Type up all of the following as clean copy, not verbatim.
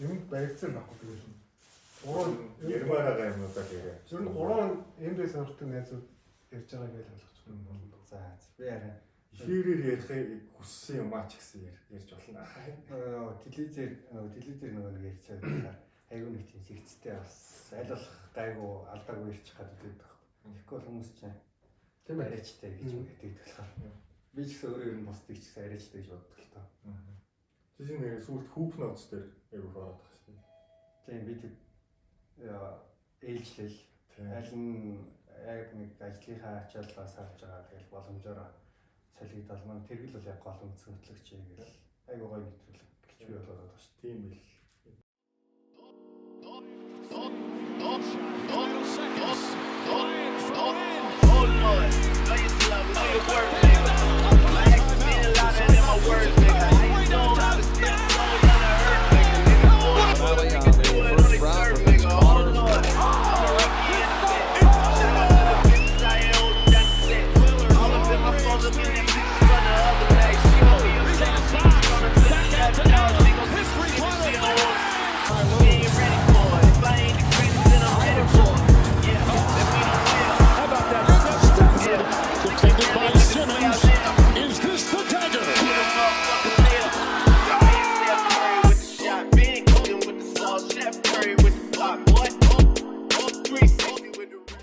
Юм баригдсан байхгүй тэгэл. Гурван Ярмаар байгаа юмнуудаа л яриа. Ер нь гурван NBA сонирхдаг найзууд ярьж байгааг л ойлгож байна. За би арай Эфирээр ярихыг хүссэн юм аа ч гэсэн ярьж болно. Нөгөө телевизээр нөгөө нэг ярьж байгаа айгүй нэг тийм сэгцтэй бас аль болох гайгүй алдаагүй ярьчих гэдэг байдаг. Тэгэхгүй бол хүмүүс чинь Тийм ээ. арайчтай гэж гэдэг болохоор. Би ч гэсэн өөрөө ер нь бусдыг ч гэсэн арайчтай гэж боддог л тоо. Чи нэг сүүлд Hoop Notes дээр айгүй их ороод байгаа шүү дээ. Тийм, би тэг ээлжлэл аль нь яг нэг ажлынхаа ачааллаас харж байгаа, тэгэл боломжоор солигдол маань тэргэл бол яг гол үндсэн хөтлөгч гэл айгүй гоё нэвтрүүлэг гэж би болоод байгаа шүү. Тийм бил. Final seconds. Bryant for the win. Oh Lord, know you love, know your worth, nigga. My actions mean a lot than my words, nigga. How you know I was still so down to earth, nigga? Nigga, Rally nigga on the do it on first they round turf, for nigga. Oh Connors. Lord, I'm a rookie in the bit. Shout out to the bitches I ain't hold down the set. All up in my phone, looking at pictures from the other day. She gon' be upset, she gonna tell me that dog. She gon' see she don't want it. She ain't ready for it. If I ain't the greatest, then I'm headed for it. Yeah, then we don't tell. How about that step? Yeah. Defended by Simmons. Is this the dagger?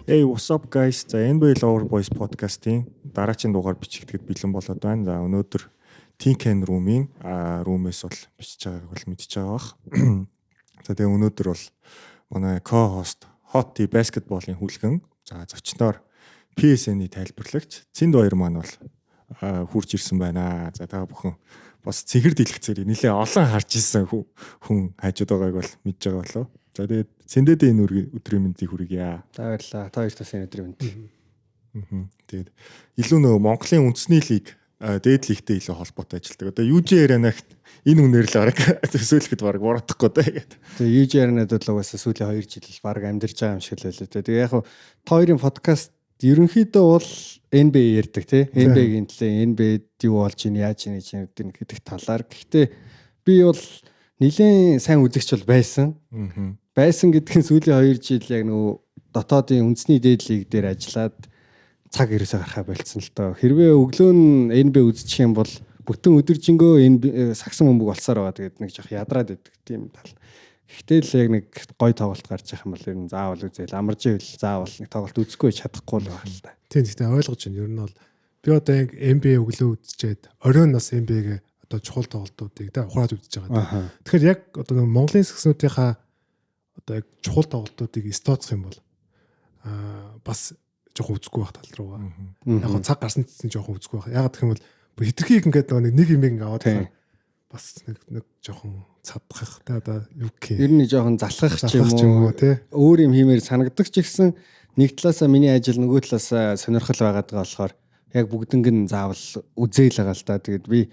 Hey, what's up, guys? За, NBA Lover Boys podcast-ийн дараагийн дугаар бичигдэхэд бэлэн болоод байна. За, өнөөдөр Tinken Room-ийн room-ээс бол бичиж байгааг бол мэдчихэж байгаа бах. За, тэгээ өнөөдөр бол манай co-host Hot Tea Basketball-ын хүлгэн, за, зочноор PSN-ий тайлбарлагч Цэнд хоёр маань бол хурж ирсэн байна. За, та бүхэн бас цэнхэр дэлгэцээр нэлээ олон харж исэн хүн хажууд байгааг бол мэдж байгаа болов. За, тэгээд Цэндэд энэ өдрийн мэндийг хүргье. За, баярлалаа. Та хоёрт бас энэ өдрийн мэнд. Тэгээд илүү нөгөө Монголын үндэсний лиг, дээд лигтэй илүү холбоотой ажилладаг. Одоо UJ Arena-г энэ үнээр л бараг төсөөлөхөд бараг буруутахгүй дээ гэдэг. Тэгээ UJ Arena-д бол угаасаа сүүлийн 2 жил бараг амьдарч байгаа юм шиг л байлаа. Тэгээ яг хуу та хоёрын подкаст ерөнхийдөө бол NBA ярьдаг, тий. NBA-гийн төлөө, NBA-д юу болж ийн, яаж ийн гэж гэдэг талаар. Гэхдээ би бол нэлээд сайн үзэгч бол байсан. Байсан гэдэг нь сүүлийн 2 жил яг нөгөө дотоодын үндэсний дээд лиг дээр ажиллаад цаг ерөөсөө гарахаа болцсон л доо. Хэрвээ өглөө нь NBA үзчих юм бол бүтэн өдөржингөө энэ сагсан бөмбөг болсоор байгаа. Тэгээд нэг жоох ядраад байдаг тийм тал. Гэхдээ л яг нэг гой тоглолт гарч явах юм бол ер нь заавал үзээл, амарж ивэл заавал нэг тоглолт үзэхгүй чадахгүй л байна л да. Тийм, гэхдээ ойлгож байна. Ер нь бол би одоо яг NBA өглөө үзчихэд оройн нас NBA-гээ одоо чухал тоглолтуудыг да ухраад үзэж байгаа. Тэгэхээр яг одоо нэг Монголын сагснуудынхаа одоо яг чухал тоглолтуудыг стооцох юм бол бас жоохон үзэхгүй байх тал руугаа. Яг гоо цаг гарсан чинь жоохон үзэхгүй байх. Яг гэх юм бол хитрхийг ингээд нэг нэг юм ингээд аваад бас нэг жоохон цадгах те, одоо юу гэх Ер нь жоохон залхах ч юм уу, тий. Өөр юм хиймээр санагдаг ч гэсэн нэг талаасаа миний ажил, нөгөө талаасаа сонирхол байгаад байгаа болохоор яг бүгднг нь заавал үзээл байгаа л да. Тэгээд би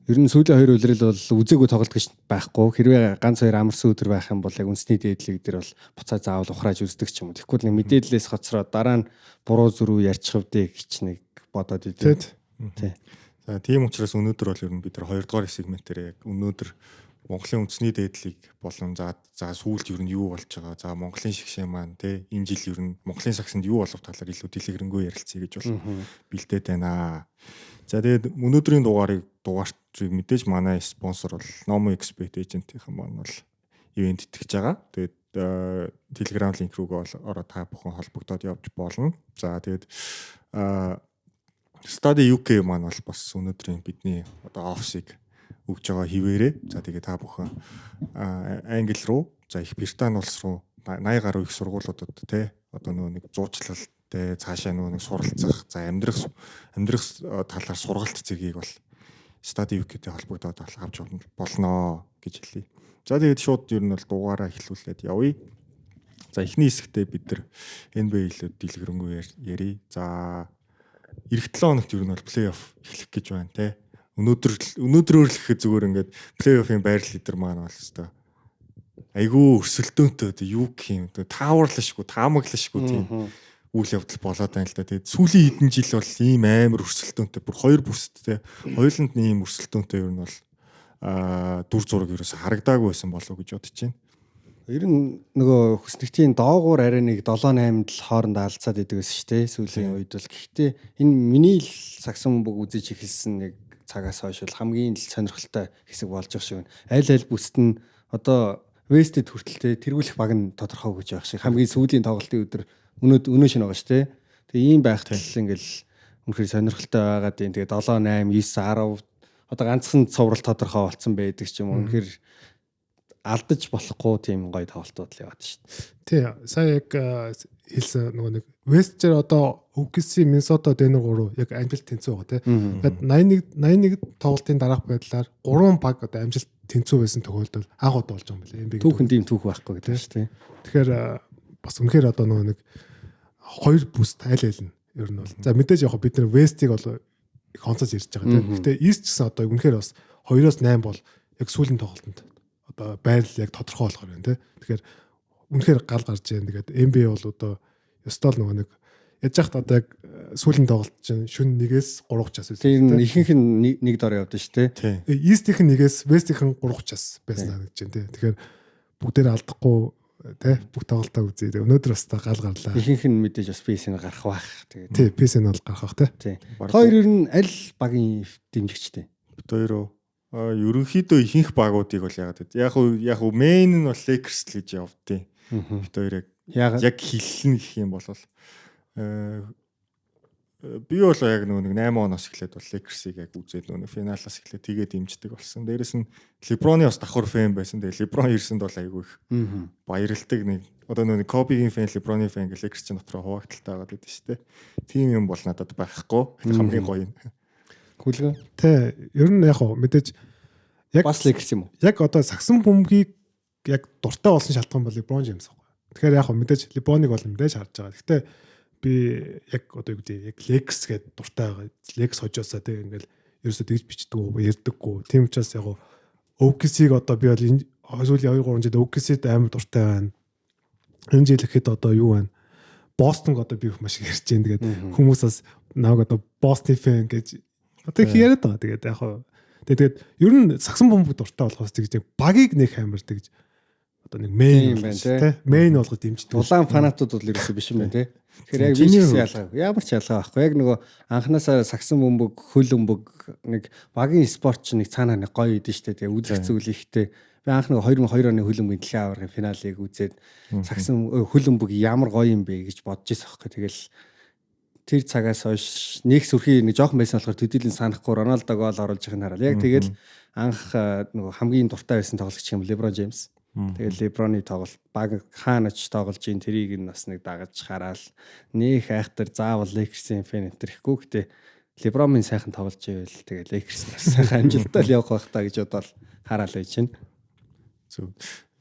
ер нь сүүлийн хоёр улирал бол үзээгүй тоглолт гэж байхгүй. Хэрвээ ганц хоёр амарсан өдөр байх юм бол яг үндэсний дээд лиг дээр бол буцаа заавал ухрааж үздэг ч юм уу. Тэгэхгүй нэг мэдээлэлээс хоцроо дараа нь буруу зүрүү ярьчих вдэ гэж нэг бодоод идэв. Тий. За, тийм учраас өнөөдөр бол ер нь бид нар хоёр дугаар сегментээр яг өнөөдөр Монголын үндэсний дээд лиг болон за сүүлд ер нь юу болж байгаа, за, Монголын шигшээ маань те, энэ жил ер нь Монголын сагсанд юу болох талаар илүү дэлгэрэнгүй ярилцъя гэж бол бэлдээд байна. За, тэгээд өнөөдрийн дугаарыг дугаартыг мэдээж манай спонсор бол Nomo Expert Agent-ийн маань бол event итгэж байгаа. Тэгээд Telegram link рүүгээ бол ороо та бүхэн холбогдоод явж болно. За, тэгээд Study UK маань бол бас өнөөдрийн бидний одоо офисыг өгж байгаа хിവэрээ. За, тэгээ та бүхэн Англи руу, за, их Британи улс руу 80 гаруй их сургуулиудад те, одоо нөгөө нэг зуучлалтай цаашаа нөгөө нэг суралцах, за, амьдрах талаар сургалт зэргийг бол Study UK-тэй холбогдоод авч болноо гэж хэлье. За, тэгээд шууд ер нь бол дугаараа эхлүүлээд явъя. За, эхний хэсэгтээ бид нар NBA илүү дэлгэрэнгүй ярья. За, ирэх 7 хоногт ер нь бол плей-офф эхлэх гэж байна те. Өнөөдрөөр л гэхэд зүгээр ингээд плей-оффын байрлал лидер маань бол хэвээр айгүй өрсөлдөөнтэй, одоо юу гэх юм, тааварлашгүй, таамаглашгүй тийм үйл явдал болоод байна л да. Тэгээд сүүлийн хэдэн жил бол ийм амар өрсөлдөөнтэй, бүр хоёр бүсдтэй, хоёуланд нь ийм өрсөлдөөнтэй ер нь бол Дүр зураг ерөөсө харагдаагүй байсан болов уу гэж бодож байна. Ер нь нөгөө хүснэгтийн доогуур арай нэг 7 8-д л хоорондоо алцаад идэг байсан шүү дээ сүүлийн үед бол. Гэхдээ энэ миний л сагсан бөмбөг үзэж эхэлсэн нэг цагаас хойш бол хамгийн л сонирхолтой хэсэг болж байгаа шиг байна. Аль аль бүст нь одоо West-д хүртэл те тэргүүлэх баг нь тодорхой гэж байх шиг. Хамгийн сүүлийн тоглолтын өдөр өнөө шинэ байгаа шүү дээ. Тэгээ ийм байхад л ингээл үнэхээр сонирхолтой байгаад юм. Тэгээ 7 8 9 10 одоо ганцхан цуврал тодорхой болцсон байдаг ч юм уу. Үнэхээр алдаж болохгүй тийм гоё тоглолтууд л яваад шүү дээ. Тий, сая яг хэлсэн нөгөө нэг West-ээр одоо OKC, Minnesota, Denver 3 яг амжилт тэнцүү байгаа тий. Тэгээд 81 тоглолтын дараах байдлаар 3 баг одоо амжилт тэнцүү байсан тохиолдол анх удаа болж байгаа юм байна. NBA Түүхэн тийм түүх байхгүй гэдэг шүү дээ. Тэгэхээр бас үнэхээр одоо нөгөө нэг хоёр бүс айл айл нь ер нь бол. За мэдээж яг бид нар West-ийг бол их онцож ирж байгаа тийм. Гэтэ East гэсэн одоо үнэхээр бас 2-оос 8 бол яг сүүлийн тоглолтод одоо байрлал яг тодорхой болохоор байна тийм. Тэгэхээр үнэхээр гал гарч जैन. Тэгээд NBA бол одоо ёстой л нөгөө нэг яж хат одоо яг сүүлийн тоглолт чинь шөнө 1-ээс 3 час байсан. Тийм ихэнх нь нэг дор явдсан шүү дээ. East-ийнх нь 1-ээс West-ийнх нь 3 час байсан гэж байна тийм. Тэгэхээр бүгдээр алдахгүй тий бүх тоглолтоо үзье. Тэгээ өнөөдөр бас та гал гарлаа. Ихэнх нь мэдээж бас PSN гарах байх. Тэгээд тий PSN бол гарах бах тий. Хоёр ер нь аль багийн дэмжигчтэй? Бид хоёроо ерөнхийдөө ихэнх багуудыг бол яагаад гэвэл яг уу main нь бол Lakers л гэж явдیں۔ Бид хоёр яг хэллэн гэх юм бол би бол яг нөгөө нэг 8 оноос эхлээд бол Lakers-ыг яг үзээд нөгөө финалаас эхлээд тэгээд дэмждэг болсон. Дээрэс нь LeBron-ы бас давхар fan байсан. Тэгээд LeBron ирсэнд бол айгүй их баярлдаг нэг одоо нөгөө Kobe-гийн fan, LeBron-ы fan гэх Lakers чинь дотроо хуваагдaltaй байгаад байдаг шүү дээ. Тийм юм бол надад байхгүй. Хамгийн гоё юм. Хүлгэн. Тэ ер нь яг хоо мэдээж яг бас Lakers юм уу? Яг одоо сагсан бөмбөгийг яг дуртай болсон шалтгаан бол LeBron James байхгүй. Тэгэхээр яг хоо мэдээж LeBron-ыг бол мэдээж харж байгаа. Гэхдээ би яг одоо юу гэдэг яг Lakers гэдэг дуртай байгаа. Lakers хожоосоо тэг ингээл ерөөсөө тэгж бичдэг үү, ярьдаггүй. Тийм учраас яг OKC-г одоо би бол энэ сүүлийн 2 3 жил OKC-д амар дуртай байна. Энэ жил ихэд одоо юу байна? Бостонг одоо би маш их ярьж байна. Тэгээд хүмүүс бас намайг одоо Бостон fan гэж одоо их яриад байгаа. Тэгээд яг хаа тэгээд ер нь сагсан бөмбөг дуртай болохоос тэгж багийг нэг амар тэгж одоо нэг main байна тий. Main болгож дэмждэг. Улаан фанатууд бол ерөөсөө биш юм байна тий. Тэгэхээр яг би ч гэсэн ялгаа. Ямар ч ялгаа байхгүй. Яг нөгөө анханасаа сагсан бөмбөг, хөл бөмбөг нэг багийн спорт ч нэг цаанаа нэг гоё идэв штэ. Тэгээ үзэх зүйл ихтэй. Би анх нэг 2002 оны хөл бөмбөгийн дэлхийн аваргын финалыг үзээд сагсан хөл бөмбөг ямар гоё юм бэ гэж бодож ирсэн байхгүй. Тэгэл тэр цагаас хойш нэг сүрхий нэг жоохон байсан болохоор төдийлөн санахгүй Роналдо гол оруулж байхыг хараад. Яг тэгэл анх нөгөө хамгийн дуртай байсан тоглогч юм LeBron James. Тэгэл LeBron-ы тоглолт баг хаана ч тоглож ийн тэрийг нь бас нэг дагаж хараал нөх айхтар заавал Lakers-ийн fan энэ төр ихгүй. Гэтэ LeBron-ын сайхан тоглож ивэл тэгээ Lakers бас сайхан амжилттай л явах байх та гэж бодоод хараал байж байна. Зөв.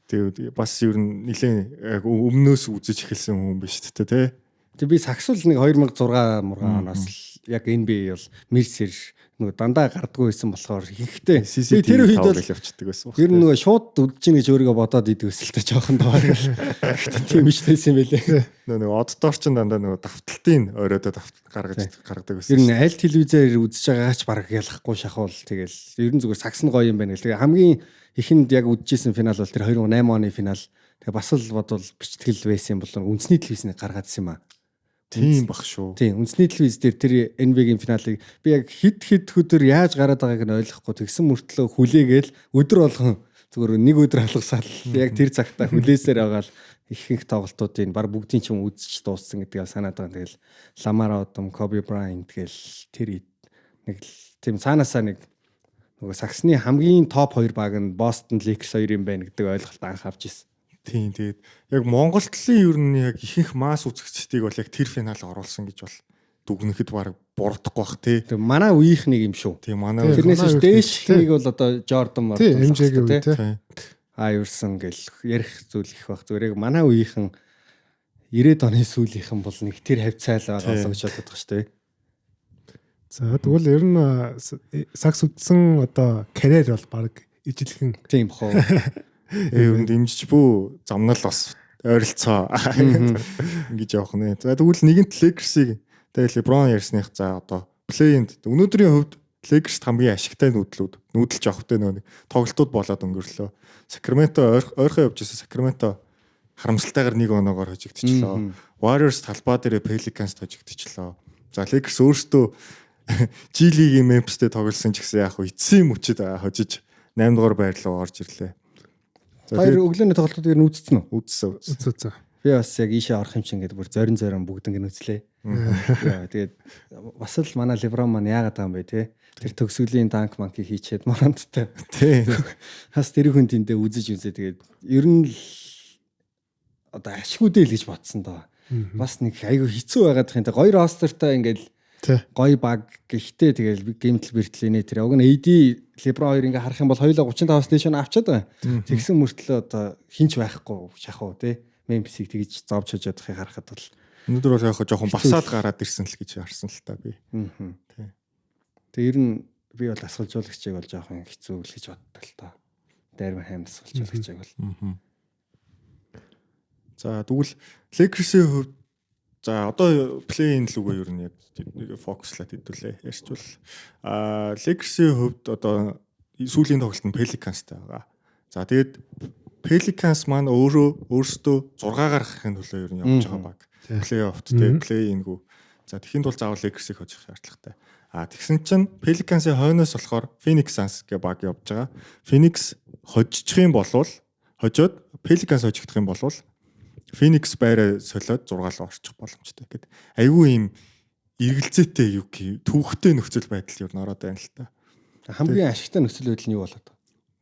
Тэгээд бас ер нь нэлээд өмнөөс үзэж эхэлсэн хүн биш үү те. Тэг би сагсвал нэг 2006 мургаан оноос л яг NBA бол мэрсэр нөгөө дандаа гардггүй байсан болохоор ихэнхдээ би тэр үед бол явцдаг байсан. Ер нь нөгөө шууд үдэж гин гэж өөрийгөө бодоод идэг байсан л та жоохон доор. Гэхдээ тийм биш байсан юм байлээ. Нөгөө оддоор ч дандаа нөгөө давталтын оройдоо гаргаж гаргадаг байсан. Ер нь аль телевизээр үзэж байгаач бараг ялахгүй шахуул тэгэл ер нь зүгээр сагсна гоё юм байна гэл. Тэгээ хамгийн ихэнд яг үдчихсэн финал бол тэр 2008 оны финал. Тэгээ бас л бодвол бичтгэл байсан юм бол үндэсний телевизнийг гаргаадсан юм аа. Тийм бах шүү. Тийм, үндэсний телевиз дээр тэр NBA-гийн финалыг би яг хэд хэд өдөр яаж гараад байгааг нь ойлгохгүй тэгсэн мөртлөө хүлээгээл өдөр болгон зүгээр нэг өдөр алгасаал яг тэр цагтаа хүлээсээр байгаа л ихэнх тоглолтуудыг баг бүгдийн ч юм үзэж дууссан гэдгийг санаад байгаа. Тэгэл Ламар Одом, Коби Брайант тэгэл тэр нэг тийм цаанаасаа нэг нөгөө саксны хамгийн топ 2 баг нь Бостон Lakers хоёр юм байна гэдэг ойлголт анх авч ирсэн. Тийм тэгээд яг Монгол талын ер нь яг ихэнх масс үзэгчдийг бол яг тэр финал оруулсан гэж бол дүгнэхэд баг буруудахгүй бах тий. Тэг манай үеийнх нэг юм шүү. Тийм манай тэрнээс биш дээшхийг бол одоо Жордан Мордан MJ-гийн үе тий. Айверсон гэл ярих зүйл их бах. Зүгээр яг манай үеийнхэн 90-ад оны сүүлийнхэн бол нэг тэр хавцаал байгаа болоо гэж боддог шүү дээ. За тэгвэл ер нь сакс үдсэн одоо карьер бол баг ижилхэн тийм бах уу. Ер нь дэмжиж бүү замнал бас ойролцоо ингэж явах нэ. За тэгвэл нэгэнт Lakers-ийг тэгээ LeBron ярьсных за одоо play-инд өнөөдрийн хувьд Lakers хамгийн ашигтай нүүдлүүд, нүүдэлж авахтай нөгөө нэг тоглолтууд болоод өнгөрлөө. Sacramento ойрхон явж байсан Sacramento харамсалтайгаар нэг оноогоор хожигдчихлоо. Warriors талбай дээрээ Pelicans хожигдчихлоо. За, Lakers өөрсдөө G League-ийн Memphis-тэй тоглосон ч гэсэн яг хөө эцсийн мөчөд хожиж 8 дугаар байр руу орж ирлээ. За, Хоёр тэгээд өглөөний тоглолтууд ер нь үзсэн үү? Үзсэн, үзсэн. Үзсэн. Би бас яг ийшээ орох юм чинь гэдэг бүр зорин зорин бүгднийг үзлээ. Яа, тэгээд бас л манай LeBron маань яагаад байгаа юм бэ, те? Тэр төгсгөлийн dunk манки хийчихэд Моранттай. Бас тэр хүн тэндээ үзэж үзээ, тэгээд ер нь л одоо ашиггүй л гэж бодсон доо. Бас нэг айгүй хэцүү байгаад их юм те. Гоё roster тай ингээл гоё баг, гэхдээ тэгэл гэмтэл бэртлэнэ тэр. Уг нь AD, LeBron хоёр ингээ харах юм бол хоёулаа 35-аас дээш нь авчаад байгаа. Тэгсэн мөртлөө одоо хинч байхгүй шахуу те. Memphis-ийг тэгж зовж хожоодохыг харахад бол Өнөөдөр бол яг жоохон басаад гараад ирсэн л гэж харсан л та би. Тий. Тэгээ ер нь би бол дасгалжуулагчийг бол жоохон хэцүү л гэж боддог л доо. Дарвин Хам дасгалжуулагчийг бол. За, тэгвэл Lakers-ийн хувьд, за, одоо play-in лүүгээ ер нь яг focus лаад хэдүүлээ ярьчвал Lakers-ийн хувьд одоо сүүлийн тоглолт нь Pelicans-тай байгаа. За, тэгээд Pelicans маань өөрөө өөрсдөө 6 гаргахын төлөө ер нь явж байгаа баг. Play-off те, play-in-гүү. За, тэгэхийн тулд заавал Lakers-ийг хожих шаардлагатай. А тэгсэн чинь Pelicans-ийн хойноос болохоор Phoenix Suns гэх баг явж байгаа. Phoenix хожчих юм болвол, хожоод Pelicans хожигдох юм болвол Phoenix байраа солиод 6 руу орчих боломжтой гэд. Айгүй юм эргэлзээтэй, юу гэх, түүхтэй нөхцөл байдал юу н ороод байна л та. Хамгийн ашигтай нөхцөл байдал нь юу болоод байгаа?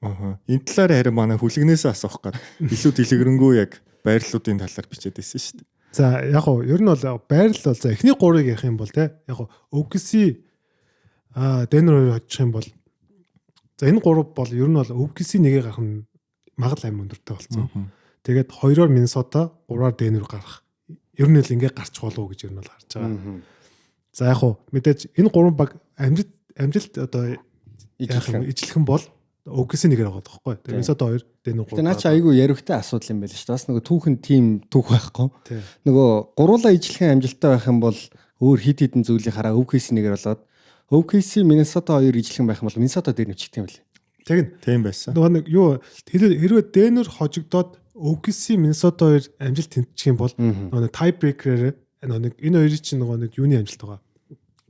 Аха. Энэ талаар харин манай хүлэгнээс асуух гээд илүү дэлгэрэнгүй яг байрлалуудын талаар бичээд байсан шүү дээ. За, яг уу ер нь бол байрлал бол, за, эхний гурыг ярих юм бол те, яг уу OKC, Denver хоёр хожих юм бол, за, энэ гурав бол ер нь бол OKC нэгээ гарах нь магадлал амар өндөртэй болсон. Тэгээд хоёроор Миннесота, гураар Denver гарах. Ер нь л ингээ гарчих болов уу гэж ер нь бол харж байгаа. За, яг уу мэдээж энэ гурван баг амжилт одоо яах юм, ижилхэн бол OKC нэгээр байгаа байхгүй. Тэгээд Миннесота 2, Denver 3. Тэгээ наа чи айгүй яриухтай асуудал юм байл шүү дээ. Бас нөгөө түүхэн тим түүх байхгүй. Нөгөө гуруулаа ижилхэн амжилттай байх юм бол өөр хид хідэн зүйлийг хараа OKC нэгээр болоод OKC, Миннесота хоёр ижилхэн байх юм бол Миннесота дээр нэвчих юм бэл. Тэгнь. Тийм байсан. Нөгөө нэг юу, хэрвээ Denver хожигдоод OKC, Миннесота хоёр амжилт тэнцчих юм бол нөгөө нэг tie breaker-ээр нөгөө нэг энэ хоёрын чинь нөгөө нэг юуны амжилт байгаа.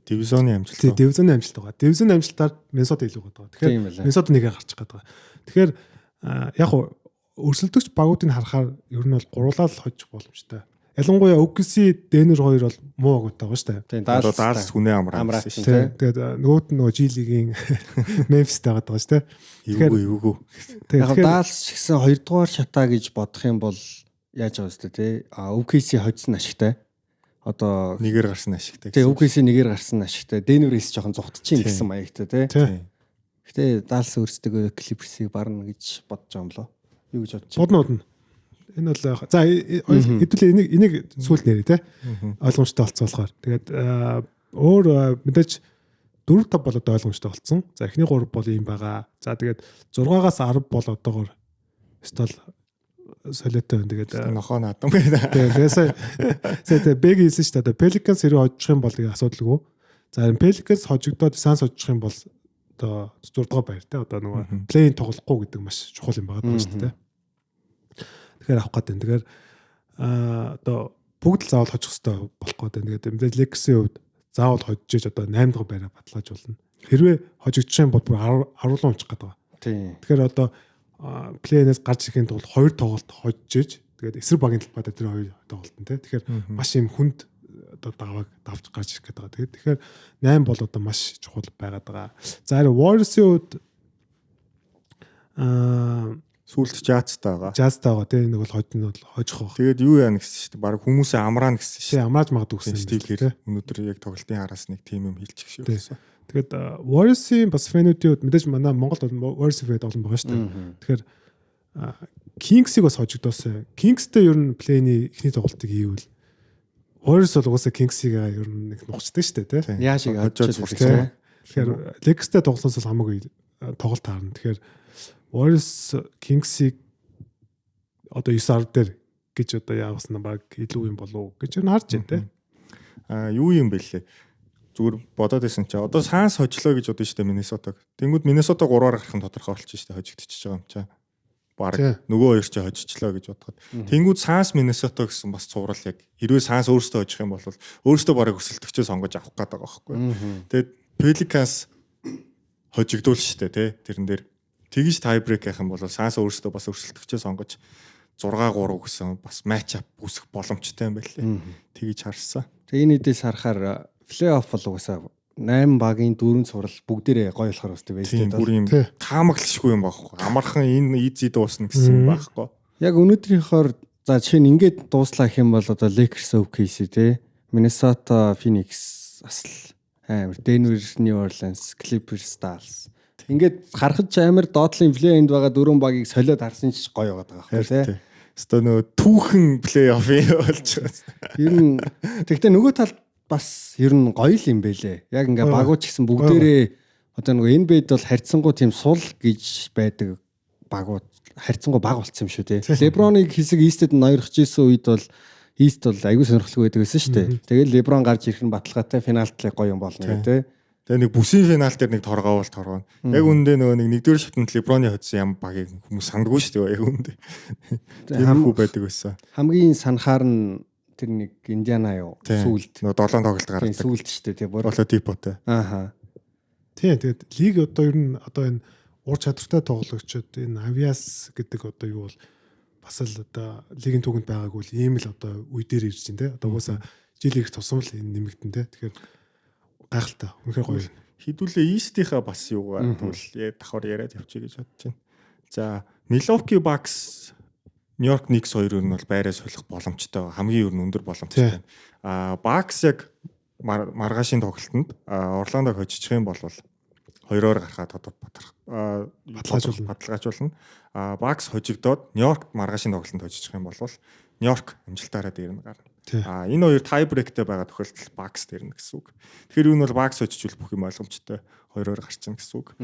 Дивизионы амжилт. Тий, дивизионы амжилт байгаа. Дивизионы амжилтаар Миннесота илүү байгаа. Тэгэхээр Миннесота нэгээ гарчих гээд байгаа. Тэгэхээр яг хуу өрсөлдөгч багуудыг харахаар ер нь бол гурлаа л хожих боломжтой. Ялангуяа OKC, Denver хоёр бол муу агуутай байгаа шүү дээ. Тийм, Даллас хүнээ амраа гэсэн шүү дээ. Тэгээд нөгөөд нь нөгөө G League-ийн Memphis-тэй байгаа шүү дээ. Тэгэхээр эвгүй. Тэгэхээр Dallas ч гэсэн хоёрдугаар шатаа гэж бодох юм бол яаж байгаа вэ те? А OKC хоцсон ашигтай. Одоо нэгээр гарсан ашигтай. Тий, OKC нэгээр гарсан ашигтай. Denver-с жоохон зугтчихин гэсэн маягтай те. Гэтэ Dallas өөрсдөө Clippers-ийг барна гэж бодож байгаа юм болоо. Юу гэж бодож байна? Бодно, бодно. Энэ бол, за, хэдүүлээ энийг сүүл нэрээ те. Ойлгомжтой болцсон болохоор. Тэгээд өөр мэдээж 4 5 бол одоо ойлгомжтой болцсон. За, эхний 3 бол ийм байгаа. За, тэгээд 6-аас 10 бол одоогор стол солиотой байна. Тэгээд нохоо наадам байна. Тэгээд сая тэгээ Бэг хэлсэн шүү дээ. Одоо Pelicans хэрэг хожих юм бол тэгээ асуудалгүй. За, харин Pelicans хожигдоод Suns хожих юм бол одоо 6 дугаар байр те, одоо нөгөө play-in тоглохгүй гэдэг маш чухал юм байгаа шүү дээ. Тэгэхээр авах гэдэг. Тэгэхээр одоо бүгд л заавал хожих хэрэгтэй болох гэдэг. Тэгээд мэдээж Lakers-ийн хувьд заавал хожиж иж одоо 8 дахь байраа баталгаажуулна. Хэрвээ хожигдчих юм бол бүр 10 руу унчих гэдэг. Тэгэхээр одоо play-in-ээс гарч ирэхин тулд хоёр тоглолт хожиж иж, тэгээд эсрэг багийн талбай дээр тэр хоёр тоглолт нь те. Тэгэхээр маш юм хүнд одоо давааг давж гарч ирэх гэдэг байгаа. Тэгээд тэгэхээр 8 бол одоо маш чухал байгаад байгаа. За, харин Warriors-ийн хувьд Сүулт Jazz-тай байгаа. Jazz-тай байгаа тийм, нэг бол хожих нь бол хожих байх. Тэгээд юу яана гэсэн шүү дээ. Бараг хүмүүсээ амраана гэсэн шүү дээ. Амрааж магадгүй гэсэн. Стив өнөөдөр яг тоглолтын хараас нэг тим юм хэлчих шиг болсон. Тэгээд Warriors-ийн бас fan үүдийн хувьд мэдээж манай Монголд бол Warriors fan олон байгаа шүү дээ. Тэгэхээр Kings-ийг бас хожигдоосай. Kings-тэй ер нь play-in-ий эхний тоглолтыг хийвэл Warriors бол угаасаа Kings-ийг ер нь нэг нухацдаг шүү дээ, тийм. Яаж хожоод сурсан. Тэгэхээр Lakers-тэй тоглосоос бол хамаагүй тоглолт таарна. Тэгэхээр Warriors Kings-ийг одоо 9-10 дээр гэж одоо яавсан баг илүү юм болов уу гэж нь харж байна, тийм. Аа, юу юм бэлээ? Зүгээр бодоод исэн чи одоо Suns хожлоо гэж бодсон шүү дээ Миннесотаг. Тэнгүүд Миннесота 3-аар гарах нь тодорхой болчих шүү дээ хожигдчихэж байгаа юм чаа. Бараг нөгөө хоёр чи хожичлоо гэж бодоход. Тэнгүүд Suns Миннесота гэсэн бас цуврал яг хэрвээ Suns өөрсдөө хожих юм бол өөрсдөө бараг өрсөлдөгчөө сонгож авах гээд байгаа байхгүй. Тэгээд Pelicans хожигдуул шүү дээ тий тэрэн дээр тэгж tie break яах юм бол Suns өөрсдөө бас өрсөлдөгчөө сонгож 6-3 гэсэн бас match up үүсэх боломжтой юм байлээ. Тэгж харсан. Тэгээ энэ хэдээс харахаар плей-офф бол угаасаа 8 багийн 4 цуврал бүгдээрээ гоё болохоор бас Тийм тийм бүр юм Тий. таамаглашгүй юм байхгүй. Амархан энэ easy дуусна гэсэн юм байхгүй. Яг өнөөдрийнхоор за жишээ нь ингээд дууслаа гэх юм бол одоо Lakers OKC тий Minnesota Phoenix бас л амар Denver New Orleans Clippers Dallas ингээд харахад ч амар доотлын play-in д байгаа дөрвөн багийг солиод харсан ч гоё байгаа байхгүй тий. Өстой нөгөө түүхэн плей-офф болж байгаа. Ер нь тэгтээ нөгөө талд бас ер нь гоё л юм бэлээ. Яг ингээ Гоё. багууд ч гэсэн бүгдээрээ одоо нөгөө NBA-д бол харьцангуй тийм сул гэж байдаг багууд харьцангуй баг болцсон юм шүү тий. LeBron-ыг хэсэг East-д ноёрхож исэн үед бол East бол аягүй сонирхолтой байдаг байсан шүү дээ. Тэгэл LeBron гарч ирэх нь баталгаатай финалд л гоё юм болно гэх тий. Тэгээ нэг бүсийн финал дээр нэг торгоовол торгоно. Яг үүндээ нөгөө нэг нэгдүгээр шатанд LeBron-ы хоцсон ям багийг хүмүүс сандгүй шүү дээ. Яг үүндээ. Тиймэрхүү байдаг байсан. Хамгийн санахаар нь тэр нэг Индиана юу Тийм. сүүлд. Нөгөө долоон тоглолт Тийм гаргадаг. сүүлд шүү дээ тий. Бүр Олодипотой. ааха. Тийм тэгээд лиг одоо ер нь одоо энэ ур чадвартай тоглогчид энэ авиас гэдэг одоо юу бол бас л одоо лигийн түүхэнд байгаагүй л ийм л одоо үе дээр ирж байна те. Одоо угаасаа жил их тусам л энэ нэмэгдэн те. Тэгэхээр гайхалтай. Үнэхээр гоё. Хідүүлээ East-ийнхаа бас юугаар тэгвэл давхар яриад явчих гэж бодож байна. За Milwaukee Bucks New York Knicks хоёр нь бол байраа солих боломжтой. Хамгийн ер нь өндөр боломжтой. Аа Bucks яг маргаашийн тоглолтод Орландог хожчих юм бол хоёроор гарахаа тодор Баталгаажуулна. Баталгаажуулна. Аа Bucks хожигдоод New York маргаашийн тоглолтод хожчих юм бол New York амжилтаараа дээр нь гарна. Тийм. Аа энэ хоёр tie break-тэй байгаа тохиолдолд Bucks дээр нь гэсэн үг. Тэгэхээр юу нь бол Bucks хожижвол бүх юм ойлгомжтой хоёроор гарчна гэсэн үг.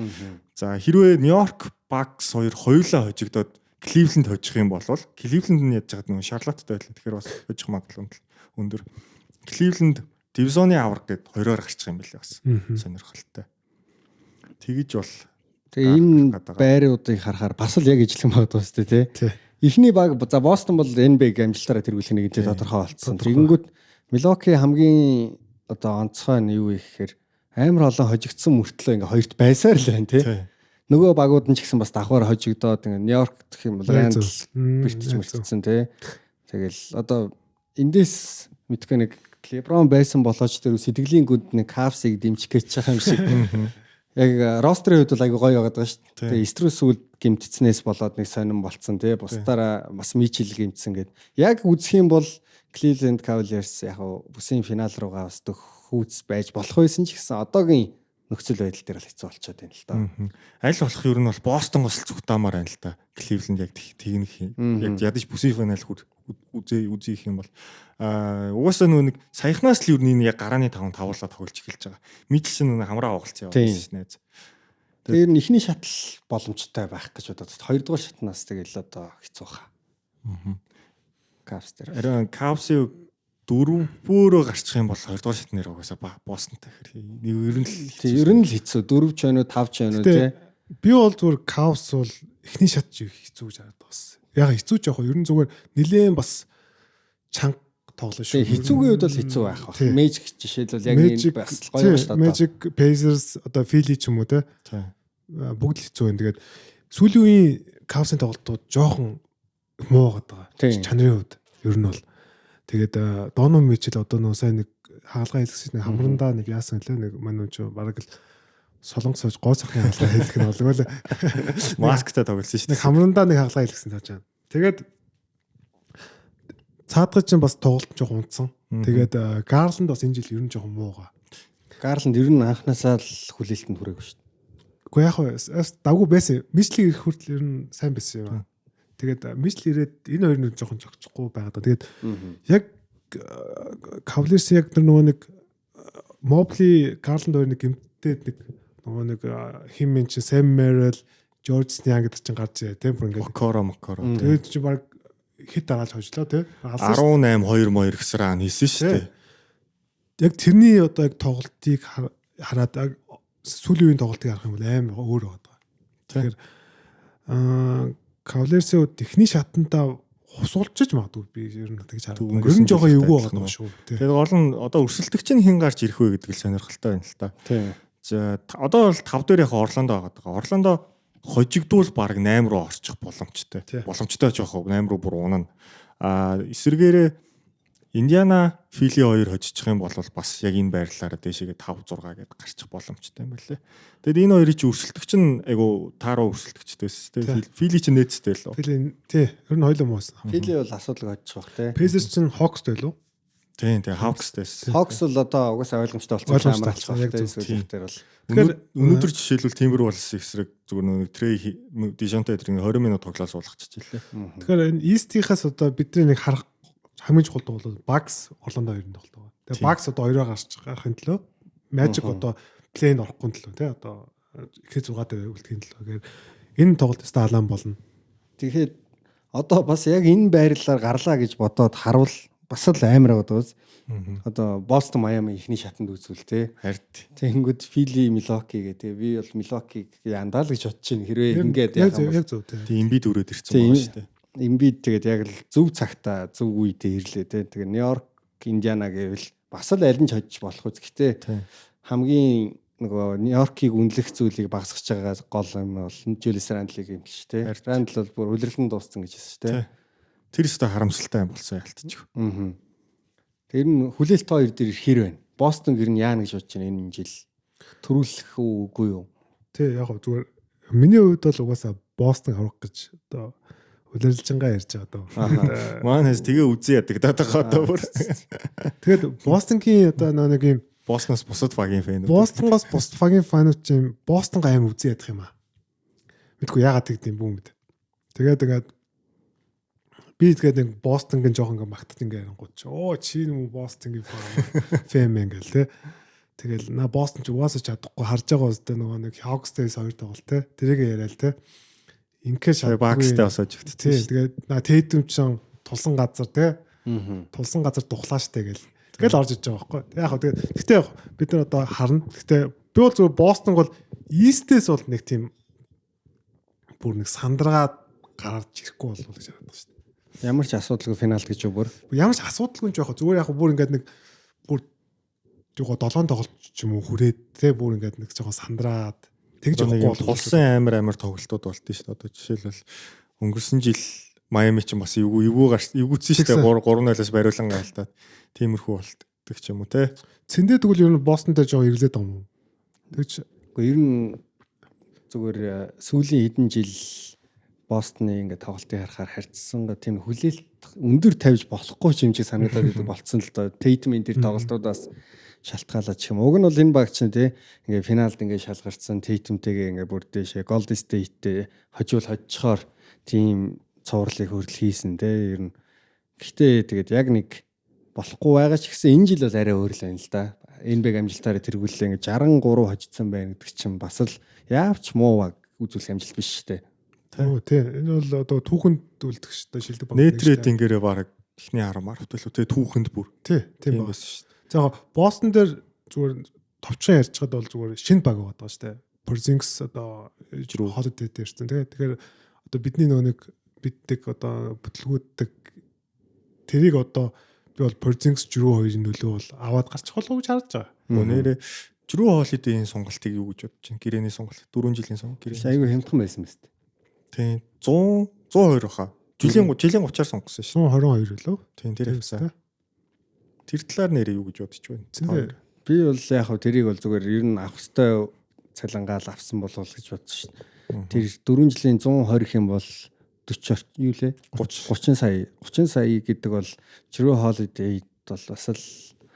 За хэрвээ New York Bucks хоёр хоёулаа хожигдоод Cleveland хожих юм бол Cleveland нь ядж байгаад нөгөө Charlotte-тай байлаа. Тэгэхээр бас хожих магадлал өндөр. Cleveland дивизионы аварга гээд хоёроор гарчих юм билээ бас. Сонирхолтой. Тэгэж бол Тэгээ энэ гарах гээд байгаа. байруудыг харахаар бас л яг ижлэн баг дуустай тий. Тий. Эхний баг за Бостон бол NBA-г амжилтаараа тэргүүлэх нэгэнтэй тодорхой болцсон. Тэгэнгүүт Milwaukee хамгийн одоо онцгой нь юу вэ гэхээр амар олон хожигдсан мөртлөө ингээ хоёрт байсаар л байна тий. Тий. Нөгөө багууд нь ч гэсэн бас давхар хожигдоод ингээ Нью-Йорк гэх юм бол Яг Рандл зөв. бэртэж Яг зөв. мөртсөн тий. Тэгэл одоо эндээс мэдгүй нэг LeBron байсан болооч тэр сэтгэлийн гүнд нэг Cavs-ыг дэмжих гэж байгаа юм шиг. Яг roster ын хувьд бол айгүй гоё байгаад байгаа шүү дээ. Тэгээ Струс сүүлд гэмтцнээс болоод нэг сонирн болцсон тий. Бусдаараа бас Мичел гэмтсэн гэд. Яг үзэх юм бол Cleveland Cavaliers яг хав бүсийн финал руугаа бас дөхүүц байж болох байсан ч гэсэн одоогийн нөхцөл байдал дээр л хэцүү болчиход байна л доо. Аль болох ер нь бол Бостонгоос л зүгтаамаар байна л та. Cleveland яг тэгнэх юм. Яг ядаж бүсийн финал хүр үзээ үзэх юм бол аа угаасаа нөө нэг саяхнаас л ер нь энэ яг гарааны таван тавуулаа тоглож эхэлж байгаа. Мичл чинь нөө хамраа угалцсан яваа Тийм. гэсэн найз. Тэр нь эхний шатал боломжтой байх гэж бодоод хоёрдугаар шатнаас тэгэл одоо хэцүү хаа. Cavs дээр. Харин Cavs-ийн дөрвөөрөө гарчих юм бол хоёрдугаар шатны угаасаа Бостонтой хэрэг. Ер нь л Тийм ер нь л хэцүү. Дөрөв ч байна уу, тав ч байна уу Гэтэ тий. би бол зүгээр Cavs бол эхний шат чиг хэцүү гэж хараад бас. Яг хэцүү ч яг ер нь зүгээр нилээн бас чанга тоглоо шүү. Тэгээ хэцүүгийн үед бол хэцүү байх бах. Тий. Magic жишээлбэл яг энэ бас л гоё байна шүү дээ. Magic, Pacers одоо Philly ч юм уу те Тийм. бүгд л хэцүү байна. Тэгээд сүүлийн үеийн Cavs-ын тоглолтууд жоохон муу байгаа. Тийм. Чанарын хувьд ер нь бол тэгээд Donovan Mitchell одоо нөө сайн нэг хаалгаа хэлсэн нэг хамрандаа нэг яасан лээ нэг манай ч бараг л солонгос сууж гоо цахын хаалгаа хэлэх нь болгүй л Масктай тоглосон шүү нэг дээ. хамрандаа нэг хаалгаа хэлсэн цаашаа. Тэгээд цаадгаж чинь бас тоглолт жоохон унтсан. Тэгээд Garland бас энэ жил ер нь жоохон муугаа. Garland ер нь анханасаа л хүлээлтэнд хүрээгүй шүү дээ. Гэхдээ яг хөө давгүй байсан. Мичлиг ирэх хүртэл ер нь сайн байсан юм аа. Тэгээд Мичл ирээд энэ хоёр нь жоохон зохицохгүй байгаа даа. Тэгээд яг Cavaliers яг тэр нөгөө нэг Mobley, Garland хоёр нэг гэмтээд нэг нөгөө нэг хим мэн чинь Sam Merrill, George Niang гэдэг чинь гарч ирээ тийм бүр ингээд. Окоро Мокоро. Тэгээд чи баг хэд дараалж хожлоо тийм. Алсан шүү 18 2 2 гэсэн ран хийсэн шүү дээ. Яг тэрний одоо яг тоглолтыг хараад яг сүүлийн үеийн тоглолтыг харах юм бол амар өөр байгаа. Тэгэхээр Cavaliers-ийн хувьд эхний шатанда хусуулчих магадгүй, би ер нь тэгж хараад. Ер нь жоохон эвгүй байгаа шүү. Тэгээд гол нь одоо өрсөлдөгч нь хэн гарч ирэх вэ гэдэг л сонирхолтой байна л та. За, одоо бол 5 дээр яг Орландо байгаа. Орландо хожигдвол баг 8 руу орчих боломжтой. Боломжтой ч яах вэ? 8 руу бүр унана. А эсвэргээрээ Индиана, Фили хоёр хожчих юм бол бас яг энэ байрлалаараа дээшээгээ 5 6 гээд гарчих боломжтой юм байна лээ. Тэгэд энэ хоёрыг чи өрсөлдөгч нь айгу тааруу өрсөлдөгчтэй байсан тий. Фили чинь Nets-тэй лөө. Фили тий. Ер нь хоёулаа муусан. Фили бол асуудалгүй хожчих бах тий. Pacers чинь Hawks-тэй лөө. Тийм, тий, Hawks-тэй. Hawks бол одоо угаасаа ойлгомжтой болсон, амралчих бах тий сүүлийнх дээр бол. Тэгэхээр өнөөдөр жишээлбэл Timberwolves эсрэг зүгээр нэг Трей, Дежонте тэр 20 минут тоглоод суулгачих лээ. Тэгэхээр энэ East-ийнхаас одоо бидний нэг харах хамгийн чухал тоглолт Bucks, Орландо хоёрын тоглолт байгаа. Тэгээ Bucks одоо хоёроо гарч гарахын төлөө, Magic одоо play-нд орохгүй төлөө тий, одоо ихээ 6 дээр үлдэхийн төлөө. Тэгэхээр энэ тоглолт өстой алаан болно. Тэгэхээр одоо бас яг энэ байрлалаар гарлаа гэж бодоод харуул бас л амар байгаа даа. Одоо Бостон, Майами ихний шатанд үзвэл тий. Харин. Тэнгүүд Фили, Милоки гэдэг. Би бол Милокиг яндаа л гэж бодож байна. Хэрвээ ингээд яг яг зөв тий. Тий, Эмбид өрөөд ирсэн байгаа шүү дээ. Эмбид тэгээд яг л зөв цагта зөв үедээ ирлээ тий. Тэгээд Нью-Йорк, Индиана гэвэл бас л аль нь ч хожиж болох үз. Гэтэ хамгийн нөгөө Нью-Йоркийг үнэлэх зүйлийг багасгаж байгаа гол юм бол Жулиус Рандлыг юм л ш тий. Рандл бол бүр улирлан дууссан гэж хэлсэн ш тий. Тэр өстой харамсалтай юм болсон ялтчих. Аа. Тэр нь хүлээлт хоёр дээр хэр байна? Бостон гэр нь яана гэж бодож байна энэ жил? Төрүүлэх үү, үгүй юу? Тий, яг зүгээр миний хувьд бол угаасаа Бостон авах гэж одоо улирлжингаа ярьж байгаа даа. Манайс тэгээ үзье ядаг даа одоо бүр. Тэгээд Бостонгийн одоо нэг юм Бостоноос бусад багийн fan үүд. Бостонгоос бусад багийн fan ууд чинь Бостонго аим үзье ядах юм аа. Мэдгүй яагаад тэгдэм бүү мэд. Тэгээд ингээд би тэгээд нэг Бостонгийн жоохон ингээ магтад ингээ ярингууд чи оо чи нү Бостонгийн fan мэн гэл те. Тэгэл на Бостон ч угаасаа чадахгүй харж байгаа үстэй нөгөө нэг Hawks-тэй хоёр тоглолт те. Тэрийг яриа л те. Ингээ шат Bucks-тэй бас хожигдсон. Тий. Тэгээд на Tatum ч тулсан газар те. Тулсан газар духлаа штэ гэл. Тэгэл орж иж байгаа байхгүй. Яг хаа тэгээд гэхдээ яг бид нар одоо харна. Гэхдээ би бол зүгээр Бостон бол East-ээс бол нэг тийм бүр нэг сандраад гарч ирэхгүй болов гэж хараад байгаа шүү дээ. Ямар ч асуудалгүй финалд гэж юу бүр? Ямар ч асуудалгүй юм жоохо. Зүгээр яг бүр ингээд нэг бүр юугаа 7 тоглолт ч юм уу хүрээд те бүр ингээд нэг жоохон сандраад тэгж явахгүй бол тулсан амар амар тоглолтууд болд нь шүү дээ. Одоо жишээлбэл өнгөрсөн жил Майами ч бас эвгүй эвгүй гарч эвгүүцсэн шүү дээ. 3 3-0-аас бариулан гаалтаад тиймэрхүү болтдаг ч юм уу те. Цэндээ тэгвэл ер нь Бостонтой жоо эргэлзээд байгаа юм уу? Тэгж Гэхдээ ер нь зүгээр сүүлийн хэдэн жил Бостны ингээд тоглолтыг харахаар харьцсангаа тийм хүлээлт өндөр тавьж болохгүй юм шиг санагдаад идэг болцсон л доо. Tatum-ийн тэр тоглолтуудаас шалтгаалаад ч юм. Уг нь бол энэ баг чинь тий ингээд финалд ингээд шалгарсан Tatum-тэйгээ ингээд бүр дээшээ Golden State-тэй хожиул хожихоор тийм цувралыг хүртэл хийсэн тий ер нь. Гэхдээ тэгээд яг нэг болохгүй байгаа ч гэсэн энэ жил бол арай өөр л байна л да. Энэ баг амжилтаараа тэргүүллээ ингээд 63 хожигдсан байна гэдэг чинь бас л яавч муу баг үзүүлэх амжилт биш шүү дээ. Оо тий. Энэ бол одоо түүхэнд үлдэх шүү дээ шилдэг баг. Net рейтингээрээ баг эхний 10 маравтай л үү те түүхэнд бүр. Тий, тийм баг. Шүү дээ. За Бостон дээр зүгээр товчхон ярьж чад бол зүгээр шинэ баг байгаа шүү дээ. Porzingis одоо Holiday дээр ирсэн тий. Тэгэхээр одоо бидний нөгөө нэг биддэг одоо бүтлгүүддэг тэрийг одоо би бол Porzingis, Jrue хоёрын нөлөө бол аваад гарчих болов уу гэж харж байгаа. Нэрээ Jrue Holiday-ийн сонголтыг юу гэж бодож байна? Гэрээний сонголт 4 жилийн сонголт гэрээ. Айгүй хямдхан байсан мэт. Тийм 100 102 хаа. Жилийн 30-аар сонгосон шүү. 122 лөө. Тийм тэр хавцаа. Тэр талаар нэрээ юу гэж бодож байна? Би бол яг хав тэрийг бол зүгээр ер нь авах хэвээр цалингаал авсан болов гэж бодсон шүү. Тэр 4 жилийн 120 юм бол 40 юу лээ? 30 сая. 30 сая гэдэг бол Jrue Holiday бол бас л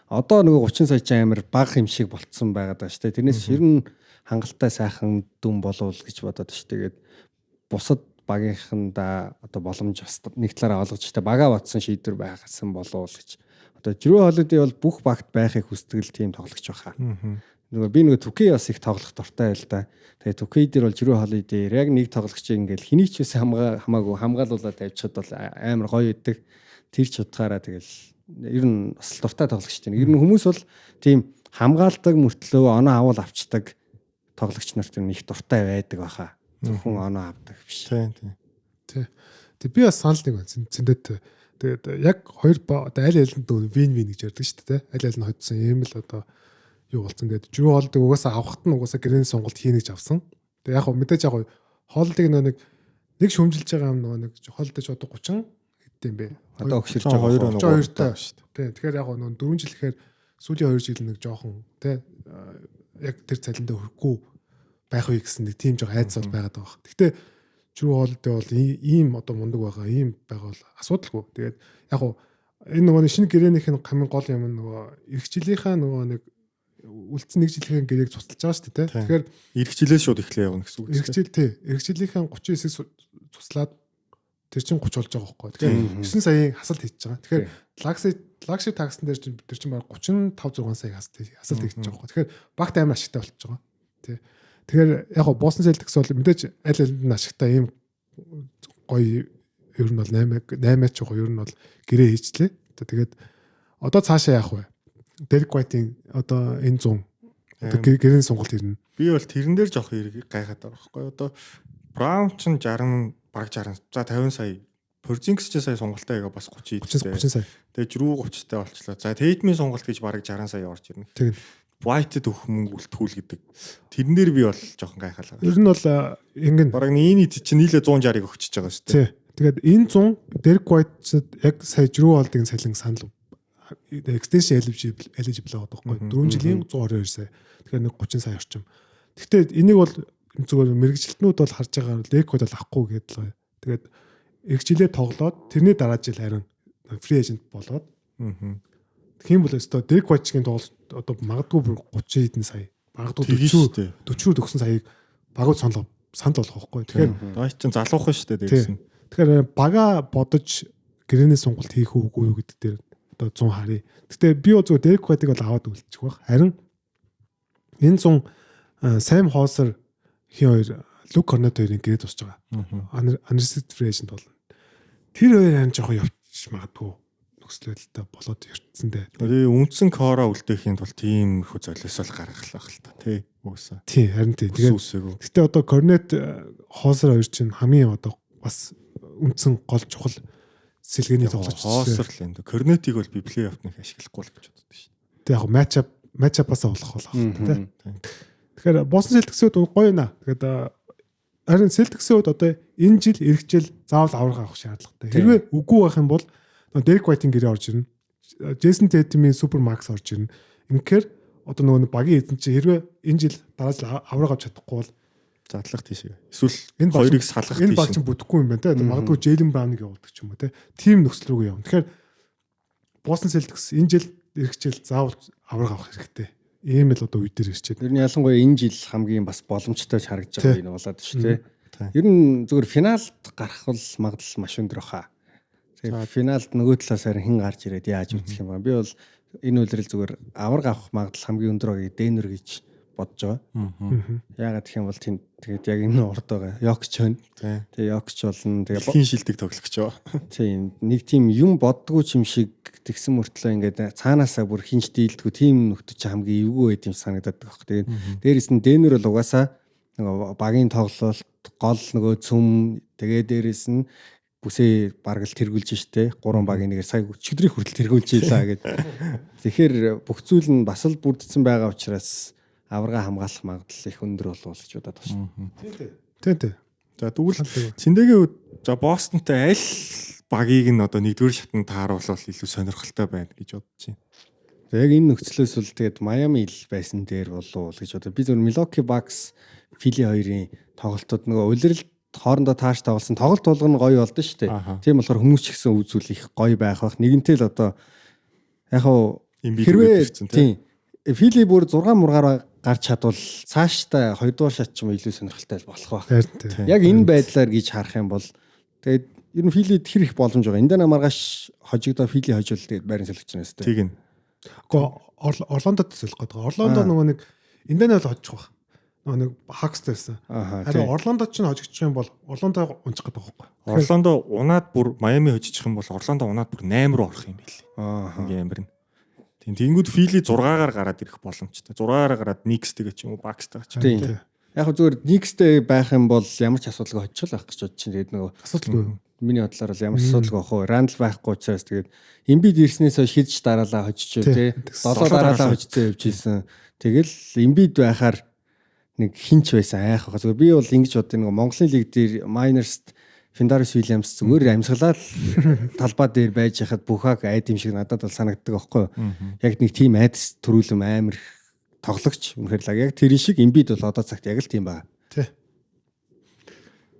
одоо нөгөө 30 сая чинь амар бага юм шиг болцсон байгаад байгаа шүү дээ. Тэрнээс ер нь хангалттай сайхан дүн болов гэж бодоод шүү. Тэгээд бусад багийнхандаа одоо боломж бас нэг талаараа олгож штэ бага батсан шийдвэр байгасан болов гэж. Одоо Jrue Holiday бол бүх багт байхыг хүсдэг л тийм тоглогч баха. Нөгөө би нөгөө 2K бас их тоглох дуртай байл да. Тэгээ 2K дээр бол Jrue Holiday яг нэг тоглогч ингээл хэний ч байсан хамаагүй хамгаалуулаад тавьчихад бол амар гоё идэг. Тэр ч утгаараа тэгэл Ер нь бас л дуртай тоглогч тийм. Ер нь хүмүүс бол тийм хамгаалдаг мөртлөө оноо авал авчдаг тоглогч нарт ер нь их дуртай байдаг баха. Зөвхөн оноо авдаг биш. Тийм тийм. Тий. Тэг би бас санал нэг байна. Зэндэт. Тэгээд яг хоёр одоо аль аль нь win win гэж ярьдаг шүү дээ. Аль аль нь хоцсон ийм л одоо юу болсон. Тэгээд Drew Holiday угаасаа авахт нь угаасаа гэрээний сонголт хийнэ гэж авсан. Тэгээд яг мэдээж яг Holiday нөгөө нэг шүмжилж байгаа юм нөгөө нэг Holiday ч одоо 30 хэд юм бэ? Одоо өгшөрч 32 байгаа. оноо 32-той. шүү дээ. Тий. Тэгэхээр яг нөгөө 4 жил гэхээр сүүлийн 2 жил нэг жоохон тий яг тэр цалиндаа хүрэхгүй байх үе гэсэн нэг тийм жоох айдас бол байгаад байгаа. Гэхдээ Drew Holiday бол ийм одоо мундаг байгаа, ийм байгаа бол асуудалгүй. Тэгээд яг гоо энэ нөгөө нэг шинэ гэрээнийх нь хамгийн гол юм нь нөгөө эх жилийнхаа нөгөө нэг үлдсэн нэг жилийнхээ гэрээг цуцалж байгаа шүү дээ. Тэгэхээр Ирэх жилээ шууд эхлэе явна гэсэн үг. эх жил тий, эх жилийнхээ 39-ийг цуцлаад тэр чинь 30 болж байгаа байхгүй. Тэгэхээр 9 саяын хасалт хийж байгаа. Тэгэхээр luxury tax-н дээр чинь тэр чинь баг 35 6 сая хасалт хийж байгаа байхгүй. Тэгэхээр багт амар ашигтай болчихж байгаа. Тий. Тэгэхээр яг го Boston Celtics бол мэдээж аль алинд нь ашигтай ийм гоё ер нь бол 8 8 ч гоё ер нь бол гэрээ хийчлээ. Тэгээд одоо цаашаа яах вэ? Derek White-ийн одоо энэ 100 одоо гэрээний сонголт ирнэ. Би бол тэрэн дээр жоох хэрэг гайхаад байгаа байхгүй. Одоо Браун ч 60 баг 60 за 50 сая Порзингс ч сая сонголтоо хийгээ бас 30 30 сая. Тэгээ Жрүү 30-тай болчлоо. За Тейтмийн сонголт гэж бараг 60 сая орж ирнэ. Тийм. White-д өгөх мөнгө үлдэхүүл гэдэг. Тэрэн дээр би бол жоохон гайхалаа. Ер нь бол ингэн бараг энэ чинь нийлээ 160-ыг өгчөж байгаа шүү дээ. Тий. Тэгээд энэ 100 Derek White яг сая Жрүү Холдын цалин санал extension eligible байгаа байхгүй. 4 жилийн 122 сая. Тэгэхээр нэг 30 сая орчим. Гэхдээ энийг бол зүгээр мэрэгжилтнүүд бол харж байгаа Derek White бол авахгүй гэдэг л. Тэгээд эх жилээ тоглоод тэрний дараа жил харин free agent болоод. Тийм бол өстой Derek White-ийн тоглолт одоо магадгүй бүр 30 хэдэн сая. Магадгүй 40 40 төгсөн саяыг багууд санал болох байхгүй. Тэгэхээр White чинь залуухан шүү дээ дээрээс нь. Тэгэхээр бага бодож гэрээний сонголт хийх үгүй юу гэдэг дээр одоо 100 харъя. Гэтэ би бол зүгээр Derek White-ыг бол аваад үлдчих байх. Харин энэ 100 Sam Hauser хин хоёр Luke Kornet хоёрын гэрээ тусч байгаа. Unrestricted free agent болно. Тэр хоёр харин жоохон явчих магадгүй нөхцөл байдалтай болоод ирсэн дээ. Тэгээ үндсэн core-оо үлдээхийн тулд тийм их золиос л гаргалах л та тий. Угсаа. Тий, харин тий. Тэгээд гэтээ одоо Kornet Hauser хоёр чинь хамгийн одоо бас үндсэн гол чухал сэлгээний тоглогч. Hauser л энэ. Kornet-ийг бол би плей-офф нэг ашиглахгүй л гэж боддог шин. Тэг яг match up-аас болох болох тий. Тэгэхээр Boston Celtics-үүд гоё наа. Тэгээд харин Celtics-ийн хувьд одоо энэ жил эх жил заавал аварга авах шаардлагатай. Хэрвээ үгүй байх юм бол Derek White-ийн гэрээ орж ирнэ. Jason Tatum-ийн Super Max орж ирнэ. Инхээр одоо нөгөө багийн эзэн чинь хэрвээ энэ жил дараа жил аварга авч чадахгүй бол задлах тийш. Эсвэл энэ хоёрыг салгах тийш. Энэ баг чинь бүтэхгүй юм байна те. Магадгүй Jaylen Brown-ыг явуулдаг ч юм уу те. Тим нөхцөл рүү явна. Тэгэхээр Boston Celtics энэ жил эх жил заавал аварга авах хэрэгтэй. Ийм л одоо үе дээр ирчээд. Ер нь ялангуяа энэ жил хамгийн бас боломжтой харагдаж байгаа юм болоод шүү дээ. Ер нь зүгээр финалд гарах бол магадлал маш өндөр баха. Тэгээ финалд нөгөө талаас харин хэн гарч ирээд яаж үзэх юм бэ? Би бол энэ үлрэл зүгээр аварга авах магадлал хамгийн өндөр байгааг Денвер гэж бодож байгаа. Яагаад гэх юм бол тийм тэгээд яг энэ урд байгаа. Йокич байна. Тэгээ Йокич болно. Тэгээ хин шилдэг тоглогч оо. Тийм нэг тийм юм боддгоо юм шиг тэгсэн мөртлөө ингээд цаанаасаа бүр хинч дийлдэггүй тийм нөхдөд чи хамгийн эвгүй байд юм санагдаад байгаа хөх. Тэгээд дээрэс нь Денвер бол угаасаа нөгөө багийн тоглолт гол нөгөө цөм тэгээ дээрэс нь бүсээ бараг л тэргүүлж штэ. Гурван багийн нэгээр сая өчигдрийн хүртэл тэргүүлж ийлаа гэд. Тэгэхээр бүх зүйл нь бас л бүрдсэн байгаа учраас аварга хамгаалах магадлал их өндөр болов гэж бодоод байна шүү. Тийм тийм. За тэгвэл Цэндэгийн үед за Бостонтой аль багийг нь одоо нэгдүгээр шатанд тааруулвал илүү сонирхолтой байна гэж бодож байна. За яг энэ нөхцлөөс бол тэгээд Майами ил байсан дээр болов гэж бодоо. Би зөвхөн Milwaukee Bucks, Philly хоёрын тоглолтод нөгөө улирал хоорондоо тааш тоглосон тоглолт болгоно гоё болдсон шүү дээ. Тийм болохоор хүмүүс ч гэсэн үзүүл их гоё байх бах. Нэгэнтэй л одоо яг хуу хэрвээ тийм Фили бүр 6 мургаар гарч чадвал цаашдаа хоёрдугаар шат ч юм илүү сонирхолтой болох байх. Яг энэ байдлаар гэж харах юм бол тэгээд ер нь Филид хэр их боломж байгаа. Энд маргааш хожигдоо Фили хожвол тэгээд байран солигч нэ өстэй. Тэг нь. Гэхдээ Орлондод солих гэдэг. Орлондо нөгөө нэг энд нь бол хожих байх. Нөгөө нэг Hawks байсан. Аха. Харин Орландо ч хожигдчих юм бол Орландо унчих гэдэг байхгүй. Орландо унаад бүр Майами хожчих юм бол Орландо унаад бүр 8 руу орох юм билээ. Аа. Ингээ амир нь. Тийм тэнгүүд Фили 6-гаар гараад ирэх боломжтой. 6-гаар гараад Knicks-тэйгээ ч юм уу Bucks-тэйгээ ч юм. Тийм. Яг хөө зүгээр Knicks-тэй байх юм бол ямар ч асуудалгүй хожчих л байх гэж бодож чинь. Тэгээд нөгөө Асуудалгүй. миний бодлоор бол ямар ч асуудалгүй ах уу. Рандл байхгүй учраас тэгээд Embiid ирснээс хойш хидж дараалаа хожиж тий. Долоо дараалаа хожицсан явж исэн. Тэгэл Embiid байхаар нэг хинч байсан айх баха. Зүгээр би бол ингэж боддог нэг Монголын лиг дээр Miners Финдарус Уильямс зүгээр амьсгалаад талбай дээр байж хахад бүхаг айд юм шиг надад бол санагддаг аахгүй юу. Яг нэг тийм айдас төрүүлэм амар их тоглогч үнэхээр л яг тэр шиг Embiid бол одоо цагт яг л тийм байна. Тий.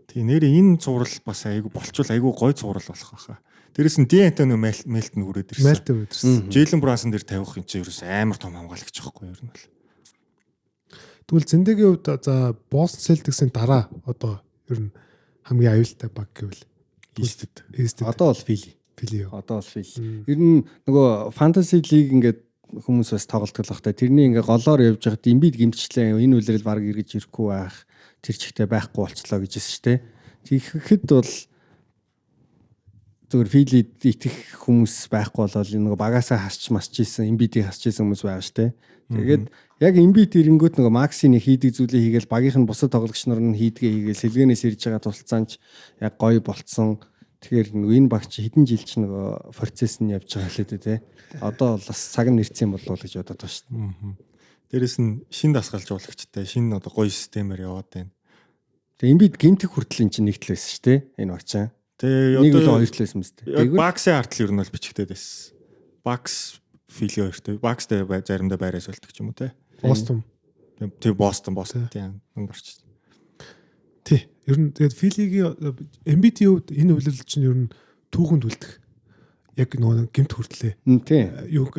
Тийм нэр энэ цуврал бас айгу болчвол айгу гой цуврал болох байхаа. Дээрэс нь Ди Антонио Мелтон хүрээд ирсэн. Мелтон өдөрсөн. Джейлен Брансон дээр тавих юм чи ерөөс амар том хамгаалагч байхгүй юу ер нь бол. Тэгвэл зэндэгийн хувьд за Boston Celtics-ийн дараа одоо ер нь хамгийн аюултай баг гэвэл East-д. East-д Одоо бол Philly. Philly юу. Одоо бол Philly. Ер нь нөгөө Fantasy League ингээд хүмүүс бас тоглолтгол бах та. Тэрний ингээ голоор явж байхад Embiid гимтчлээ. Энэ үлрэл баг эргэж ирэхгүй байх. Тэр чигтээ байхгүй болчлоо гэж хэлсэн шүү дээ. Тэгэхэд бол зүгээр Philly-д итгэх хүмүүс байхгүй болол энэ нөгөө багасаа хасч масч ийсэн, Embiid-ийг хасч ийсэн хүмүүс байгаа шүү дээ. Тэгээд яг Embiid ирэнгүүт нөгөө Maxi-ний хийдэг зүйлээ хийгээл багийнх нь бусад тоглогч нар нь хийдгээ хийгээл сэлгэнээс ирж байгаа тусалцаанч яг гоё болцсон. Тэгэхээр нөгөө энэ багч хэдэн жил ч нөгөө процесс нь явж байгаа лээ дээ тий. Одоо бол бас цаг нь ирсэн болов уу гэж бодоод байна шүү дээ. Дээрэс нь шин дасгалжуулагчтай шин одоо гоё системээр яваад байна. Тэгээ Embiid гимтэх хүртэл эн чинь нэг тал байсан шүү дээ. Энэ багч. Тэгээ Нэг үлээ одоо хоёр тал байсан мэт. яг Тэгвэл Bucks-ийн артл ер нь бол бичигдээд байсан. Bucks Philly хоёртой. Bucks-тай заримдаа байраа сольдог ч юм уу те. Boston. Тэг Boston Boston тийм энд орчих. Тий. Ер нь тэгээд Philly-гийн Embiid-ийн хувьд энэ үлрэл чинь ер нь түүхэнд үлдэх яг нөгөө нэг гэмт хүртлээ. тий. Юг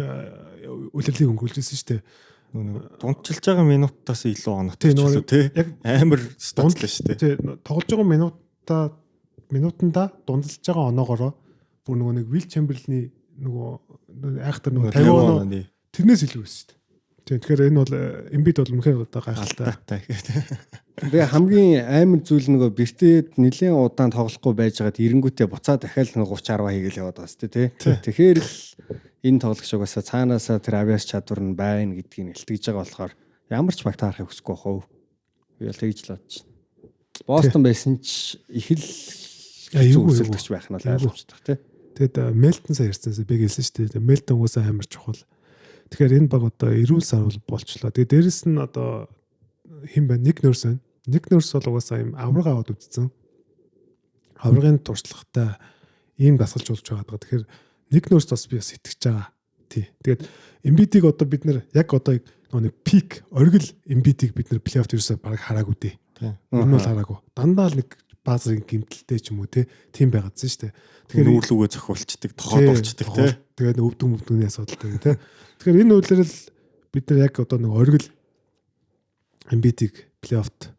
үлрэрлийг өнгөрүүлж ирсэн шүү дээ. Нөгөө дундчилж байгаа минутаас илүү оноотой Тий, ч нөгөө илүү те. яг Амар статлаа шүү дээ. Тий, тоглож байгаа минутаа минутанда дундалж байгаа оноогоороо бүр нөгөө нэг Will Chamberlain-ы нөгөө айхтар нөгөө 50 оноо онооны тэрнээс илүү байсан шүү дээ. Тий, тэгэхээр энэ бол Embiid бол үнэхээр одоо гайхалтай. алдаатай гэдэг. Тэгээ хамгийн амар зүйл нөгөө бэртээд нэлээд удаан тоглохгүй байж байгаад эренгүүтээ буцаа дахиад нөгөө 30 10 хийгээл яваад байгаа сте тий. Тэгэхээр л энэ тоглогч угаасаа цаанаасаа тэр авиас чадвар нь байна гэдгийг илтгэж байгаа болохоор ямар ч баг таарахыг хүсэхгүй бах уу. Би бол тэгж л бодчих. Бостон байсан ч их л хэцүү Эвгүй, өрсөлдөгч байх нь бол Эвгүй. ойлгомжтой тий. Тэгэд Мелтон сая ярьсанаас би хэлсэн шүү дээ. Мелтон угаасаа амар чухал. Тэгэхээр энэ баг одоо эрүүл сарвал болчлоо. Тэгээд дээрэс нь одоо хэн бэ? Ник Нөрс байна. Ник Нөрс бол угаасаа юм авраг аваад үдцэн. Аврагын туршлагатай ийм дасгалжуулж байгаа даа. Тэгэхээр Ник Нөрс бас би бас итгэж байгаа. Тий. Тэгээд Embiid-ийг одоо бид нэр яг одоо нөгөө нэг пик оргил Embiid-ийг бид нэр плей-офф ерөөсөө баг хараагүй дээ. Тий. Ер нь бол хараагүй. Дандаа л нэг баазрын гимтэлтэй ч юм уу те тийм байгаадсан шүү дээ. Тэгэхээр нүүрлүүгээ зохиулцдаг, тохоод болчдөг те. Тэгээд өвдөн өвдөгний асуудалтай те. Тэгэхээр энэ үйлрэл бид нар яг одоо нэг оргил Embiid-ийг плей-оффт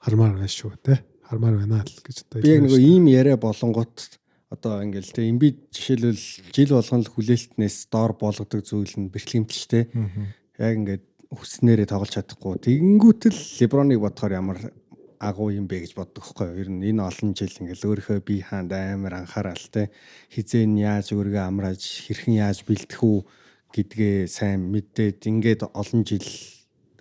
хармаар байна шүү те. Хармаар байна л гэж одоо Би яг нөгөө ийм яриа болонгот одоо ингээл те Embiid жишээлбэл жил болгон л хүлээлтнээс доор болгодог зүйл нь бэрхлэмтэл шүү дээ. Яг ингээд хүснээрээ тоглож чадахгүй. Тэгэнгүүтэл Леброныг бодохоор ямар агуу юм бэ гэж боддог хгүй юу. Ер нь энэ олон жил ингээл өөрийнхөө бие хаанд амар анхаарал те хизээ нь яаж өөрийгөө амрааж хэрхэн яаж бэлдэх үү гэдгээ сайн мэдээд ингээд олон жил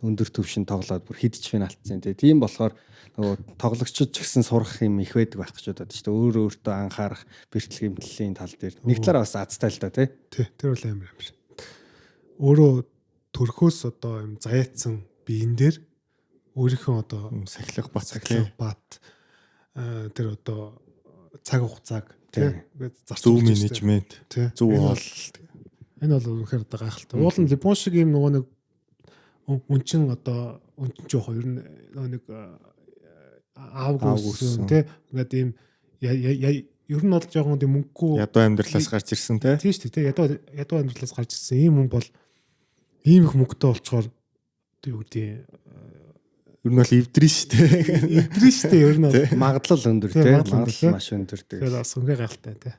өндөр түвшинд тоглоод бүр хэд ч финалцсан те. Тийм болохоор нөгөө тоглогчид ч гэсэн сурах юм их байдаг байх гэж бодод шүү дээ. Өөр өөртөө анхаарах бэрхлэл гэмтлийн тал дээр. Нэг талаараа бас азтай л да те. Тий, тэр бол амар амар. Өөрөө төрхөөс одоо юм заяатсан биен дээр өөрийнхөө одоо Сахилга бат сахилга бат тэр одоо цаг хугацааг тий ингээд зөв зарцуулж штэ. менежмент, Тий. зөв Энэ бол- хооллолт. Энэ бол үнэхээр одоо гайхалтай. Уул нь Леброн шиг юм нөгөө нэг үнчин одоо үнчин ч яах ер нь нөгөө нэг аавг Аавг өссөн өссөн. тий ингээд ийм ер нь бол жоохон тийм мөнгөгүй Ядуу амьдралаас гарч ирсэн те. тийм шүү дээ тий ядуу амьдралаас гарч ирсэн ийм хүн бол ийм их мөнгөтэй болчоор одоо юу гэдэг Ер нь бол эвдрэн шүү дээ. эвдрэн шүү дээ ер нь бол Магадлал өндөр Тий, те. магадлал өндөр, Магадлал тий. маш өндөр тэгэхээр тэгэл. бас үнэхээр гайхалтай тий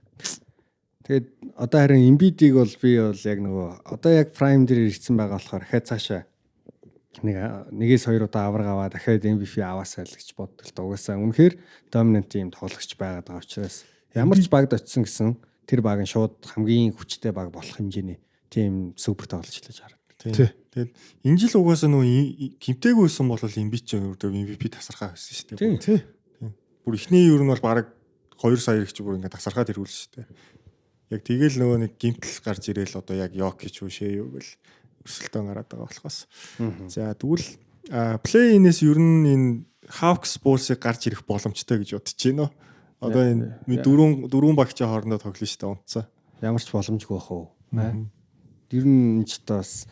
Тэгээд одоо харин Embiid-ийг бол би бол яг нөгөө одоо яг prime дээр ирсэн байгаа болохоор дахиад цаашаа Нэгээс хоёр удаа аварга аваа дахиад MVP аваасаа л гэж боддог л да. Угаасаа үнэхээр dominant team тоглогч байгаад байгаа учраас ямар ч багт очисон гэсэн тэр баг нь шууд хамгийн хүчтэй баг болох хэмжээний тийм супер тоглогч л гэж хараад. Тийм. Тэгээд энэ жил угаасаа нөгөө гимтэйгүй байсан бол Embiid ч өөртөө MVP тасархаа байсан шүү дээ. Тий. Бүр эхний ер нь бол бараг 2 сая их чи бүр ингээд тасархаад ирүүлсэн шүү дээ. Яг тэгэл нөгөө нэг гимтэл гарч ирээл одоо яг Йокич үү шээ юу гэл өрсөлдөөн гараад байгаа болохоос. За тэгвэл play-in-ээс ер нь энэ Hawks Bulls-ыг гарч ирэх боломжтой гэж бодож байна. Одоо энэ дөрвөн багчийн хоорондоо тоглоно шүү дээ унтцаа. Ямар ч боломжгүй бах уу. Ер нь энэ ч бас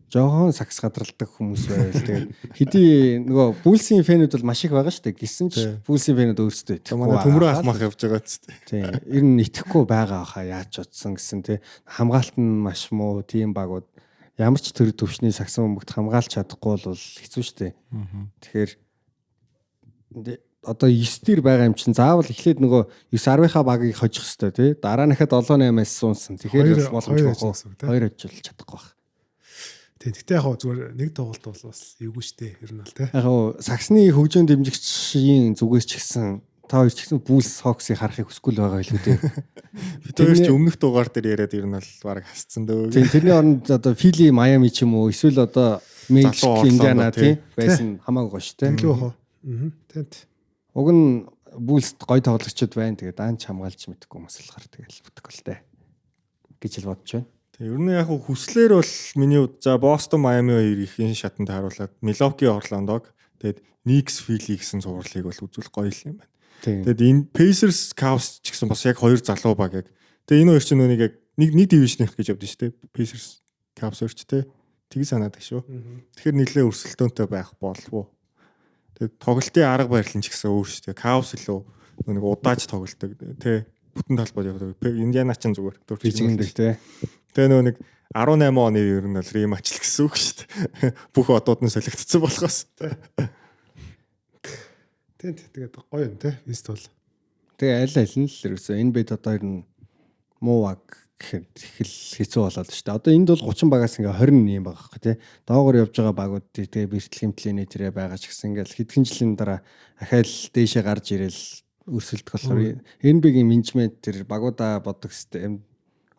жоохон сакс гадралдаг хүмүүс байвал тэгээд хэдий нөгөө Bulls-ийн fan үүд бол маш их байгаа шүү дээ. Гисэн ч Bulls-ийн fan үүд өөрсдөө итгэхгүй. Манай төмрөө ах мах явж байгаа ч тийм. Ер нь итгэхгүй байгаа хаа яаж утсан гэсэн тий. Хамгаалт нь маш муу тийм багууд ямар ч төр төвшний сагсан бөмбөгт хамгаалж чадахгүй бол хэцүү шүү дээ. Тэгэхээр одоо 9 дээр байгаа юм чинь заавал эхлээд нөгөө 9 10-ынхаа багийг хожих хэвээр тий. Дараа нь дахиад 7 8-аас суунсан. Тэгэхээр боломжгүй. Хоёр хожил чадахгүй байх. Тий. Гэтэ яг хөө зүгээр нэг тоглолт бол бас эвгүй штэ. Ер нь бол тий. Яг хөө саксны хөгжөөн дэмжигчийн зүгээс ч гэсэн та хоёр ч гэсэн Bulls Hawks-ыг харахыг хүсэхгүй л байгаа илүү дээ. Бид хоёр ч өмнөх дугаар дээр яриад ер нь бол баг хасцсан дөө. Тийм, тэрний оронд одоо Philly, Miami ч юм уу эсвэл одоо Magic, Indiana тий байсан хамаагүй шүү дээ. Тэглүү хөө. Аа. Тийм. Уг нь Bulls-д гой тоглогчид байна. Тэгээд даанч хамгаалж мэдэхгүй хүмүүс болохоор тэгэл бүтэхгүй л дээ гэж л бодож байна. Тэг ер нь яг хүслээр бол миний за Boston, Miami хоёр их энэ шатанд харуулад Milwaukee, Orlando-г тэгээд Knicks, Philly гэсэн цувралыг бол үзүүл гоё юм байна. Тэгээд энэ Pacers, Cavs ч гэсэн бас яг хоёр залуу баг яг. Тэгээд энэ хоёр чинь нүг яг нэг division-ых гэж явдсан шүү дээ. Pacers, Cavs хоёр ч те. Тийг санаад шүү. Тэгэхээр нэлээ өрсөлдөөнтэй байх болов уу? Тэгээд тоглолтын арга барил нь ч гэсэн өөр шүү дээ. Cavs илүү нэг удааж тоглолдог те. Бүтэн талбайд явдаг. Индиана ч зүгээр дөрвчигндэг те. Тэгээ нөгөө нэг 18 оны ер нь бол рематч л гэсэн үг шүү дээ. Бүх одууд нь солигдсон болохоос. Тийм тэгээд гоё юм те. Вест бол. Тэгээ аль аль нь л ерөөсөө энэ бед одоо ер нь муу баг гэхэд их л хэцүү болоод шүү дээ. Одоо энд бол 30 багаас ингээ 21 юм байгаа байхгүй тий. Доогоор явж байгаа багууд тэгээ бэртэл хэмтлээний тэрэ байгаа ч гэсэн ингээл хэдхэн жилийн дараа ахаал дээшээ гарч ирэл өрсөлдөх болохоор NBA-гийн менежмент тэр багуудаа бодох систем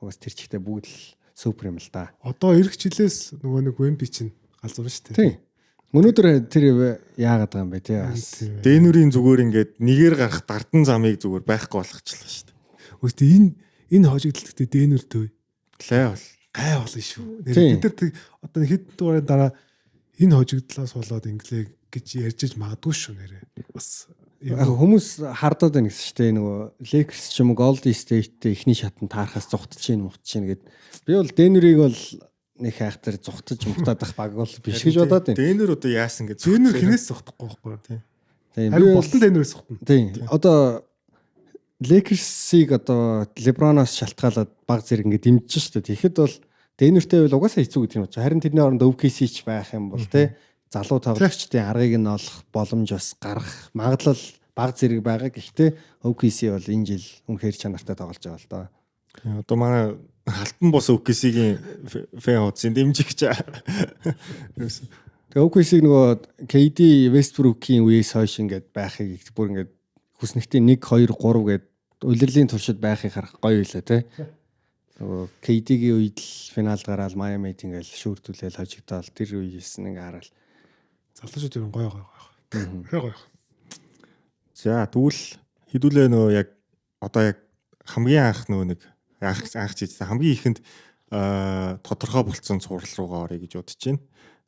угаас тэр чигтээ бүгд л супер юм л да. Одоо эх жилээс нөгөө нэг Wemby чинь галзуурна шүү дээ. Тийм. Өнөөдөр тэр яагаад байгаа юм бэ тий бас. Дэнүрийн зүгээр ингээд нэгээр гарах дардан замыг зүгээр байхгүй болгочлаа шүү дээ. Үгүй энэ хожигдол гэхдээ Дэнүр төв. Лай бол гай болно шүү. Бид нар одоо хэдэн дугаарын дараа энэ хожигдлоос болоод инглээ гэж ярьж иж магадгүй шүү нэрээ. Бас Яг хүмүүс хардаад байна гэсэн шүү дээ. Нөгөө Lakers ч юм уу Golden State-тэй эхний шатанд таарахаас зугтаж чинь мутж чинь гэд. Би бол Денверийг бол нэг хайхтар зугтаж мутаад ах баг бол биш гэж бодоод байна. Денвер одоо яасан гэж Денвер хинээс зугтахгүй байхгүй. Тийм. Харин болтон Денверээс зугтана. Тийм. Одоо Lakers-ыг одоо LeBron-оос шалтгаалаад баг зэрэг ингэ дэмжиж шүү дээ. Тэгэхэд бол Денвертэй бол угаасаа хэцүү гэдэг юм чи. Харин тэрний оронд OKC ч байх юм бол те залуу тоглогчдын аргыг нь олох боломж бас гарах магадлал баг зэрэг байгаа. Гэхдээ OKC бол энэ жил үнэхээр чанартай тоглож байгаа л доо. Одоо манай Алтан бос OKC-гийн фэн хуудсын дэмжигч. Тэгээ OKC-г нөгөө KD Westbrook-ийн үеэс хойш ингээд байхыг бүр ингээд хүснэгтийн 1 2 3 гээд улирлын туршид байхыг харах гоё байлаа те. Нөгөө KD-гийн үед л финалд гараад Miami-д ингээл шүүрдүүлээл хожигдоол тэр үеэс нь ингээ хараад залуучууд ер нь гоё гоё гоё. Гоё. За тэгвэл хэдүүлээ нөгөө яг одоо яг хамгийн анх нөгөө нэг анх чийдсэн хамгийн ихэнд тодорхой болцсон цуврал руугаа оръё гэж бодож байна.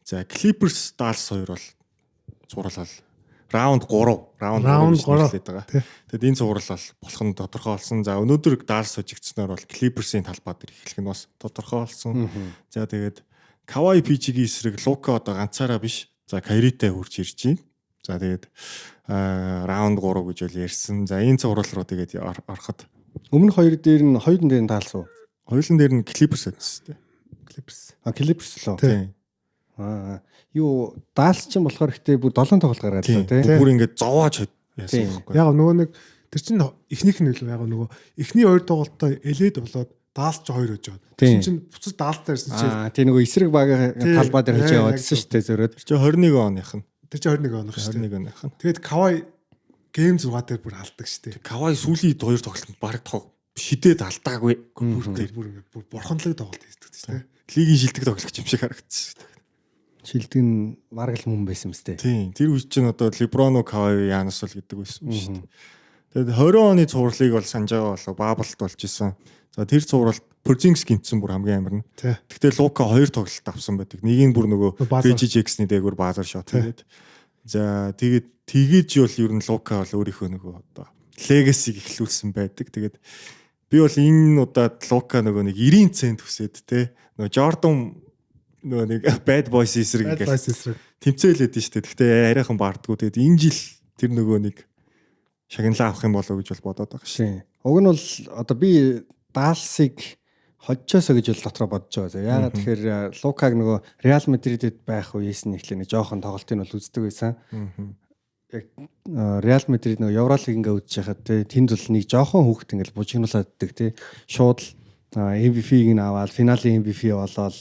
За Clippers Dallas хоёр бол цуврал бол раунд 3 раунд 3 гэж байгаа. Тэгэд энэ цуврал бол болох нь тодорхой болсон. За өнөөдөр Dallas хожигдсноор бол Clippers-ийн талбай дээр эхлэх нь бас тодорхой болсон. За тэгээд Kawhi PG-гийн эсрэг Лука одоо ганцаараа биш. За Kyrie-тэй хурж ирж байна. За тэгээд раунд 3 гэж бол ярьсан. За энэ цуврал руу тэгээд ороход өмнөх хоёр дээр нь хоёулын дээр нь таалсан уу? Хоёулын дээр нь Clippers байсан дээ. Clippers. А Clippers лөө. Тийм. Аа юу Dallas ч юм болохоор ихтэй бүр 7 тоглолт гаргаад л тий. Бүр ингээд зовоож яасан байхгүй. Яг нөгөө нэг тэр чинь эхнийх нь илүү яг нөгөө эхний хоёр тоглолтоо элед болоод Даллас ч 2 хожоод. Тэгсэн чинь буцаж Даллас дээрсэн чинь Аа тий нөгөө эсрэг багийн талбай дээр хожиж Тий, яваад яг ирсэн шүү дээ зөрөөд. Тэр чинь 21 оных нь. тэр чинь 21 оных шүү дээ. 21 оных нь. Тэгээд Кавай game 6 дээр бүр алдаг шүү дээ. Кавай сүүлийн хоёр тоглолтод баг тог шидээд алдаагүй. Бүр тэр бүр ингээд бүр бурханлаг тоглолт хийдэг шүү дээ. Лигийн шилдэг тоглогч юм шиг харагдсан шүү дээ. Шилдэг нь бараг л мөн байсан мэт. Тийм. Тэр үед чинь одоо Леброн уу Кавай Янас бол гэдэг байсан шүү дээ. Тэгээд 20 оны цувралыг бол санаж байгаа болоо bubble-д болж исэн. За тэр цувралд Порзингис гимтсэн бүр хамгийн амар нь. Тий. Гэхдээ Лука хоёр тоглолт авсан байдаг. Нэг нь бүр нөгөө Buzzer. Reggie Jackson-ы дээгүүр buzzer shot хийгээд. За тэгээд тэгэж бол ер нь Лука бол өөрийнхөө нөгөө одоо legacy-г эхлүүлсэн байдаг. Тэгээд би бол энэ удаад Лука нөгөө нэг 90 цент өсөөд те нөгөө Jordan нөгөө нэг Bad Boys эсрэг Bad ингээл Boys эсрэг. тэмцээлээд нь шүү дээ. Гэхдээ арайхан баардггүй. Тэгээд энэ жил тэр нөгөө нэг шагналаа авах юм болоо гэж бол бодоод байгаа шээ. Тийм. Уг нь бол одоо би Далласыг хожоосоо гэж бол дотроо бодож байгаа. За яагаад тэгэхээр Лукаг нөгөө Реал Мадридэд байх үеэс нь эхлээ нэг жоохон тоглолтыг бол үздэг байсан. Яг Реал Мадрид нөгөө Евролиг ингээ үзэж байхад те тэнд бол нэг жоохон хүүхэд ингээл бужигнуулаад иддэг те шууд л MVP-г нь аваад финалийн MVP болоод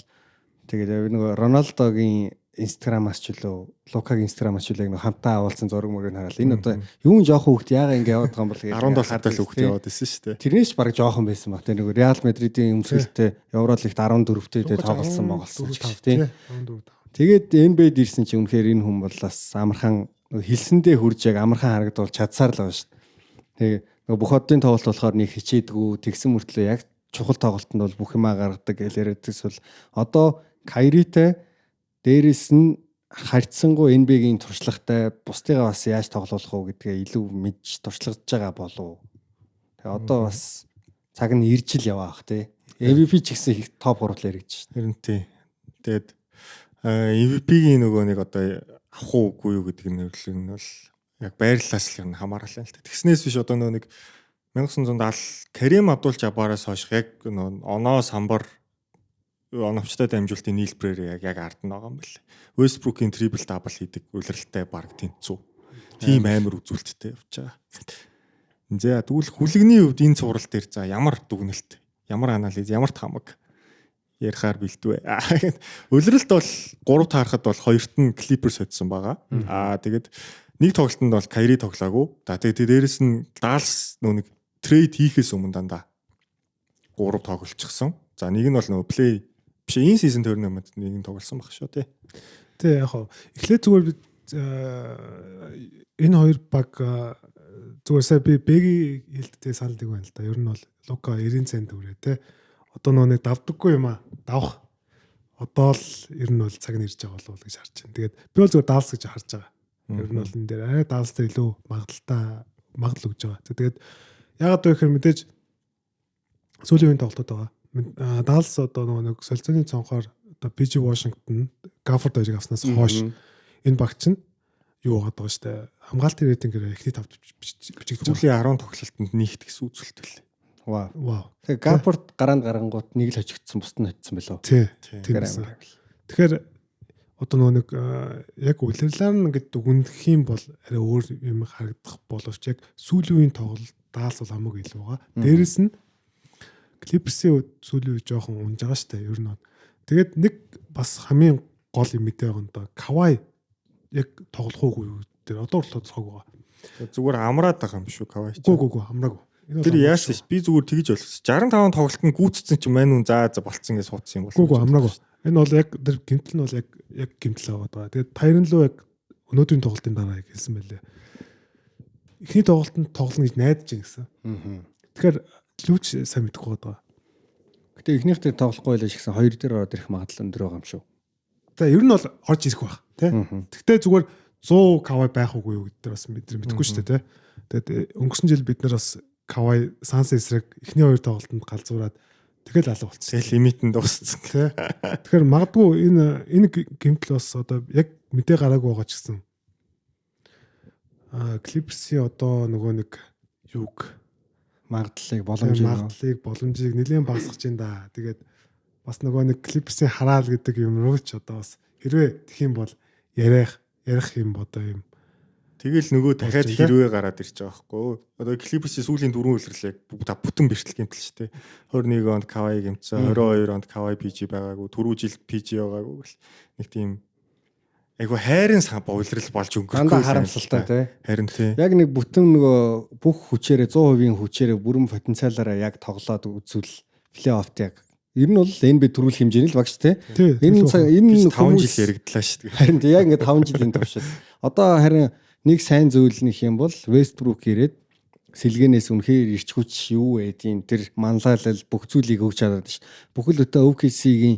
тэгээд нөгөө Роналдогийн Instagram-аас ч үлээ Лукагийн Instagram-аас ч үлээ нөгөө хамтаа авалцсан зураг мөрийг хараад энэ одоо юун жоохон хүүхэд яагаад ингээ яваад байгаа юм бол гэж 17 тал хүүхэд яваад исэн шүү дээ. Тэрнээс баг жоохон байсан баг. Тэр нөгөө Реал Мадридийн өмсгөлтэй Евролигт 14-тэй тэгээ тоглолцсон моголсон ч гэх тийм. 14 5. Тэгээд NBA-д ирсэн чинь үнэхээр энэ хүн бол бас амархан нөгөө хэлсэндээ хурж яг амархан харагдвал чадсаар л байгаа шүү дээ. Тэгээ нөгөө бүх одын тоглолт болохоор нэг хичээдгүү тэгсэн мөртлөө яг чухал тоглолтод бол бүх юмаа гаргадаг гэж яриадагс бол одоо Кайритэй дээрэс нь харьцангуй NBA-гийн туршлагатай бусдыгаа бас яаж тоглуулах уу гэдгээ илүү мэдж туршлагаж байгаа болов. Тэгээ одоо бас цаг нь ирж л яваа ах тий. MVP ч гэсэн их топ 3 л яригдж шин. Харин тий. Тэгээд MVP-гийн нөгөө нэг одоо авах уу үгүй юу гэдэг нь нь бол яг байрлалаас л ер нь хамаарал юм л та. Тэгснээс биш одоо нөгөө нэг 1970 Карим Абдул Жабараас хойш яг нөгөө оноо самбар оновчтой дамжуултын нийлбэрээр яг ард нь байгаа юм байна. Westbrook-ийн triple double хийдэг улиралтай баг тэнцүү. Тийм амар үзүүлэлттэй явж байгаа. За тэгвэл хүлэгний хувьд энэ цуврал дээр за ямар дүгнэлт, ямар анализ, ямар таамаг ярихаар бэлдвэ. Улиралд бол 3 таарахад бол хоёрт нь Clippers хоцсон байгаа. Аа тэгээд нэг тоглолтод бол Kyrie тоглоогүй. За тэгээд дээрэс нь Dallas нөө нэг trade хийхээс өмнө дандаа 3 тоглолцсон. За нэг нь бол нөгөө play биш энэ season tournament нэг нь тоглосон баг шүү тий. Тий яг хав. Эхлээд зүгээр би энэ хоёр баг зүгээр сая би Бэги хэлдтэй санал нэг байна л да. Ер нь бол Лука 90 цент хүрээ те. Одоо нөө нэг давдаггүй юм а. Давах. Одоо л ер нь бол цаг нь ирж байгаа болов уу гэж харж байна. Тэгээд би бол зүгээр Даллас гэж харж байгаа. Ер нь бол энэ дээр арай Даллас дээр илүү магадлалтай магадлал өгж байгаа. Тэгээд ягаад вэ гэхээр мэдээж сүүлийн үеийн тоглолтод байгаа. Даллас одоо нөгөө нэг солилцооны цонхоор одоо PG Washington, Gafford хоёрыг авснаас хойш энэ баг чинь юу байгаад байгаа штэ. Хамгаалтын рейтингээр эхний тавд бичигдэж байгаа. Сүүлийн 10 тоглолтод нэгт гэсэн үзүүлэлт байлээ. Вау. Вау. Тэгээ Gafford гараанд гарангуут нэг л хожигдсон, бусд нь хоцсон билүү. Тий. Тий. Тийм Тэгэхээр байсан. амар байл. Тэгэхээр одоо нөгөө нэг яг улирлаар нь ингээд дүгнэх юм бол арай өөр юм харагдах боловч яг сүүлийн үеийн тоглолт Даллас бол хамаагүй илүү байгаа. Дээрэс нь Clippers-ийн хувьд сүүлийн үе жоохон унж байгаа штэ ер нь. Тэгээд нэг бас хамгийн гол юм мэдээ байгаа нь доо Кавай яг тоглох уугүй юу дээр одоо хүртэл тодорхойгүй байгаа. Зүгээр амраад байгаа юм шүү Кавай. Үгүй үгүй үгүй амраагүй. Энэ бол Тэр амраагүй яасан шүү. би зүгээр тэгж ойлгосон. 65 тоглолтод гүйцэтсэн чинь мань үн за за болцсон гэж суудсан юм бол. Үгүй үгүй амраагүй. Энэ бол яг тэр гэмтэл нь бол яг гэмтэл байгаа даа. Тэгээд Тайрон луу яг өнөөдрийн тоглолтын дараа яг хэлсэн байлээ. Эхний тоглолтод тоглоно гэж найдаж байна гэсэн. Тэгэхээр лүүч сайн мэдэхгүй байгаа. Гэтэ эхнийх дээр тоглохгүй байлаа шигсэн хоёр дээр ороод ирэх магадлал өндөр байгаа юм шүү. За ер нь бол орж ирэх байх тий. Тэгтээ зүгээр 100 Кавай байх уугүй юу гэдэг бас бид нар мэдэхгүй шүү дээ тий. Тэгээд өнгөрсөн жил бид нар бас Кавай Санс эсрэг эхний хоёр тоглолтод галзуураад тэгэл алга болчихсон. Тэгэл лимитэнд дууссан. Тий. Тэгэхээр магадгүй энэ гэмтэл бас одоо яг мэдээ гараагүй байгаа ч гэсэн Clippers-ийн одоо нөгөө нэг юг Магадлалыг боломжийг магадлалыг боломжийг нэлээд багасгаж байна да. Тэгээд бас нөгөө нэг Clippers-ийн хараал гэдэг юм руу ч одоо бас хэрвээ тэх юм бол ярих юм бодоо юм Тэгэл нөгөө дахиад Болж байна. хэрвээ гараад ирж байгаа байхгүй юу? Одоо Clippers-ийн сүүлийн дөрвөн үлрэл яг бүтэн бэртэл гэмтэл шүү дээ. 21 онд Kawhi гэмтсэн, 22 онд Kawhi PG байгаагүй, түрүү жил PG байгаагүй гэл нэг тийм айгу хайрын сан улирал болж өнгөрөхгүй. Дандаа харамсалтай тий. Харин тий. Яг нэг бүтэн нөгөө бүх хүчээрээ 100% хүчээрээ бүрэн потенциалаараа яг тоглоод үзвэл плей-оффт яг ер нь бол NBA төрүүлэх хэмжээний л багш тий. Тий. Энэ цаг энэ 5 жил яригдлаа шүү дээ. Харин тий яг ингээд 5 жилийн туршид. Одоо харин нэг сайн зүйл нөх юм бол Westbrook ирээд сэлгэнээс үнэхээр ирч хүч юу байдیں۔ Тэр манлайлал бүх зүйлийг өгч чадаад ш. Бүхэл бүтэн OKC-гийн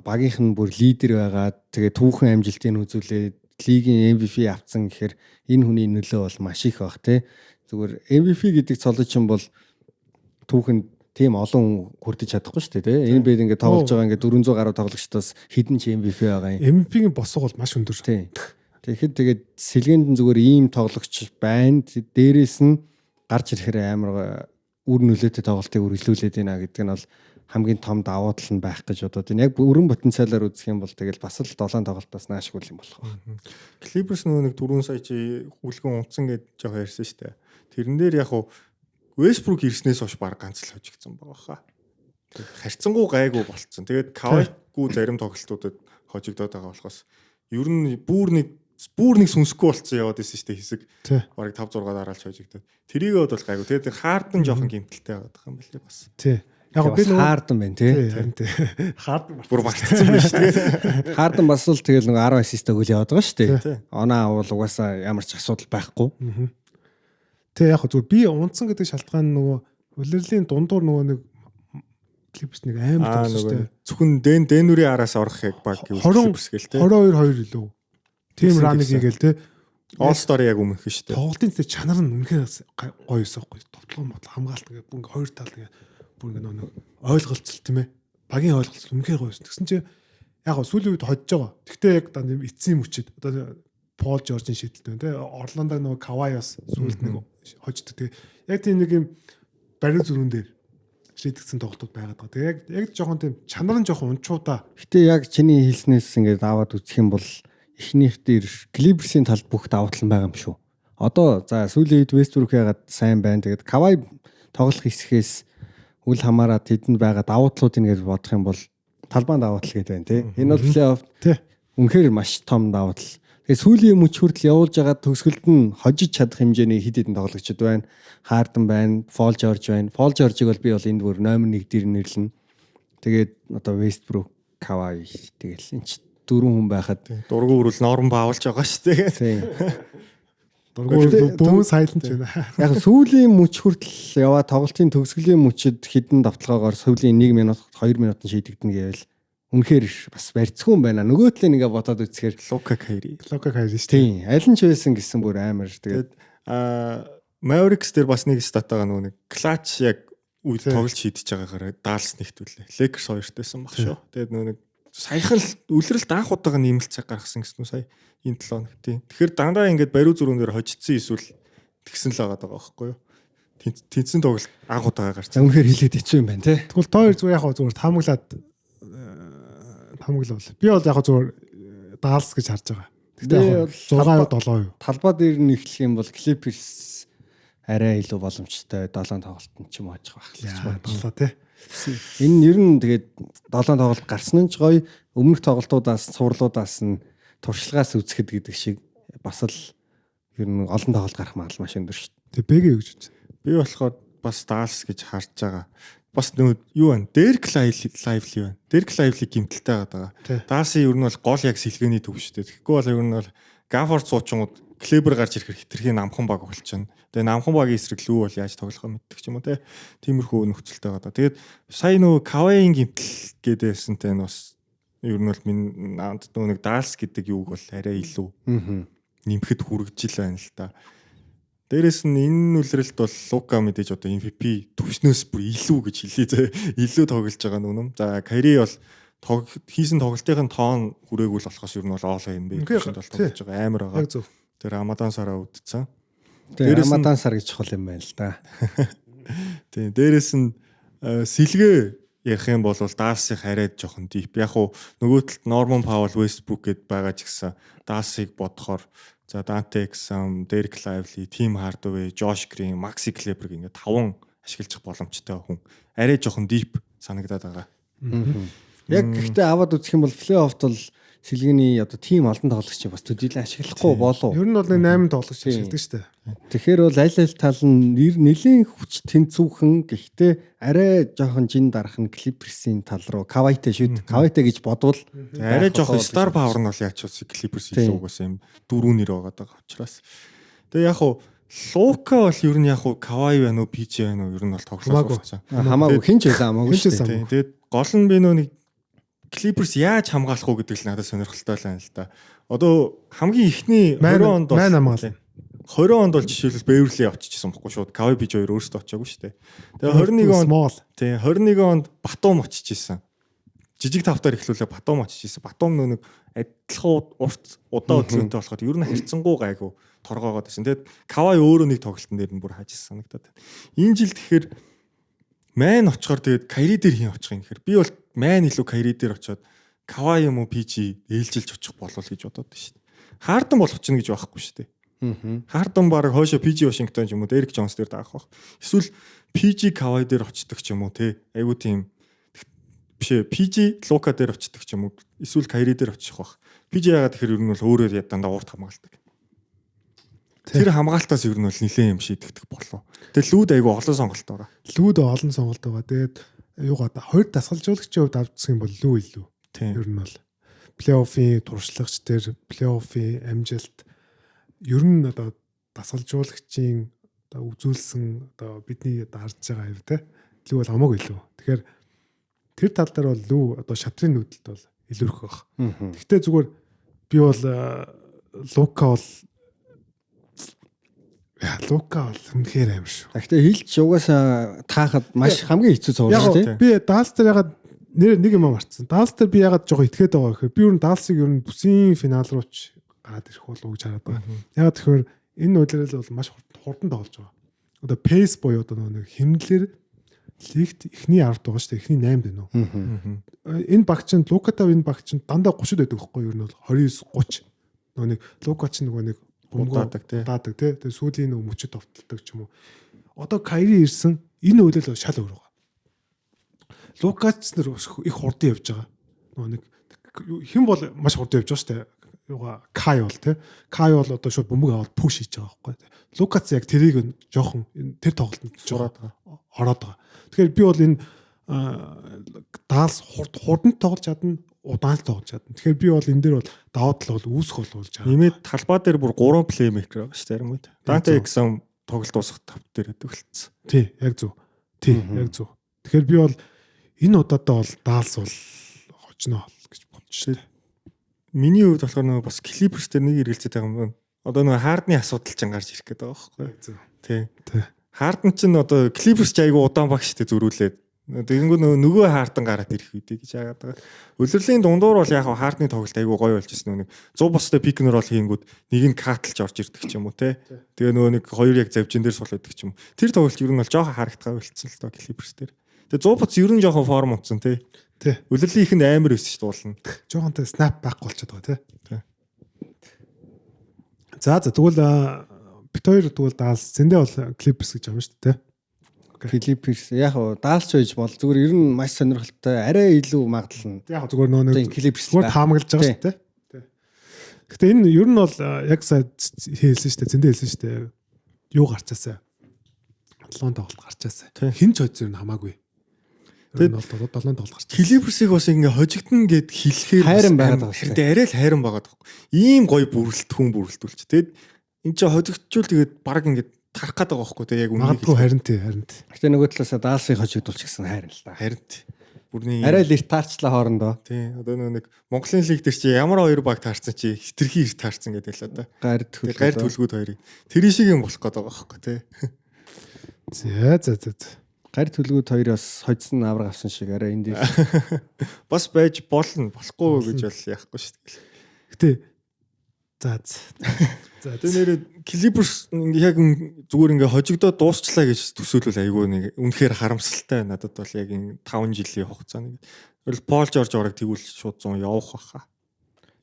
багийнх нь бүр лидер байгаад тэгээ түүхэн амжилтыг үзүүлээд лигийн MVP авцсан гэхээр энэ хүний нөлөө бол маш их баг тий. Зүгээр MVP гэдэг цолочин бол түүхэнд тийм олон хүн хүрдэж чадахгүй шүү дээ тий. Энэ бид ингээд тоглож байгаа ингээд 400 гаруй тоглогчдоос хэдэн ч MVP байгаа юм. MVP-ийн босго бол маш өндөр. Тий. Тэгэхэд тэгээд сэлгээнд нь зүгээр ийм тоглогч байна. Дээрээс нь гарч ирэхээр амар үр нөлөөтэй тоглолтыг үргэлжлүүлээд байна гэдэг нь бол хамгийн том давуу тал нь байх гэж бодоод байна. Яг өрөн потенциалаар үзэх юм бол тэгэл бас л 7 тоглолтоос наашгүй юм болох байх. Clippers нөгөө нэг 4 сая чи хүлгэн унтсан гэж жоохон ярьсан шүү дээ. Тэрэн дээр яг хуу Westbrook ирснээс хойш баг ганц л хожигдсан байгаа хаа. Харьцангуй гайгүй болцсон. Тэгээд Kawhi-гүй зарим тоглолтуудад хожигдоод байгаа болохоос ер нь бүр нэг сүнсгүй болцсон яваад исэн шүү дээ хэсэг. Тий. Бараг 5 6 дараалж хожигдоод. Тэрийг бол гайгүй. Тэгээд Harden жоохон гимтэлтэй байгаад байгаа юм билээ бас. Тий. Яг Яг би би нөгөө Harden байна тий. Тий, харин тий. Harden Бүр мартцсан байж тэгээд. Harden бас л тэгэл нэг 10 ассист өгөл яваад байгаа шүү Тий. дээ. Оноо авал угаасаа ямар ч асуудал байхгүй. Тий, яг зүгээр би унтсан гэдэг шалтгаан нь нөгөө улирлын дундуур нөгөө нэг Clippers нэг амар Аа тоглосон шүү нөгөө дээ. зөвхөн Дэнүрийн араас орох яг баг гэвэл 20 Clippers гээл те. 22 2 илүү. Тим Тэгсэн, раныг тэгсэн. хийгээл те. All Star яг өмнөх шүү дээ. Тоглолтын тэр чанар нь үнэхээр гоё байсан байхгүй. Товтлогоо мотл хамгаалт ингээд бүр ингээд хоёр тал ингээд бүр ингээд нөгөө нэг ойлголцол тийм ээ. Багийн ойлголцол үнэхээр гоё байсан. Тэгсэн чинь яг гоо сүүлийн үед хожиж байгаа. Тэгтээ яг дандаа юм эцсийн мөчид одоо Пол Жоржийн шийдэлт байна те. Орландо нөгөө Кавай бас сүүлд нэг хождог. Тэгээ яг тийм нэг юм бариу зүрүүн дээр шийдэгдсэн тоглолтууд байгаад байгаа. Тэгээ яг жоохон тийм чанар нь жоохон унчуудаа. Гэтэ яг чиний хэлснээс ингээд аваад үзэх юм бол эхнийх дээр Clippers-ийн талд бүх давуу тал нь байгаа юм шүү. Одоо за сүүлийн үед Westbrook ягаад сайн байна. Тэгээд Kawhi тоглох хэсгээс үл хамааран тэдэнд байгаа давуу талуудыг ингээд бодох юм бол талбайн давуу тал гэдэг байна тий. Энэ бол плей-офф Тий. үнэхээр маш том давуу тал. Тэгээ сүүлийн мөч хүртэл явуулж байгаа төгсгөлд нь хожиж чадах хэмжээний хэд хэдэн тоглогчид байна. Harden байна, Paul George байна. Paul George-ыг бол би бол энд бүр номер 1 дээр нэрлэнэ. Тэгээд одоо Westbrook, Kawhi тэгэл энэ ч дөрвөн хүн байхад Дургу өрүүл норм баавалж байгаа шүү дээ. тийм. Дургу бүүн сайланч байна. Яг сүүлийн мөч хүртэл яваа тоглолтын төгсгөлийн мөчид хэдэн давталгаагаар сүүлийн 1 минут 2 минутанд шийдэгдэнэ гэвэл үнэхээр бас барьцгүй юм байна. Нөгөө талын ингээ бодоод үзэхээр Лука Кайри. Лука Кайри шүү дээ. тийм аль нь ч байсан гэсэн бүр амар тэгээд Тэгээд Mavericks дээр бас нэг стат байгаа нөгөө нэг clutch яг үед тоглолт шийдэж байгаагаар Dallas нэгтүүлээ. Lakers хоёрт байсан баг шүү. Тэгээд нөгөө нэг саяхан л үлрэлт анх удаага нэмэлт цаг гаргасан гэсэн үү сая энэ 7 хоног тийм. Тэгэхээр дандаа ингээд бариу зүрүүн дээр хожигдсан эсвэл тэгсэн л байгаа даа байхгүй юу? Тэнцэн тоглолт анх удаага за гарсан. үнэхээр хэлээд хэцүү юм байна те. Тэгвэл та хоёр зүгээр яг хаа зүгээр таамаглаад таамаглавал. Би бол яг хаа зүгээр Dallas гэж харж байгаа. Тэгтээ Би яг бол 6 7 юу. Талбай дээр нь эхлэх юм бол Clippers арай илүү боломжтой 7 тоглолтод ч юм уу очих байх л гэж Яа, байна. боллоо те. Энэ нь ер нь тэгээд 7 тоглолт гарсан нь ч гоё өмнөх тоглолтуудаас цувралуудаас нь туршлагаас үзэхэд гэдэг шиг бас л ер нь олон тоглолт гарах магадлал маш өндөр шүү дээ. Тэг БГ юу гэж бодож байна? Би болохоор бас Dallas гэж харж байгаа. Бас нөгөө юу байна? Derek Lively байна. Derek Lively гимтэлтэй байгаа. Тий. Dallas-ийн ер нь бол гол яг сэлгээний төв шүү дээ. Тэгэхгүй бол ер нь бол Gafford суучингууд Kleber гарч ирэхээр хитрхийн намхан баг болчихно. Тэгээ намхан багийн эсрэг лүү бол яаж тоглохоо мэддэг ч юм уу те. Тиймэрхүү нөхцөлтэй байгаа даа. Тэгээд сая нөгөө Kawhi-ийн гимтэл гэдээсэнтэй нь бас ер нь бол минь надад нөгөө нэг Dallas гэдэг юуг бол арай илүү нэмэхэд хүргэж ил байна л да. Дээрээс нь энэ үлрэлт бол Лука мэдээж одоо MVP төвшнөөс бүр илүү гэж хэлье зэ. Илүү тоглож байгаа нүнэм. За Кари бол хийсэн тоглолтын тоон хүрээгүй л болохоос ер нь бол All NBA Үнэхээр, төвшөнд бол тоглож байгаа амар байгаа. Яг зөв. Тэр Рамадан сараа үдцэн. Тэгээ Дээрээс нь- Рамадан сар гэж чухал юм байна л да. Тийм. Дээрээс нь сэлгээ ярих юм бол Dallas-ыг арай жоохон deep. Яг уу нөгөө талд Norman Powell, Westbrook гэд байгаа ч гэсэн Dallas-ыг бодохоор за Dante Exum, Derek Lively, Tim Hardaway, Josh Green, Maxi Kleber гэх ингээд таван ашиглах боломжтой хүн. Арай жоохон deep санагдаад байгаа. Яг гэхдээ аваад үзэх юм бол плей-оффт бол сэлгээний одоо team олон тоглогч бас төдийлөн ашиглахгүй болов. Ер нь бол нэг 8 тоглогч ашигладаг шүү дээ. Тэгэхээр бол аль аль тал нь нэлийн хүч тэнцүүхэн, гэхдээ арай жоохон жин дарах нь Clippers-ийн тал руу Kawhi-тай шүү дээ. Kawhi-тай гэж бодвол арай жоохон star power нь бол яач вэ, Clippers илүү угаасаа юм дөрөв нэр байгаа даа учраас. Тэгээ яг хуу Лука бол ер нь яг хуу Kawhi байна уу, PG байна уу, ер нь бол тоглох болсон. Хамаагүй, хэн ч байсан хамаагүй шүү дээ. Тэгээд гол нь би нөө нэг Clippers яаж хамгаалах уу гэдэг л надад сонирхолтой л байна л да. Одоо хамгийн ихний 20 онд бол хамгаална. 20 онд бол жишээлбэл Beverly очижсэн бохгүй, шууд Kawhi, PG хоёр өөрсдөө очиагүй шүү дээ. Тэгээ 21 онд, тий, 21 онд Батум очиж исэн. Жижиг тавтаар эхлүүлээ Батум очиж исэн. Батум нөө нэг адилхан урт удаан хөдөлгөөнтэй болохоор ер нь харьцангуй гайгүй торгоогоод байсан. Тэгээд Kawhi өөрөө нэг тоглолтын дээр нь бүр хааж исэн санагдаад байна. Энэ жил тэгэхээр Мэн очихоор тэгээд Kyrie дээр хин очих юм гэхээр би бол Мэн илүү Kyrie дээр очиод Kawhi юм уу PG ээлжилж очих болов гэж бодоод байна шүү дээ. Harden бол очно гэж байхгүй шүү дээ. Harden баг хойшоо PG Washington ч юм уу, Derrick Jones дээр даах байх. Эсвэл PG Kawhi дээр очдог ч юм уу те. Айгуу тийм биш ээ. PG Luka дээр очдог ч юм уу. Эсвэл Kyrie дээр очих байх. PG яагаад тэгэхээр ер нь бол өөрөө дандаа урт хамгаалдаг. Тэр хамгаалтаас ер нь бол нэлээд юм шийдэгдэх болов. Тэгээ лүүд айгуу олон сонголт байгаа. Лүүд олон сонголт байгаа. Тэгээд юугаа хоёр дасгалжуулагчийн хувьд авчихсан юм бол лүү илүү. Ер нь бол плей-оффын туршлагач дээр, плей-оффын амжилт, ер нь одоо дасгалжуулагчийн одоо үзүүлсэн, одоо бидний одоо харж байгаа юм те. Лүү бол хамаагүй илүү. Тэгэхээр тэр тал дээр бол лүү одоо шатрын нүүдэлд бол илүүрх байх. Гэхдээ зүгээр би бол Лука бол, яа, Лука бол үнэхээр аим шүү. Гэхдээ хилч угаасаа таахад маш хамгийн хэцүү цуврал шүү дээ. Би Даллас дээр ягаад нэр нэг юм марцсан. Даллас дээр би ягаад жоохон итгээд байгаа гэхээр би ер нь Далласыг ер нь бүсийн финал руу ч гараад ирэх болов уу гэж хараад байгаа. Ягаад тэгэхээр энэ удирдал бол маш хурдан тоглож байгаа. Одоо pace буюу одоо нэг хэмнэлэр лигт эхний 10 байгаа шүү дээ. Эхний 8 дэнэ үү. Энэ баг чинь Лукатай энэ баг чинь дандаа 30-д байдаг байхгүй юу? Ер нь бол 29 30. Нөгөө нэг Лука чинь нөгөө нэг удаадаг тий. Удаадаг тий. Тэгээ сүүлийн нөгөө мөчөд товтолдог ч юм уу. Одоо Кайри ирсэн, энэ үйл шал өөр байгаа. Лукач нар их хурдан явж байгаа. Нөгөө нэг хэн бол маш хурдан явж байгаа шүү дээ. Юугаа Кай бол тий. Кай бол одоо шууд бөмбөг аваад push хийж байгаа байхгүй. Лукац яг тэрийг жоохон тэр тоглолтод жоохон ороод байгаа. Тэгэхээр би бол энэ Даллас хурдан тоглож чадна, удаан тоглож чадна. Тэгэхээр би бол энэ дээр бол даваа тал бол үүсэх болов гэж хараад. Нэмээд талбай дээр бүр 3 playmaker байгаа шүү дээ зарим үед. Dante Exum тоглолт дуусах тав дээр гэдэг болцсон. Тий, яг зөв. Тий, яг зөв. Тэгэхээр би бол энэ удаадаа бол Даллас бол хожно гэж бодож шүү дээ. Миний хувьд болохоор нөгөө бас Clippers дээр нэг эргэлзээд байгаа юм. Одоо нөгөө Harden-ы асуудал чинь гарч ирэх гээд байгаа байхгүй юу? Тий. Harden чинь одоо Clippers ч айгүй удаан баг шүү дээ зөрүүлээд. Тэгэнгүүт нөгөө Harden гараад ирэх үедээ гэж яагаад байгаа. Улирлын дундуур бол яг Harden-ы тоглолт айгүй гоё болж ирсэн, нэг 100 бостой pick and roll хийнгүүт нэг нь cut-лж орж ирдэг ч юм уу те. Тэгээ нөгөө нэг хоёр яг завжин дээр сул байдаг ч юм уу. Тэр тоглолт ер нь бол жоохон харагдгаа болцсон л доо Clippers дээр. Тэгээ 100 боц ер нь жоохон form унтсан те. Тий. Улирлын ихэнд амар өсөж дуулна. Жоохон тэ snap байхгүй болчиход байгаа те. Тий. За тэгвэл бит хоёр тэгвэл Dallas, зэндээ бол Clippers гэж юм шүү дээ. Clippers яг уу Dallas ч байж бол, зүгээр ер нь маш сонирхолтой, арай илүү магадлал нь. Яг зүгээр нөө нэг Clippers зүгээр таамаглаж байгаа шүү дээ. Гэтэ энэ ер нь бол яг сая хэлсэн шүү дээ. Зэндээ хэлсэн шүү дээ. Юу гарчаасаа. Долоон тоглолт гарчаасаа. Хэн ч хожсон нь хамаагүй. Тэгээд бол долоон тоглолт гарч. Clippers-ийг бас ингээ хожигдно гэд хэлэхээр хайран байгаад байгаа шүү. Тэр арай л хайран байгаад байгаа. Ийм гоё бүрэлдэхүүн бүрэлдүүлч. Тэгээд эн чинь хожигдчул тэгээд баг ингээ тарах гээд байгаа байхгүй те, яг үнэнийг. Магадгүй харин тий, харин тий. Гэтэ нөгөө талаасаа Далласыг хожигдуулчих гэсэн хайран л та. Харин тий. Бүрний арай л эрт таарчлаа хоорондоо. Тий. Одоо нөгөө нэг Монголын лиг дээр чи ямар хоёр баг таарсан чи хитрхи эрт таарсан гэдэг л одоо. Гар түлхүү. Гар түлхүүд хоёрыг. Тэр шиг юм болох гээд байгаа байхгүй те. За за за. Гар түлгүүд хоёр бас хоцсон авраг авсан шиг арай энэ дээр бас байж болно, болохгүй гэж бол яахгүй шүү дээ. Гэтэ за за. За Тэгээ нэрээ Clippers яг зүгээр ингээ хожигдоод дуусчлаа гэж төсөөлвөл айгүй нэг үнэхээр харамсалтай байна. Надад бол яг энэ 5 жилийн хугацаа нэг. Тэгвэл Пол Жорж орог тэгвэл шууд 100 явах баха.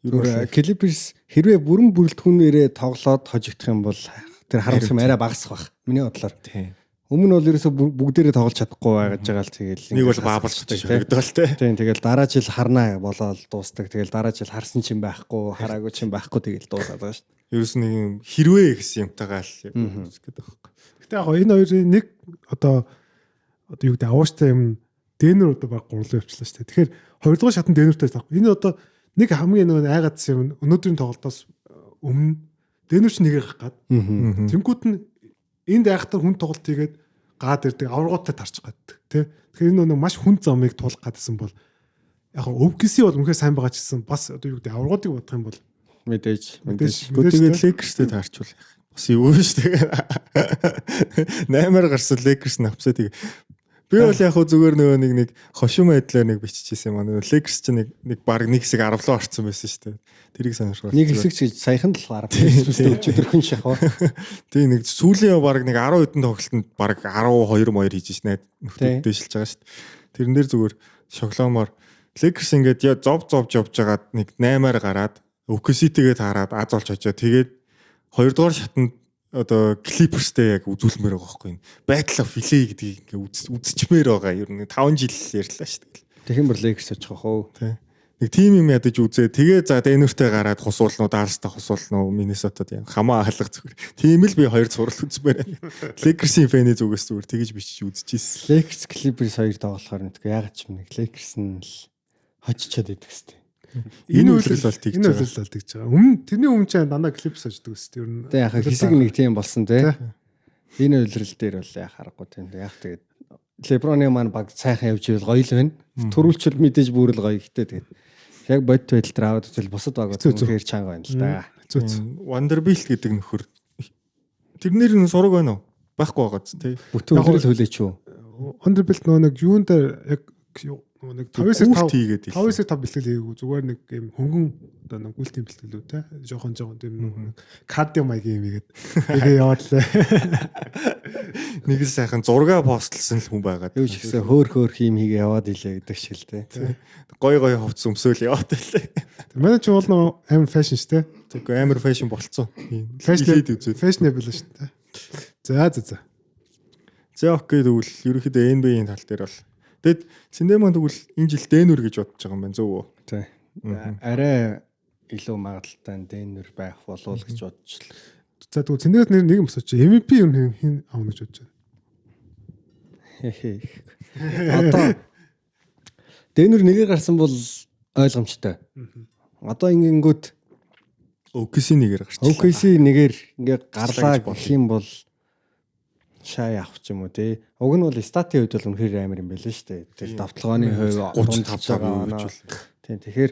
Зүгээр Clippers хэрвээ бүрэн бүрэлдэхүүнээрээ тоглоод хожигдох юм бол тэр харамсах юм арай багасах байх. Миний бодлоор. Тийм. Өмнө нь бол ерөөсө бүгдээрээ тоглож чадахгүй байгаад байгаа л тэгэл Нэг бол баабалж шогдоол те. Тийм, тэгэл дараа жил харнаа болоод дуустдаг. Тэгэл дараа жил харсан чинь байхгүй, хараагүй чинь байхгүй тэгэл дуусаад байгаа шүү дээ. Ерөөс нэг юм хэрвээ гэсэн юмтайгаа л гэдэг байхгүй. Гэтэ яг энэ хоёрын нэг одоо юу гэдэг авууштай юм Денвер одоо баг гурлаа явчлаа шүү дээ. Тэгэхээр хоёрдугаар шатнд Денвертэй таахгүй. Энэ одоо нэг хамгийн нөгөө айгаадсан юм өнөөдрийн тоглолтоос өмнө Денвер ч нэгээр гарах гад. Тэнгүүд нь энд айхтар хүн тоглолт хийгээд гаад ирдэг аваргуудтай тарчих гаддаг тий. Тэгэхээр энэ нөгөө маш хүн замыг туулах гадсан бол яг OKC бол үнэхээр сайн байгаа ч гэсэн бас одоо юу гэдэг аваргуудыг бодох юм бол Мэдээж, мэдээж. Тэгээд Lakers-тэй таарчвал яах. Бас юу шүү дээ. 8-аар гарсан Lakers навцаа тэг. Би бол яг хөө зүгээр нөгөө нэг хошин байдлаар нэг биччихсэн юм аа. Нөгөө Lakers чинь нэг баг нэг хэсэг 10 руу орцсон байсан шүү дээ. Тэрийг сонирхол. Нэг хэсэг ч гэж саяхан л 10 өчигдөрхөн шахав. Тийм нэг сүүлийн баг нэг 10 хэдэн тоглолтод баг 12 моёр хийж шнэ нөхдөд дэшилж байгаа шүү дээ. Тэрэн дээр зүгээр шоглоомор Lakers ингээд я зов зовж явж байгаад нэг 8-аар гараад OKC-тэйгээ таарад аз олж хожоо. Тэгээд хоёрдугаар шатанд одоо Clippers-тэй яг үзүүлмээр байгаа байхгүй юу. Battle of LA гэдгийг ингээ үзчихмээр байгаа. Ер нь 5 жил ярьлаа шүү дээ. Тэгэн бүр Lakers очих хөө. Тэ. Нэг тим юм ядаж үзээ. Тэгээ за Denver-тэй гараад хусуулна уу, Dallas-тай хусуулна уу, Minnesota-д юм. Хамаа алга зүгээр. Тийм л би хоёр цуврал үзмээр байна. Lakers-ийн фэний зүгээс зүгээр тэгэж бичиж үзчихсэн. Lakers Clippers хоёр тоглохоор мэдгүй яагаад ч юм нэг Lakers нь л хожичоод идэх хэвээр. Энэ үйлрэл бол тэгж энэ байгаа. үйлрэл бол тэгж байгаа. Өмнө тэрний өмнө ч дандаа Clippers хождог өсөд ер нь. Тэ яг хэсэг нэг тийм болсон те. Энэ үйлрэл дээр бол яг харахгүй тийм. Яг тэгээд Леброны маань баг сайхан явж ивэл гоё л байна. Төрүүлчвэл мэдээж бүр л гоё гэхдээ тэгээд яг бодит байдал дээр аваад үзвэл бусад багууд үнэхээр чанга байна л да. Зүг зүг. Vanderbilt гэдэг нөхөр тэрнэр нь сураг байна уу? Байхгүй байгаа ч тий. Бүтэн үйлрэл хүлээч үү? Vanderbilt нөгөө нэг юун дээр яг нөгөө нэг 5-9 5 хийгээд 5-9 5 бэлтгэл хийгээгүй зүгээр нэг юм хөнгөн одоо нэг гүйлтийн бэлтгэлүү те жоохон жоохон тийм нэг кардио маягийн юм хийгээд тэгээ яваад лээ. Нэг л сайхан зурга постлсан л хүн байгаа. Юу ч гэсэн хөөр хөөр хийм хийгээ яваад илээ гэдэг шиг л те. Гой гой хувцс өмсөөл яваад байлээ. Манай чи бол нөгөө амар фэшн шүү те. Тэгвэл амар фэшн болцсон. Фэшн үзээд. Фэшнэбл шүү те. За за за. За окей тэгвэл ерөнхийдөө NBA-ийн тал дээр бол тэгэд Синеман тэгвэл энэ жил Денвер гэж бодож байгаа юм байна зөв үү? Тэ. Арай илүү магадлалтай нь Денвер байх болов уу гэж бодчихлоо. За тэгвэл цэндээс нэр нэг юм асууч. MVP юм хэн авна гэж бодож байна? Одоо Денвер нэгээр гарсан бол ойлгомжтой. Одоо ингэнгүүт OKC нэгээр гарчлаа. OKC нэгээр ингээ гарлаа гэж гэх юм бол шай авах ч юм уу те. Уг нь бол статын хувьд бол үнэхээр амар юм байлээ шүү дээ. Тэр давталгааны хувь 35 таа гэж бол. Тийм тэгэхээр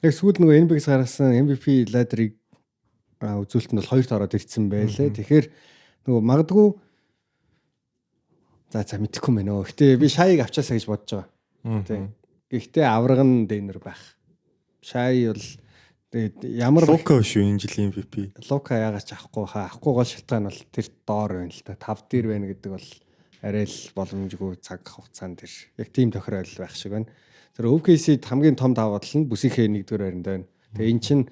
яг сүүлд нөгөө NBA-с гаргасан MVP ladder-ыг үзүүлэлт нь бол хоёрт ороод ирсэн байлээ. Тэгэхээр нөгөө магадгүй за мэдэхгүй мэн өө. Гэтэ би шайг авчаасаа гэж бодож байгаа. Тийм. Гэхдээ авраг нь Денвер байх. Шай бол тэгээд ямар Лука шүү энэ жилийн MVP. Лука яагаад ч авахгүй хаа. Авахгүй гол шалтгаан бол тэр доор байна л та. 5 дээр байна гэдэг бол арай л боломжгүй цаг хугацаанд тэр яг тийм тохиолдол байх шиг байна. Тэр OKC-д хамгийн том даваа тал нь бүсийнхээ нэгдүгээр байранд байна. Тэгээ эн чинь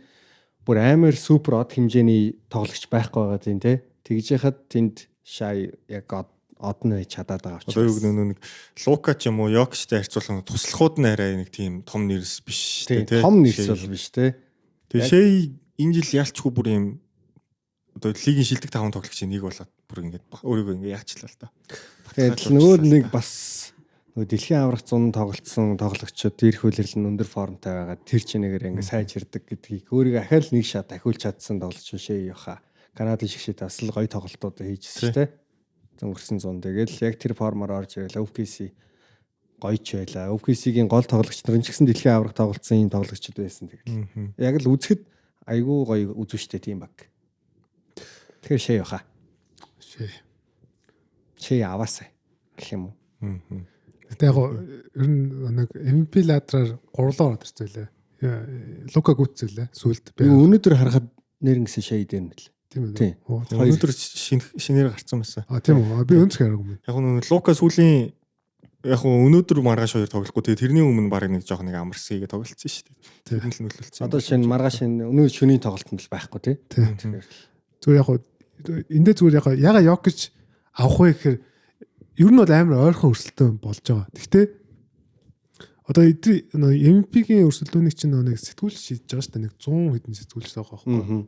бүр амар супер од хэмжээний тоглогч байхгүй байгаа тийм те. Тэгж яхад тэнд Шай яг од нь байж чадаад байгаа Одоо юу учраас. гэнэ нэг Лука ч юм уу Йокчтэй харьцуулах туслахууд нь арай нэг тийм том нэрс биш Тийм, тий. том нэрс бол биш те. Тэгээ Шэй энэ жил ялчгүй бүр юм одоо лигийн шилдэг таван тоглогчийн нэг болоод бүр ингээд өөрийгөө ингээд яачлаа л та. Тэгээд нөгөө нэг бас нөгөө дэлхийн аврах зун тоглолцсон тоглогчид ирэх үлрэл нь өндөр формтой байгаа. Тэр чинээгээр ингээ сайжирдаг гэдгийг өөрийгөө ахаал нэг шат ахиулж чадсан тоглогч шээ яха. Канадын шигшээд бас л гоё тоглолтууд хийжсэн шүү дээ. Өнгөрсөн зун тэгэл яг тэр формоор орж ирэл OKC гоё ч байла. OKC-гийн гол тоглогч нар нь ч гэсэн дэлхийн аврах тоглолцсон ийм тоглогчид байсан тэгэл. Яг л үзэхэд айгүй гоё үзүүштэй тийм баг. Тэгэхээр шээ яха. Шээ. Шээ аваасай гэх юм уу. Гэтэ яг ер нь нэг MVP ladder-аар гурлаа ороод ирсэн лээ. Лука гүйтсэн лээ. Сүүлд би. Өнөөдөр харахад нэр ингэсэн шээ дээр нь л. Тийм үү? Тийм. Оо, Хоёр. Өнөөдөр шинээр гарцсан байсан. А тийм үү? Би өнөөдөр хараагүй юм. Яг нь Лука сүүлийн яг нь өнөөдөр маргааш хоёр тоглохгүй. Тэгээ тэрний өмнө баг нэг жоох нэг амарсан хийгээ тоглолцсон шүү дээ. Тийм. Тэр нь л нөлөөлсөн. Одоо шинэ маргааш шинэ өнөө шөнийн тоглолтод л байхгүй тий. Тийм. Тэгэхээр Зүгээр яг хуу эндээ зүгээр яг яга Йокич авах вэ гэхээр ер нь бол амар ойрхон өрсөлдөөн болж байгаа. Гэхдээ одоо эдгээр MVP-гийн өрсөлдөөнийг чинь нэг сэтгүүлч шийдэж байгаа шүү дээ. Нэг 100 хэдэн сэтгүүлч байгаа байхгүй.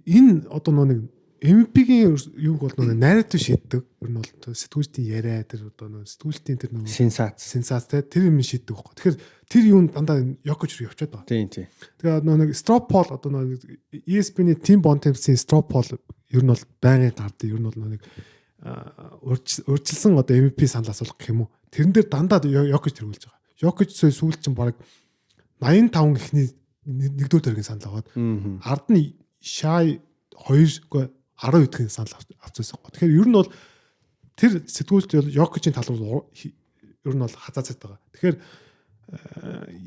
Энэ одоо нэг MVP-гийн юуг бол нэг нарратив шийддэг. Ер нь бол сэтгүүлчдийн яриа тэр одоо нэг сэтгүүлчдийн тэр нэг Сенсац. сенсац те тэр юм шийддэг байхгүй. Тэгэхээр тэр юм дандаа Йокич руу явчихад байгаа. Тийм тийм. Тэгээ нөө нэг straw poll одоо нөө ESPN-ийн Tim Bontemps-ийн straw poll ер нь бол байнгын гардаг. Ер нь бол нөө нэг урьдчилсан одоо MVP санал асуулга гэх юм уу. Тэрэн дээр дандаа Йокич тэргүүлж байгаа. Йокич сүүл чинь бараг 85 эхний нэгдүгээр тойргийн санал аваад ард нь Шай 2 үгүй 10 эдгээр санал авчихсан. Тэгэхээр ер нь бол тэр сэтгүүлч бол Йокичийн тал руу ер нь бол хазаацаад байгаа. Тэгэхээр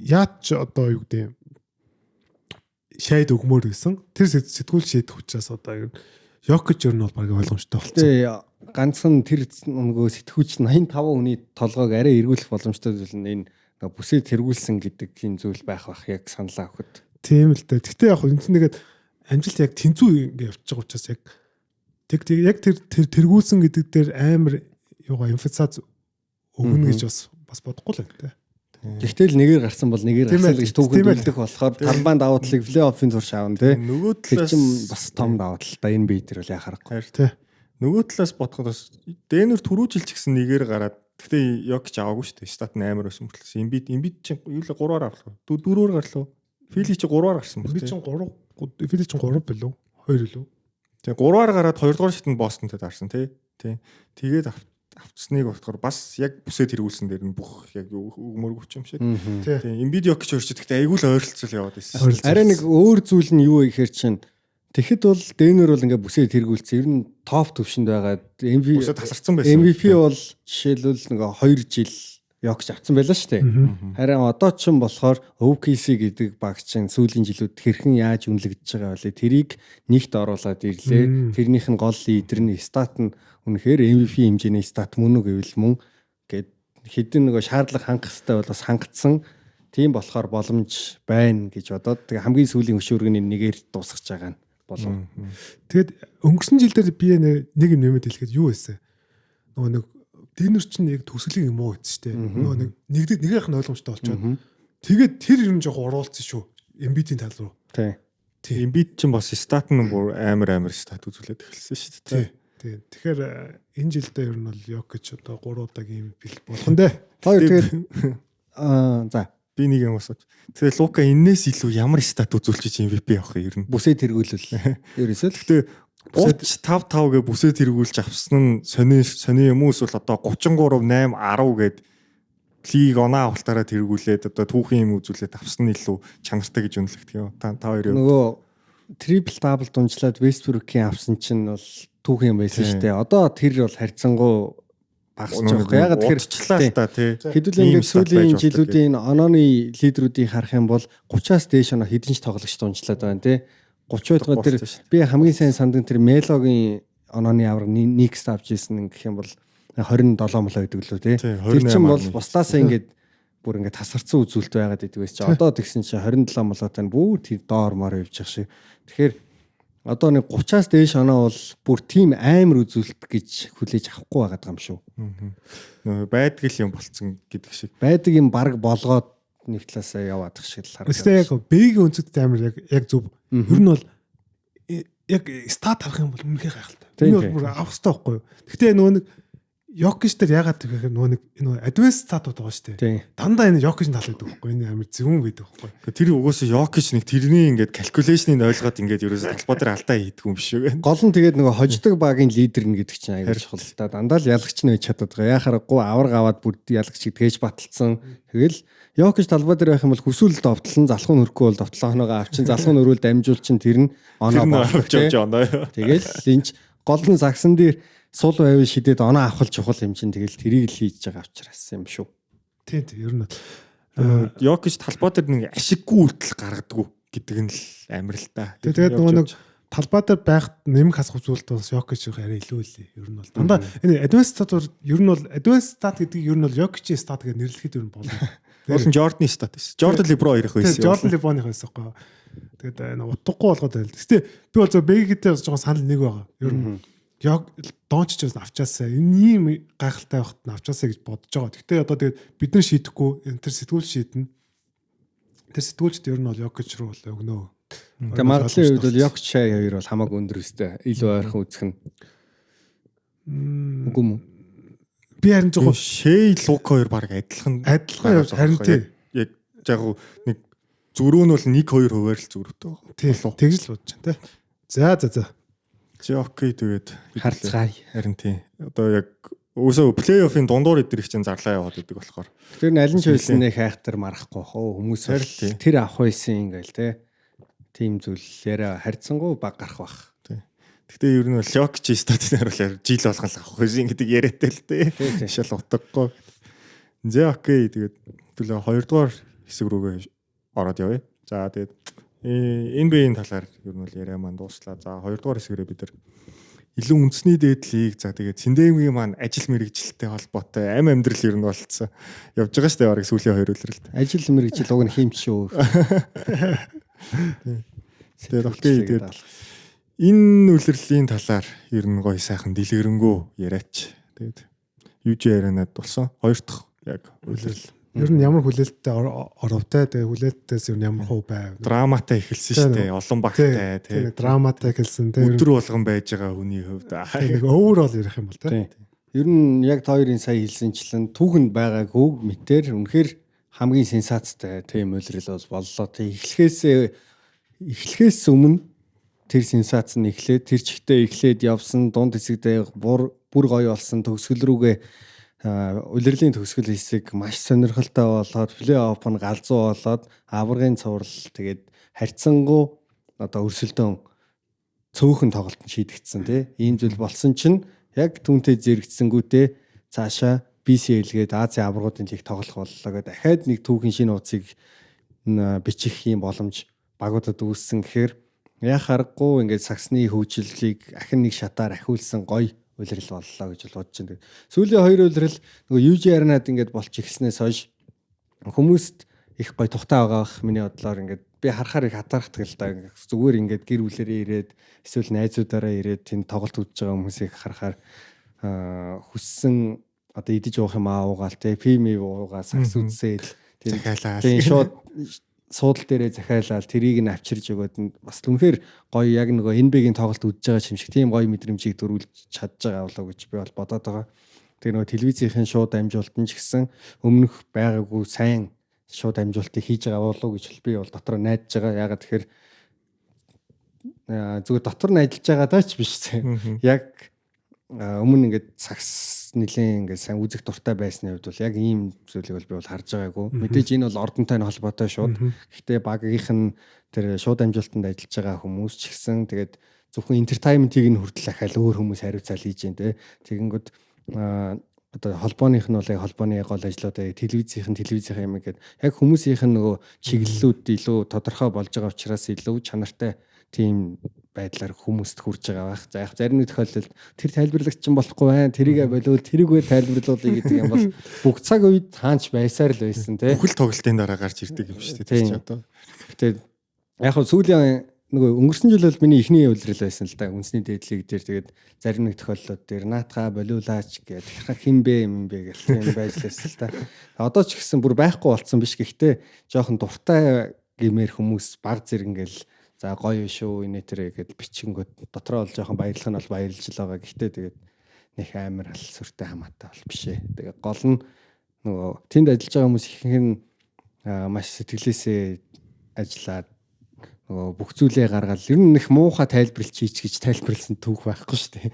яач одоо юу гэдэг юм шайд өгмөр байсан. Тэр сэтгүүл шийдэх учраас одоо Йокич ер нь бол баг ойлгомжтой болсон. Тэгээ ганцхан тэр нөгөө сэтгүүлч 85 хүний толгойг арай эргүүлэх боломжтой зүйл нь энэ нөгөө бүсээ тэргүүлсэн гэдэг тийм зүйл байх бах яг саналаа өгөхөд. Тийм л дээ. Гэхдээ яг энэ нэгэд амжилт яг тэнцүү ингэ явчих байгаа учраас яг тэг яг тэр тэргүүлсэн гэдэг дээр амар юугаа эмфасиз өгнө гэж бас бодохгүй л байна те. Гэхдээ л нэгээр гарсан бол нэгээр Тийм гарсан ээ, л гэж түүхэнд тийм ээ. үлдэх болохоор талбайн давуу талыг плей-оффын турш аавна тий. Нөгөө Тэр талаас чинь бас том давуу тал та энэ бие дээр бол яхаа харахгүй. Харин Тий. Нөгөө талаас бодоход бас Денвер түрүү жил ч гэсэн нэгээр гараад гэхдээ Йокич аваагүй шүү дээ. Стат нь амар байсан мөртлөө. Эмбид чинь юу л 3-аар авлаа. 4-өөр гарлаа. Фили чинь 3-аар гарсан Би мөртлөө. чинь 3 Фили чинь 3 билүү? 2 билүү? Тэгээ 3-аар гараад 2 дугаар шатанд Бостонтой дарсан тий. Тий. Тэгээд авцсныг бодохоор бас яг бүсээ тэргүүлсэн дээр нь бүх яг өгмөргөч юм шиг. Тий. Тий. Эмбид Йокич өрчөд гэхдээ айгүй л ойролцол яваад байсан. Ойролцол. Арай нэг өөр зүйл нь юу вэ гэхээр чинь тэгэхэд бол Денвер бол ингээ бүсээ тэргүүлсэн. Ер нь топ төвшөнд байгаа. MVP Бүсээ тасарсан байсан. MVP бол жишээлбэл нэг 2 жил Йокич авсан байлаа шүү дээ. Харин одоо ч юм болохоор OKC гэдэг баг чинь сүүлийн жилүүд хэрхэн яаж үнэлэгдэж байгаа вэ? Тэрийг нэгт оруулаад ирлээ. Тэрнийх нь гол лидер нь стат нь үнэхээр MVP хэмжээний стат мөн үү гэвэл мөн гэд хэдэн нөгөө шаардлага хангах хэрэгтэй бол бас хангацсан. Тийм болохоор боломж байна гэж бодоод тэгээ хамгийн сүүлийн хөшүүргэний нэгээр дуусгаж байгаа нь болов. Тэгэд өнгөрсөн жил дээр би нэг юм нэмэт хэлэхэд юу байсан? Нөгөө нэг Денвер чинь яг төгсгөлийн юм уу гэсэн шүү дээ. Нөгөө нэг нэгдэх нь ойлгомжтой болчиход. Тэгээд тэр юм жоох уруулсан шүү. Эмбидийн тал руу. Тий. Эмбид чинь бас стат нь бүр амар стат үзүүлээд эхэлсэн шүү дээ. Тий. Тэгэхээр энэ жилдээ ер нь бол Йокич одоо 3 удаагийн MVP болох нь дээ. Хоёр тэгээд за Би нэг юм асууж. Тэгэхээр Лука энээс илүү ямар стат үзүүлчих MVP авах юм ер нь? бүсээ тэргүүлвэл ерөөсөө л Гэхдээ 35 5 гэ бүсээ тэргүүлж авсан нь сони юм уу эсвэл одоо 33 8 10 гэд лиг оноо авалтаараа тэргүүлээд одоо түүхийн юм үзүүлээд авсан нь илүү чанартай гэж үнэлэгдэх юм. Та хоёрын нөгөө трипл дабл дунжлаад Вестбрукийн авсан чинь бол түүхэн юм байсан шүү дээ. Одоо тэр бол харьцангуй багасч байгаа байхгүй. Ягаад тэгэхээр удчлаа л та тий. хэдүүлээ Ийм ингээд стат байж сүүлийн болдог жилүүдийн онооны лидерүүдийг харах юм бол 30-аас дээш оноо хэдэн ч тоглогч дунжлаад байна тий. 30 байтугай тэр Болсон шүү би хамгийн сайн санддаг тэр Мелогийн онооны авраг Никс авч ирсэн гэх юм бол 27 молоо гэдэг лүү тий. Тий, Тэр чинь бол 28.1. буслаасаа ингээд бүр ингээд тасарсан үзүүлэлт байгаад идэг байсан чи одоо тэгсэн чинь 27 молоотой нь бүр тэр доор моор явж явах шиг. Тэгэхээр одоо нэг 30-аас дээш оноо бол бүр тийм амар үзүүлэлт гэж хүлээж авахгүй байгаад байгаа юм шүү. Нөгөө байдаг л юм болцсон гэдэг шиг. Байдаг юм баг болгоод нэг талаасаа яваадах шиг л харагдав. Гэхдээ яг Б-гийн өнцөгт амар яг зөв. Ер нь бол яг стат харах юм бол үнэхээр гайхалтай. Тийм, Энэ бол тийм. бүр авах хэрэгтэй байхгүй юу? Гэхдээ нөгөө нэг Йокич дээр ягаад гэхээр нөгөө нэг нөгөө advanced статууд байгаа шүү дээ. Тийм. Дандаа энэ Йокичийн тал байдаг байхгүй юу? Энэ амар зөвүүн байдаг байхгүй юу? Тэр угаасаа Йокич нэг тэрний ингээд calculation-ыг ойлгоод ингээд ерөөсөө талбай дээр алдаа хийдэг юм биш үү? Гол нь тэгээд нөгөө хождог багийн лидер нь гэдэг чинь аягүй чухал л та. Дандаа л ялагч нь байж чаддаг. Яхаарахгүй аварга аваад бүр ялагч гэдгээж баталцсан. Тэгэл Йокич талбай дээр байх юм бол хүсвэл довтлон залхуу нөрөхгүй бол довтлон хоноогоо авчин залхуу нөрөөл дамжуул чин тэр нь оноо Тэр нь болох авч явж оноо. Тэгэл энэ ч гол нь загсан дээр сул байвал шидэд оноо авах л чухал юм чинь тэгэл тэрийг л хийж байгаа учраас юм шүү. Тийм тийм ер нь бол Йокич талбай дээр нэг ашиггүй үйлдэл гаргадаггүй гэдэг нь л амар л та. Тэгээд нөгөө нэг Талбай дээр байхад нэмэх хасах үзүүлэлт бас Йокич арай илүү лээ. Ер нь бол дандаа энэ advanced stat ер нь бол advanced stat гэдгийг ер нь бол Йокичийн stat гэж нэрлэхэд ер нь болно. Уул нь Жорданы stat байсан. Жордан Леброн хоёрын байсан. Жордан Леброных байсан байхгүй. Тэгээд энэ утгагүй болгоод байл. Гэтэ би бол зөв Бэгитэй бас жоохон санал нэг байгаа. Ер нь Яг Дончич бас авчаасаа энэ ийм гайхалтай байхад нь авчаасаа гэж бодож байгаа. Гэтэ одоо тэгээд бид нар шийдэхгүй энэ төр сэтгүүл шийднэ. Тэр сэтгүүлчд ер нь бол Йокич руу бол өгнө. Тэгээ магадлалын хувьд бол Йокич Шай хоёр бол хамаагүй өндөр өстэй. Илүү ойрхон үзэх нь. Үгүй юм уу? Би харин жоохон Шей Лук хоёр баг адилхан адилхан явж харин тий. Яг яг нэг зөрүү нь бол 1 2 хувиар л зөрүүтэй байгаа. Тий. Тэгж л бодож байна тий. За за за. За окей тэгээд Харцгаая. Харин тий. Одоо яг Өсөө плей-оффын дундуур идэр их чинь зарлаа яваад идэг болохоор. Тэр нь аль нь ч байсан нэг хайхтар марахгүй хөө хүмүүс Харин тэр авах байсан ингээл те. Тийм зүйл яриа харьцангуй баг гарах бах. Тий. Гэхдээ ер нь бол Йокич статын хариулаар жил болгон л авах байсан гэдэг яриатай л тий. Шал утгагүй. За окей тэгээд төлөө хоёрдугаар хэсэг рүүгээ ороод явъя. За тэгээд NBA-ийн талаар ер нь бол яриа маань дууслаа. За хоёрдугаар хэсгэрээ бид нар илүү үндэсний дээдлийг за тэгээд Синдемгийн маань ажил мэргэжилтэй холбоотой ам амьдрал ер нь болцсон. Явж байгаа шүү дээ бараг сүүлийн хоёр үлрэлт. Ажил мэргэжил уг нь хийм шүү. Тэгээд окей тэгээд энэ үлрэлийн талаар ер нь гоё сайхан дэлгэрэнгүй яриач. Тэгээд UJ ярианад болсон. Хоёр дахь яг үлрэл. Ер нь ямар хүлээлттэй оровтой тэгээ хүлээлтээс ер нь ямар хуу байв. Драматай эхэлсэн шүү дээ. Олон багтай тий. Драматай эхэлсэн тий. Өдөр болгон байж байгаа хүний хувьд. Нэг overall ярих юм бол тий. Ер нь яг та хоёрын сая хэлсэнчлэн түүхэнд байгаагүй мэтэр үнэхээр хамгийн сенсацтай тийм улирал бол боллоо. Тий эхлэхээс өмнө тэр сенсац нь эхлээд тэр чигтээ эхлээд явсан дунд хэсэгдээ бүр гоё болсон төгсгөл рүүгээ улирлын төгсгөл хэсэг маш сонирхолтой болоод плей-офф нь галзуу болоод аваргын цуврал тэгээд харьцангуй одоо өрсөлдөөн цөөхөн тоглолт нь шийдэгдсэн тий. Ийм зүйл болсон чинь яг түүнтэй зэрэгцсэнгүүтээ цаашаа BCL гээд Азийн аваргуудын лиг тоглох боллоо гэдэг дахиад нэг түүхэн шинэ нууцыг бичих юм боломж багуудад үүссэн гэхээр яг харахгүй ингээд саксны хөгжлийг ахин нэг шатаар ахиулсан гоё улирал боллоо гэж бол бодож байна. Сүүлийн хоёр улирал нөгөө UG Arena-д ингээд болж эхэлснээс хойш хүмүүст их гоё тухтай байгаа бах миний бодлоор ингээд би харахаар их хатаархдаг л да. Зүгээр ингээд гэр бүлэрээ ирээд эсвэл найзуудаараа ирээд тэнд тоглолт үзэж байгаа хүмүүсийг харахаар хүссэн одоо идэж уух юм уугаал те пим уугаа сакс үзсээл захиалаа. Тийм шууд суудал дээрээ захиалаад тэрийг нь авчирж өгөөд нь бас үнэхээр гоё яг нөгөө NBA-гийн тоглолт үзэж байгаа юм шиг тийм гоё мэдрэмжийг төрүүлж чадж байгаа болоо гэж би бол бодоод байгаа. Тэгээ нөгөө телевизийн шууд дамжуулалт нь ч гэсэн өмнөх байгаагүй сайн шууд дамжуулалтыг хийж байгаа болоо гэж би бол дотор найдаж байгаа. Яагаад тэгэхээр зүгээр дотор нь ажиллаж байгаа даа ч биш. Яг өмнө ингээд сакс нэлийн ингээд сайн үзэх дуртай байсны хувьд бол яг ийм зүйлийг бол би бол харж байгаагүй. Мэдээж энэ бол ордонтой нь холбоотой шууд. Гэхдээ багийнх нь тэр шууд амжилтанд ажиллаж байгаа хүмүүс ч гэсэн тэгээд зөвхөн entertainment-ийг нь хүртэл ахаал өөр хүмүүс хариуцаал хийж дээ. Тэгэнгүүт одоо холбооных нь бол яг холбооны гол ажлуудаа телевизийнх нь телевизийнх юм ингээд яг хүмүүсийнх нь нөгөө чиглэлүүд илүү тодорхой болж байгаа учраас илүү чанартай тийм байдлаар хүмүүст хүрж байгаа байх. За яг зарим нэг тохиолдолд тэр тайлбарлагч чинь болохгүй байна. Тэрийгэ болиул тэрийгээ тайлбарлуулъя гэдэг юм бол бүх цаг үед хаанч байсаар л байсан тий. Бүхэл тоглолтын дараа гарч ирдэг юм шүү дээ тэр чинь одоо. Гэтэ яг хөө сүүлийн нөгөө өнгөрсөн жил бол миний эхний улирал байсан л да. Үндэсний дээдлийг дээр тэгээд зарим нэг тохиолдлууд дээр наатгаа болиулаач гэдэг хин бэ юм бэ гэх тийм байж лээсэн л да. Одоо ч гэсэн бүр байхгүй болцсон биш гэхдээ жоохон дуртай гэмээр хүмүүс баг зэрэг ингээл за гоё шүү инээ тэрэ гэд бичингүүд дотроо бол жоохон баярлах нь бол баярлж л байгаа. Гэхдээ тэгээд нэх амар ал сүртэй хамаатай бол биш ээ. Тэгээ гол нь нөгөө тэнд ажиллаж байгаа хүмүүс ихэнх нь маш сэтгэлээсээ ажиллаад нөгөө бүх зүйлээ гаргаад ер нь их муухай тайлбарлаж хийч гэж тайлбарласан түүх байхгүй шүү дээ.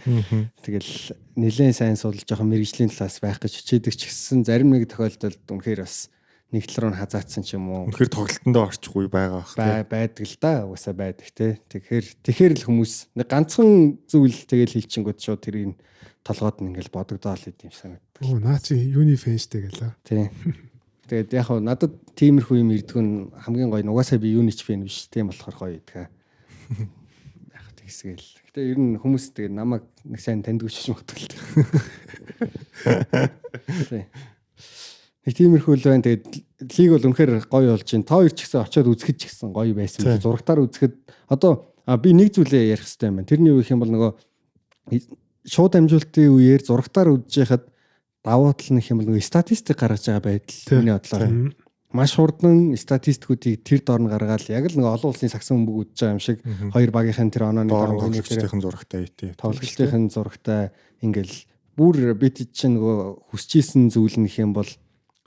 Тэгэл нэлээд сайн судалж жоохон мэрэгжлийн талаас байх гэж хичээдэг ч гэсэн зарим нэг тохиолдолд үнэхээр бас нэг тал руу нь хазаацсан ч юм уу. Үнэхээр тоглолтондоо орчихгүй байгаа бах тий. Байдаг л да угаасаа байдаг тий. Тэгэхээр л хүмүүс нэг ганцхан зүйл тэгэл хэлчихэнгүүт шууд тэрийг толгойд нь ингээл бодогдоол идэм санагддаг. Оо наа чи юуны фэн штэ гэлээ. Тий. Тэгээд яг хав надад тиймэрхүү юм ирдэг нь хамгийн гоё. Угаасаа би юуны ч фэн биш. Тийм болохоор гоё идэх. Яг Тэгсгээл. Гэтэ ер нь хүмүүс тэгээ намайг нэг сайн таньдгүй ч магадгүй л дээ. Тий. Нэг тиймэрхүү л байна. Тэгээд лиг бол үнэхээр гоё болж байна. Та хоёр ч гэсэн очиод үзэхэд ч гэсэн гоё байсан. Тий. Зурагтаар үзэхэд одоо би нэг зүйлээ ярих хэрэгтэй юм байна. Тэрний юу гэх юм бол нөгөө шууд дамжуулалтын үеэр зурагтаар үзэж байхад давуу тал нь гэх юм бол нөгөө статистик гаргаж байгаа байдал Тий. миний бодлоор маш хурдан статистикүүдийг тэр дор нь гаргаад яг л нөгөө олон улсын сагсан бөмбөг үзэж байгаа юм шиг хоёр багийнхан тэр онооны Доор дор нь тэр тоглогчдын зурагтай тий. тоглогчдын зурагтай ингээл бүр бид чинь нөгөө хүсчихсэн зүйл нь гэх юм бол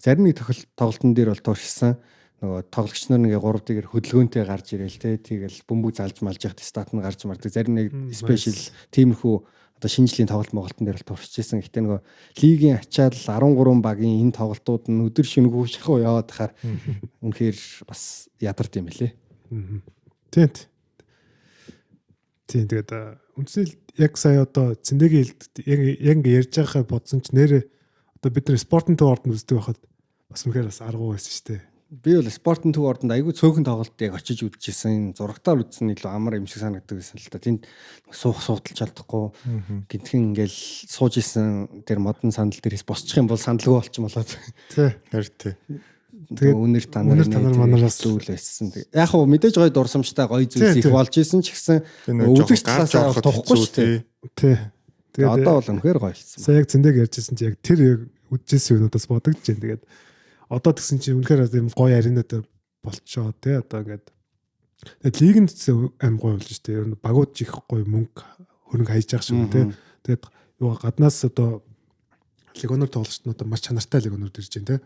зарим нэг тоглолтын дээр бол туршсан нөгөө тоглогч нар ингээ 3 дэгээр хөдөлгөөнтэй гарч ирээл те тэгэл бөмбөг залж малж яхад стат нь гарч мардаг зарим нэг спешиал тиймэрхүү одоо шинэ жилийн тоглолт моголтон дээр бол туршижсэн. Гэтэ нөгөө лигийн ачаал 13 багийн энэ тоглолтууд нь өдөр шөнөгүй шахуу яваад хахаар үнэхээр бас ядарт юм лээ. Тийм. Тийм тэгээд үндсэл яг сая одоо Цэндэгийн хэлд яг яг ингэ ярьж байгаахаа бодсон ч нэрээ одоо бид нар спортын төв ордонд үздэг байхад бас үнэхээр бас аргу байсан шүү дээ. Би бол спортын төв ордонд айгүй цөөхөн тоглолт яг очиж үзчихсэн. Зурагтаар үзсэн илүү амар юм шиг санагддаг байсан л та. Тэнд суух суудалж чадахгүй. Гинтхэн ингээл сууж исэн тэр модон сандал дээрээс босчих юм бол сандалгүй болчихмолоод. Тий. Харин тий. Тэгээд үнэр танаар үнэр танаар манараас зүйл байсан. Тэгээд яг хуу мэдээж гоё дурсамжтай гоё зүйлс Тий, их тий. болж исэн ч гэсэн Тэр нэг жоохон үзэгч гарч талаасаа ороход тухгүй хэцүү шүү дээ. тий. Тий. Тэгээд Одоо бол үнэхээр гоё болсон. сая яг Цэндэг ярьжсэн чи яг тэр яг үдчихсэн юмнуудаас бодогдож байна. Тэгээд одоо тэгсэн чи үнэхээр юм гоё аренад болчоо тий одоо ингээд тэгээд лигэнд ч аим гоё болж штэ. Ер нь багууд ч их гоё мөнгө хөрөнгө хайж байгаа шиг тий. Тэгээд юу гаднаас одоо легионер тоглогчдод одоо маш чанартай легионерд ирж байна тий.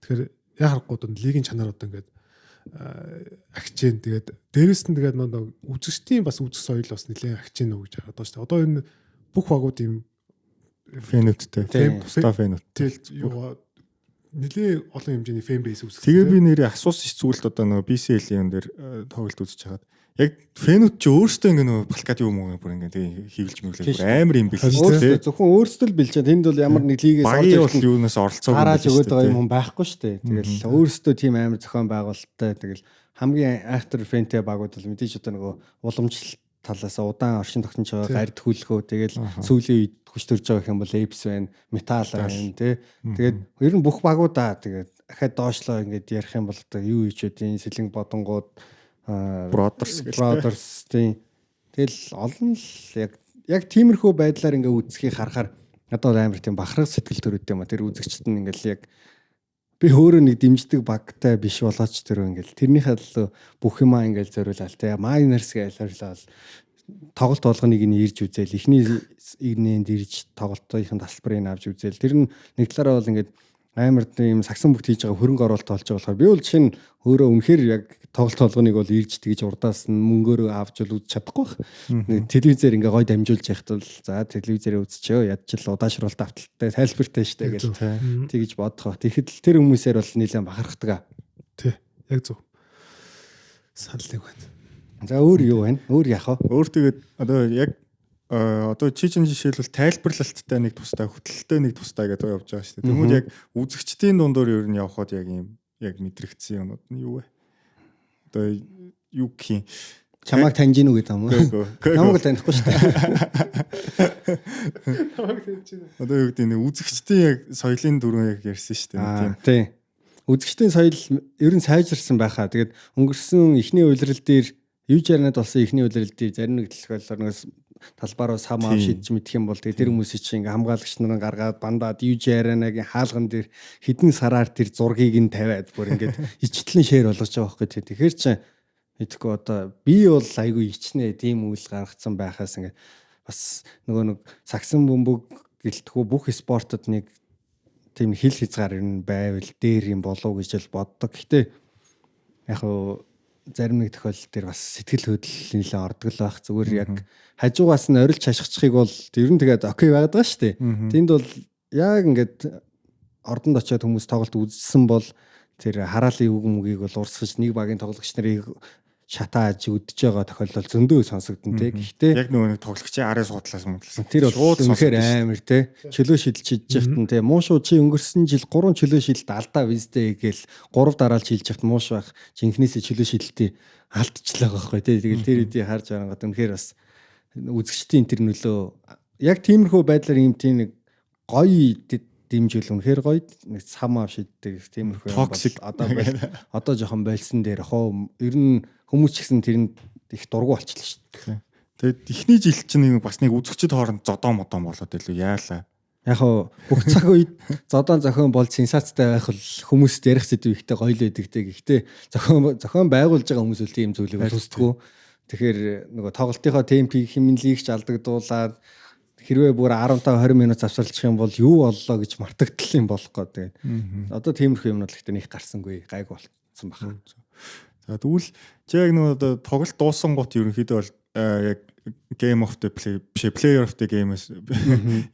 Тэгэхээр яа харахгүй одоо лигийн чанар одоо ингээд агчээн тэгээд дээрэс нь тэгээд нөгөө үзэгчдийн бас үзэх соёл бас нэлээд агчээн үү гэж хараад байгаа шүү дээ. Одоо энэ бүх багууд ийм Фэнүүдтэй. Тий. Тусдаа фэнүүд. тэл юу нэлээ олон хэмжээний фэн бейс үүсгэсэн. Тэгээ би нэрээ асуусан зүйлд одоо нөгөө BCL-ийн юм дээр тоглолт үзэж хагаад яг фэнүүд чи өөрсдөө ингээ нөгөө балкад юм уу бүр ингээ тэгээ хийвлж мэглээ бүр амар юм бэл шүү Өөрсдөө дээ. зөвхөн өөрсдөө л билж байгаа. Тэнд бол ямар нэг лигээс орж Багийн бол ирсэн юунаас оролцоогүй гарааж юм өгöd биш байгаа үү, юм хүн байхгүй шүү дээ. Тэгэл өөрсдөө тийм амар зохион байгуулалттай тэгэл хамгийн айхтар фэнтэй багууд бол мэдээж одоо нөгөө уламжлалт талаас удаан оршин тогтнож байгаа гарь тгүүлэхөө тэгэл сүүлийн үед хүч төрж байгаа гэх юм бол Apes байна, Metal байна тий. Тэгээд ер нь бүх багуудаа тэгээд дахиад доошлоо ингээд ярих юм бол одоо юу хийж байдیں۔ Сэлэнг бодонгууд Brothers гэл, тий. Brothers тий. Тэгэл олон л яг тиймэрхүү байдлаар ингээ үзхийг харахаар надад бол амар тийм бахарх сэтгэл төрөд юм а. Тэр үзэгчд нь ингээл яг би өөрөө нэг дэмждэг багтай биш болооч тэр ингээл тэрнийхээ төлөө бүх юмаа ингээл зориулаад те Miners гэж зориулаад тоглолт болгоныг нь ирж үзээл эхний ирнээнд ирж тоглолтын тасалбарыг авч үзээл тэр нь нэг талаараа бол ингээд амар тийм сагсан бүгд хийж байгаа хөрөнгө оруулалт болж байгаа болохоор би бол жишээ нь өөрөө үнэхээр яг тоглолт болгоныг бол ирж тэгж урдаас нь мөнгөөрөө авч бол үзэж чадахгүй байх. Нэг телевизээр ингээ гой дамжуулж яхад бол за телевизээрээ үзчихөө ядчил удаашруулалт авталтай тайлбартай штэ гэл тэгж бодох байх. Тэгэхэд л тэр хүмүүсээр бол нэлээд бахархдаг. Тий. Яг зөв. Санал нэг байна. За өөр юу байна? Өөр яах вэ? Өөр тэгээд одоо яг одоо чи чин жишээлбэл тайлбарлалттай нэг тустай хөтлөлттэй нэг тустай гэдэг явж байгаа шүү дээ. Тэгмүүд яг үзэгчдийн дундуур ер нь явхад яг юм яг мэдрэгдсэн юмнууд нь юу вэ? Одоо юу гэх юм? Чамайг таньж гинүү гэдэг юм уу? Гөө, гөө. Намайг л танихгүй шүү дээ. Одоо юу гэдэг нь үзэгчдийн яг соёлын дүрэн яг ярьсан шүү дээ. Аа, Тийм. тий. Үзэгчдийн соёл ер нь сайжирсан байхаа. Тэгээд өнгөрсөн эхний улирал дээр юу жарнад болсон эхний улирал дээр зарим нэг тохиолдолд нэгс талбараа сам ав Тийм. шидэж мэдэх юм бол тэгээд тэр хүмүүсийн чинь ингээ хамгаалагч нарын гаргаад бандаад юу жарнагийн хаалган дээр хэдэн сараар тэр зургийг нь тавиад бүр ингээд ичтлэн шеэр болгож байгаа байхгүй тий. Тэгэхээр чи мэдэхгүй одоо би бол айгүй ичнэ тийм үйл гаргацсан байхаас ингээд бас нөгөө нэг сагсан бөмбөг гэлтгүү бүх спортод нэг тийм хил хязгаар ер нь байвал дээр юм болов уу гэж л боддог. Гэтэ яг хуу зарим нэг тохиолдол дээр бас сэтгэл хөдлөл нэлээд ордог л байх. Зүгээр яг хажуугаас нь орилж хашгичхыг бол ер нь тэгээд окей байгаад байгаа шүү дээ. Тэнд бол яг ингээд ордонд очиод хүмүүс тоглолт үзсэн бол тэр хараалын үг мөгийг бол урсгаж нэг багийн тоглогч нарыг шатааж өдөж байгаа тохиолдол зөндөө сонсогдсон тий. Гэхдээ Яг нөгөө нэг тоглогчийн арын суудлаас мөдлсөн. Тэр бол үнэхээр амар те. Чөлөө шидэлж шидэж яхад нь те. Муу шуу чи өнгөрсөн жил 3 чөлөө шидэлт алдаа виздээ гээл 3 дараалж шилж яхад муу шуу байх. Жинхнээсээ чөлөө шидэлтээ алдчихлаа байхгүй те. Тэгэл тэр үдий харж байгаад үнэхээр бас Үзэгчдийн тэр нөлөө яг тиймэрхүү байдлаар ийм тийм нэг гоё дэмжүүл үнэхээр гоё нэг сам ав шиддэг тиймэрхүү юм бол одоо жоохон болсон дээр хоо ер нь хүмүүс ч гэсэн тэрэнд их дургу болчихлоо шүү дээ. Тэгээд эхний жил чинь бас нэг үзэгчд хооронд зодоо модон болоод илүү яалаа. Яг хоо бүх цаг үед зодон зохион бол сенсацтай байх бол хүмүүст ярих сэдв ихтэй гоё л байдаг те. Гэхдээ зохион байгуулж байгаа хүмүүс үл тийм зүйлийг хүсдэггүй. Тэгэхээр нөгөө тоглолтынхоо темпийг хэмнэлийг ч алдагдуулаад хэрвээ бүр 15 20 минут завсарлах юм бол юу боллоо гэж мартагдал юм болох гоо. Тэгээд одоо тиймэрхүү юмнууд л ихтэй нэг гарсангүй гайгүй болцсон баха. За тэгвэл чи яг нөгөө одоо тоглолт дууссан гут ерөнхийдөө бол яг game of the play биш player of the game-ээс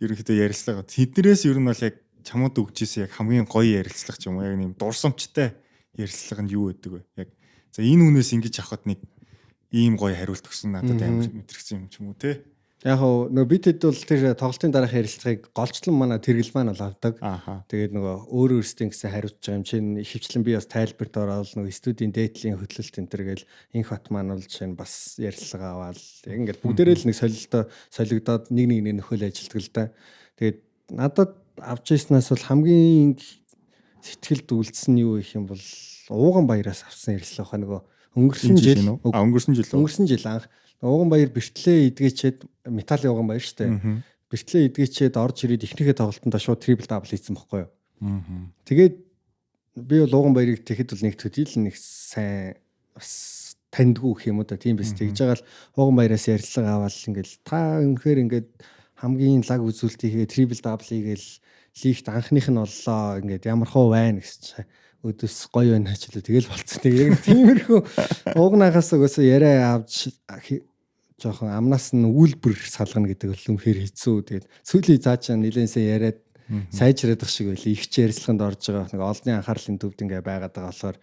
ерөнхийдөө ярилцлага. Тэднэрээс ер нь бол яг чамд өгчээсэн яг хамгийн гоё ярилцлага ч юм уу яг нэм дурсамжтай ярилцлага нь юу байдаг вэ? Яг за энэ хүнээс ингэж авахд нэг ийм гоё хариулт өгсөн надад амар мэдрэгдсэн юм ч юм уу те. Яг хоо нөгөө бид хэд бол тэр тоглолтын дараах ярилцлагыг голчлон манай тэргэл маань бол авдаг. Тэгээд нөгөө өөр өөрсдийн гэсэн хариуцж байгаа юм чинь ихэвчлэн би бас тайлбарт ороод нөгөө студийн дээдлийн хөтлөлт энэ төр гээл инх бат маань бол жишээ нь бас ярилцлага аваад яг ингээд бүгдээрээ л нэг солилдоо солигдоод нэг нэг нэг нөхөл ажилтдаг л да. Тэгээд надад авч ирснээс бол хамгийн сэтгэлд үлдсэн нь юу гэх юм бол Ууган баяраас авсан ярилцлага хаа нөгөө өнгөрсөн жил өнгөрсөн жил анх Ууган баяр бэртлээ эдгээчээд металлын ууган баяр шүү дээ. Бэртлээ эдгээчээд орж ирээд эхнийхээ тоглолтонд шууд triple double хийсэн бохгүй юу. Тэгээд би бол ууган баярыг тэгэхэд бол нэг төдийл нэг сайн бас таньдгүй гэх юм уу да тийм биз тэгж байгаа л ууган баяраас ярилцлага аваад ингээл та үнэхээр ингээд хамгийн лаг үзүүлэлтийг хийгээ triple double хийгээл лигт анхных нь боллоо ингээд ямар хуу байна гэсэн чинь өдөөс гоё байна ч лээ тэгэл болцсон. Тэгээ яг тиймэрхүү уугнаагаас угаасаа яриа авч жоохон амнаас нь өгүүлбэр салгана гэдэг бол үнэхээр хэцүү. Тэгээд сүүлийн цаашаа нэлээд сайн яриад сайжраад ах шиг байлаа. Их ч ярилцлаганд орж байгаа нэг олонний анхаарлын төвд ингээ байгаад байгаа болохоор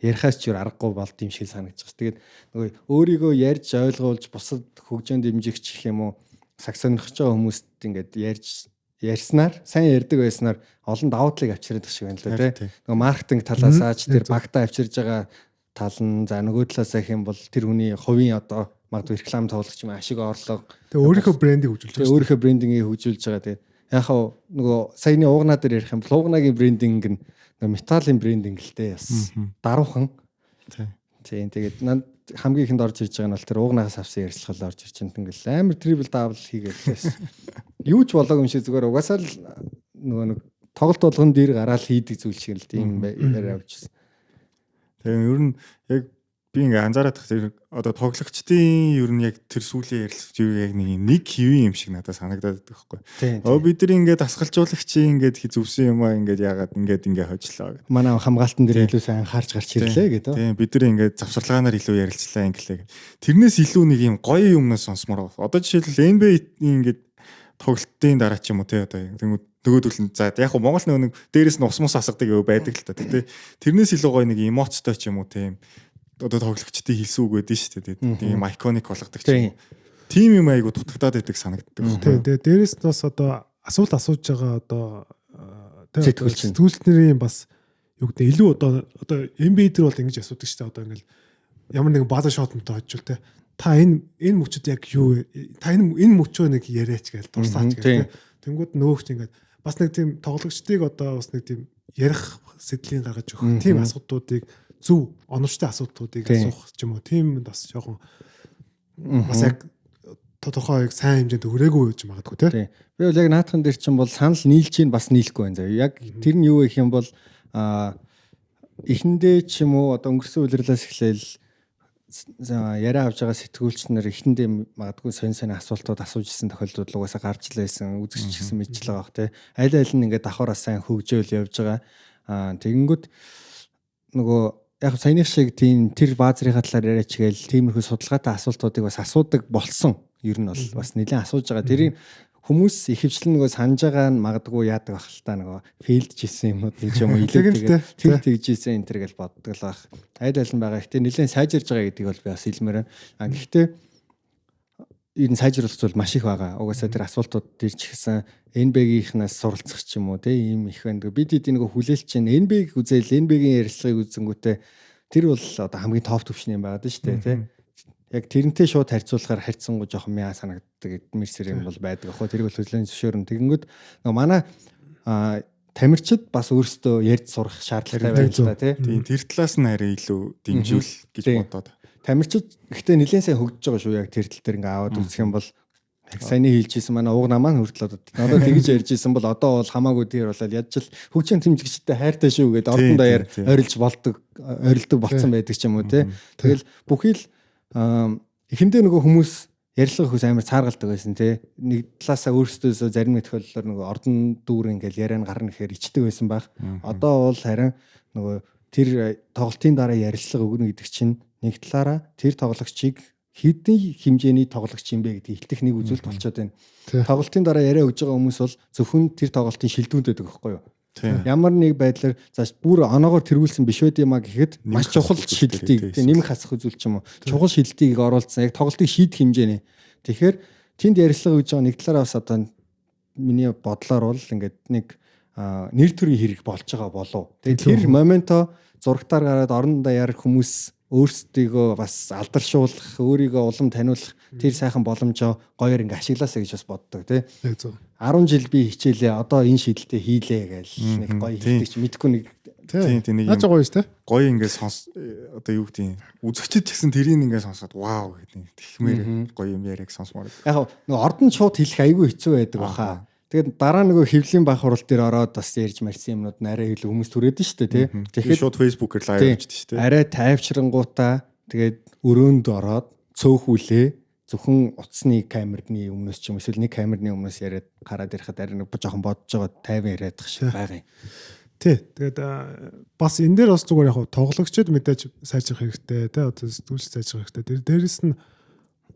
ярихаас ч юу аргагүй болд юм шиг санагдаж байгаа. Тэгээд нөгөө өөрийгөө ярьж ойлгуулж бусад хөгжөөнд дэмжигч гэх юм уу саг сонирхож байгаа хүмүүст ингээд ярьж ярьснаар сайн ярьдаг байснаар олон давуу талыг авчирдаг шиг байна л да тий. Нөгөө маркетинг талаасаа ч тэр багтаа авчирж байгаа тал нь за нөгөө талаасаа гэх юм бол тэр хүний хувийн одоо магадгүй реклам тоглох юм ашиг орлого. Тэгээ өөрийнхөө брендийг хөгжүүлж байгаа. Өөрийнхөө брендингийг хөгжүүлж байгаа. Тэгээ яг хав нөгөө саяны уугнаа дээр ярих юм бол уугнагийн брендинг нь нөгөө металлын брендинг л дээ бас даруухан. Тийм тэгээд нанд хамгийн ихэнд орж ирж байгаа нь бол тэр уугнаагаас авсан ярилцлага орж ирж байна. Ингээл амар triple double хийгээл байсан. Юу ч болоогүй юм шиг зүгээр угаасаа л нөгөө нэг тоглолт болгон дээр гараал хийдэг зүйл шиг л тийм яриа авчихсан. Тэгээ ер нь яг би ингээ анзаараад тах тэр одоо тоглогчдын ер нь яг тэр сүүлийн ярилцлага яг нэг хэвийн юм шиг надад санагдаад байдаг байхгүй. Оо бид нар ингээ дасгалжуулагч ингээд зөвсөн юм аа ингээд яагаад ингээд ингээ хожлоо гэх. Манай хамгаалтан дээр илүү сайн анхаарч гарч ирлээ гэдэг. Тийм бид нар ингээд завсарлагаанаар илүү ярилцлаа инглээ. Тэрнээс илүү нэг юм гоё юмнаас сонсомоор. Одоо жишээлбэл NBA-ийн ингээд тоглолтын дараа ч юм уу те одоо тэнгүүд нөгөөдөл нь за яг хөө Монгол нөгөө нэг дээрэс нь ус мус асгадаг юу байдаг л та. Гэтэ тэрнээс илүү гоё нэг эмоцтой ч юм уу тийм одоо тоглогчдын хэлсэн үг байдэн шүү дээ. Тийм iconic болгодог ч юм. Тийм юм айгу дутагдаад байдаг санагддаг. Тийм тэгээ дээрэс нь бас одоо асуулт асууж байгаа одоо сэтгүүлчнэрийн бас юу гэдэг илүү одоо NBA дээр бол ингэж асуудаг шүү дээ. Одоо ингээл ямар нэгэн база шот мөтө хожил те. Та энэ мөчөд яг юу та энэ мөчөө нэг яриач гээл дурсаач гээл те. Тэнгүүд нөгөөх чинь ингээд бас нэг тийм тоглогчдыг одоо бас нэг тийм ярих сэдлийн гаргаж өгөх тийм асуудлуудыг зөв оновчтой асуудлуудыг асуух ч юм уу тийм бас жоохон бас яг тодорхой яг сайн хэмжээнд өрөөгүй байж магадгүй тий. Би бол яг наадхан дээр чинь бол санал нийлж чинь бас нийлэхгүй байна заяа. Яг тэр нь юу гэх юм бол эхэндээ ч юм уу одоо өнгөрсөн улирлаас эхлээл яриа авч байгаа сэтгүүлч нар эхэндээ магадгүй сонь сонь асуултууд асууж исэн тохиолдлууд угаасаа гарч л байсан. Үзэгч ч гэсэн мэдж л байгаа бох тий. Аль аль нь ингээд давхараа сайн хөгжөөл явж байгаа. Тэгэнгүүт нөгөө яг саяных шиг тийм тэр баазрынхаа талаар яриач гээл тиймэрхүү судалгаатай асуултуудыг бас асуудаг болсон. Ер нь бол бас нэлээд асууж байгаа. Тэрийг хүмүүс ихэвчлэн нөгөө санаж байгаа нь магадгүй яадаг ах л та нөгөө фейлдж исэн юмнууд нэг юм уу илүү тэгээд тэр тэгж исэн энэ төр гэж боддог л ах. Аль аль нь байгаа. Гэтэ нэлээд сайжирж байгаа гэдгийг бол би бас хэлмээр байна. А гэхдээ ер нь сайжруулах зүйл маш их байгаа. Угаасаа тэр асуултууд дэр ч гэсэн NBA-гийнхнаас суралцах ч юм уу те ийм их байна. Бид хэд нөгөө хүлээлт чинь NBA-г үзээл NBA-гийн ярилцлагыг үзэнгүүтээ тэр бол одоо хамгийн топ түвшний юм байгаа даа шүү дээ те. Яг тэрнтэй шууд харьцуулахаар харьцангуй жоохон мяа санагддаг мэрсэр юм бол байдаг ах. Тэрийг бол хүлээн зөвшөөрнө. Тэгэнгүүт нөгөө манай тамирчид бас өөрсдөө ярьж сурах шаардлагатай байна л да тий. Тийм, тэр талаас нь арай илүү дэмжүүл гэж бодоод. Тамирчид гэхдээ нэлээд сайн хөгжиж байгаа шүү яг тэр тал дээр ингээ аваад үзэх юм бол яг саяны хэлжсэн манай уг намаа нь хүртэл одоо надад тэгж ярьж исэн бол одоо бол хамаагүй тэр болоод ядч л хөгжин тэмцэгчтэй хайртай шүү гэдээ ордон даяар орилж болдог орилдог болцсон байдаг ч юм уу тий. Тэгэл бүхий л эхэндээ нөгөө хүмүүс ярилцлага өгөхөөс амар цааргалдаг байсан тий. Нэг талаасаа өөрсдөөсөө зарим нэг тохиолдлоор нөгөө ордон дүүр ингээл яриа нь гарна гэхээр ичдэг байсан байх. Одоо бол харин нөгөө тэр тоглолтын дараа ярилцлага өгнө гэдэг чинь нэг талаараа тэр тоглогчийг хэдэн хэмжээний тоглогч юм бэ гэдгийг илтгэх нэг үзүүлэлт болчиход байна. Тоглолтын дараа яриа өгж байгаа хүмүүс бол зөвхөн тэр тоглолтын шилдүүнд байдаг байхгүй юу? Ямар нэг байдлаар за бүр оноогоор тэргүүлсэн биш байд юм а гэхэд маш чухал шийдэлтийг нэмэх хасах үзүүлэлт ч юм уу чухал шийдэлтийг оруулсан яг тоглолтыг шийдэх хэмжээний. Тэгэхээр тэнд ярилцлага өгж байгаа нэг талаараа бас одоо миний бодлоор бол ингээд нэг нэр төрийн хэрэг болж байгаа болов. Тэгээд тэр моменто зурагтаар гараад орон даяар хүмүүс өөрсдийгөө бас алдаршуулах, өөрийгөө улам таниулах тэр сайхан боломжоо гоёор ингээ ашиглаасаа гэж бас боддог тий. 10 жил би хичээлээ, одоо энэ шийдэлтээ хийлээ гэж нэг гоё хэлдэг чи мэдгүй нэг тийм нэг юм гоё шүү тий. Гоё ингээ сонс одоо юу гэдэг юм. Үзэгчд ч гэсэн тэрийг ингээ сонсоод вау гэдэг тэгмээр гоё юм яриаг сонсомоор. Яг нөгөө ордон шууд хэлэх айгүй хэцүү байдаг баха. Тэгээд дараа нөгөө хэвлийн бах хурал дээр ороод бас ярьж марсан юмнууд нь арай илүү хүмүүс түрээд нь шүү дээ тий. Тэгэхээр шууд Facebook-ээр live явуулчихдаг шүү дээ. Арай тайвшрангуудаа тэгээд өрөөнд ороод цөөхүүлээ зөвхөн утасны камерны өмнөөс ч юм эсвэл нэг камерны өмнөөс яриад гараад ирэхэд арай нэг жоохон бодож байгаа тайван яриад шиг байгаа юм. Тий. Тэгээд бас энэ дээр бас зүгээр яг тоглогчид мэдээж сайжрах хэрэгтэй тий. Одоо сэтгүүлч сайжрах хэрэгтэй. Тэр дээрэс нь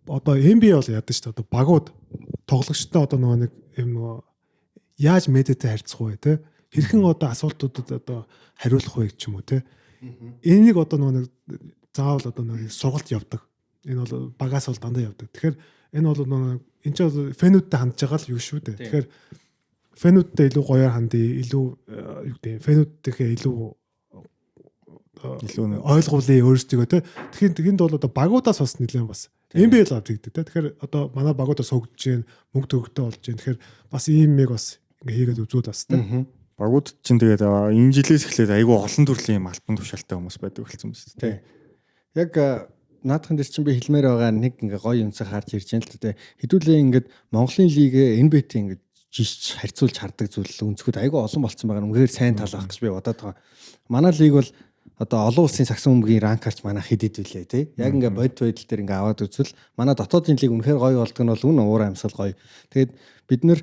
одоо NBA бол яадаг шүү дээ. Одоо багууд тоглогчтой одоо нөгөө нэг юм нөгөө яаж медиатай харьцах вэ те? Хэрхэн одоо асуултуудад одоо хариулах вэ ч юм уу те? Энийг одоо нөгөө нэг заавал одоо нөгөө сургалт явдаг. Энэ бол багаас бол дандаа явдаг. Тэгэхээр энэ бол нөгөө энэ ч бол фэнүүдтэй хандж байгаа л юу шүү дээ. Тэгэхээр фэнүүдтэй илүү гоёор хандъя, илүү юу гэдэг фэнүүдтэйхээ илүү ойлгуулъя өөрсдийгөө те. Тэгэхээр тэгэнд бол одоо багуудаас бас нэлээд бас NBA л авдаг те. Тэгэхээр одоо манай багуудаас хөгжиж гин, мөнгө төгрөгтэй болж гин. Тэгэхээр бас ийм мэг бас ингээ хийгээд үзвэл бас те. Багууд чинь тэгээд энэ жилээс эхлээд айгүй олон төрлийн юм альбан тушаалтай хүмүүс байдаг болсон байна шүү дээ. Яг наадхан дээр чинь би хэлмээр байгаа нэг ингээ гоё юмцаг харж ирж байна л те. Хэдүүлээ ингээд Монголын лигээ NBA-тэй ингээд жишж харьцуулж хардаг зүйл өнцгүүд айгүй олон болцсон байгаа нь үнэхээр сайн тал байх гэж би бодоод байгаа. Манай лиг бол одоо олон улсын сагсан бөмбөгийн ранкарч манай хэд хэд вүлээ тий. Яг ингээ бодит байдал дээр ингээ аваад үзвэл манай дотоодын лиг үнэхээр гоё болдог нь бол үнэн уур амьсгал гоё. Тэгээд бид нэр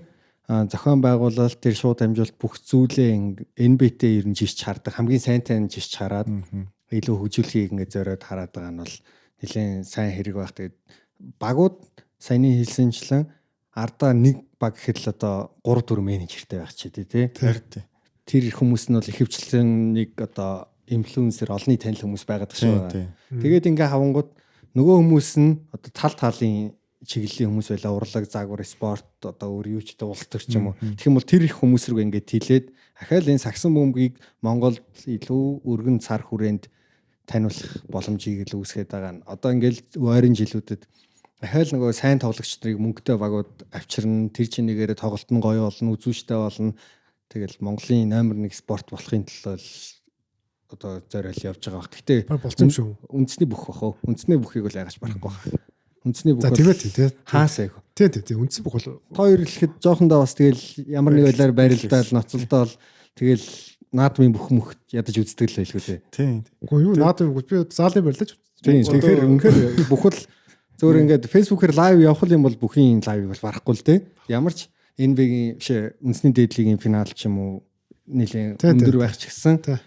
зохион байгуулалт тэр шууд дамжуулалт бүх зүйлээ NBA-тэй ер нь жишж хардаг. Хамгийн сайнтай нь жишж хараад илүү хөгжүүлэхийг ингээ зориод хараад байгаа нь бол нэлээд сайн хэрэг байх. Тэгээд багууд саяны хэлсэнчлэн ардаа нэг баг гэхэд л одоо 3 4 менежертэй байх чи тий. Тэр хүмүүс нь бол ихэвчлэн нэг одоо инфлюенсер олонний танил хүмүүс байгаад шүү. Тэгээд ингээ хавангууд нөгөө хүмүүс нь одоо тал талын чиглэлийн хүмүүс байлаа, урлаг, загвар, спорт одоо өөр юу ч гэдэг улс төр ч юм уу. Тэгэх юм бол тэр их хүмүүс рүү ингээ тэлээд ахаал энэ сагсан бөмбөгийг Монголд илүү өргөн цар хүрээнд таниулах боломжийг л үүсгээд байгаа нь. Одоо ингээл ойрын жилүүдэд ахаал нөгөө сайн тоглогч нарыг мөнгөтэй багууд авчирна, тэр чинийгээрээ тоглолт нь гоё болно, үзүүштэй болно. Тэгэл Монголын номер 1 спорт болохын төлөө одоо зориул явж байгаа баг. Гэхдээ болцсон юм шүү. Үндэсний бүх бах уу? Үндэсний бүхийг бол яагаш барахгүй бах. Үндэсний бүх. За тэгээд тий. Хаасаа. Тий, тий, тий. Үндэсний бүх бол та хоёр хэлэхэд жоохондоо бас тэгэл ямар нэг байлаар байралдаал ноцолдоол тэгэл наадмын бүх мөх ядаж үздэг л байлгүй дээ. Тий. Үгүй юу наадмын бүх би заалын барилдаж. Тий. Тэгэхээр үнэхээр бүх л зөвөр ингээд Facebook-ээр live явах юм бол бүхийн live-ыг бол барахгүй л дээ. Ямар ч NBA-гийн биш үндэсний дээдлигийн финал ч юм уу нэлээд өндөр байх ч гэсэн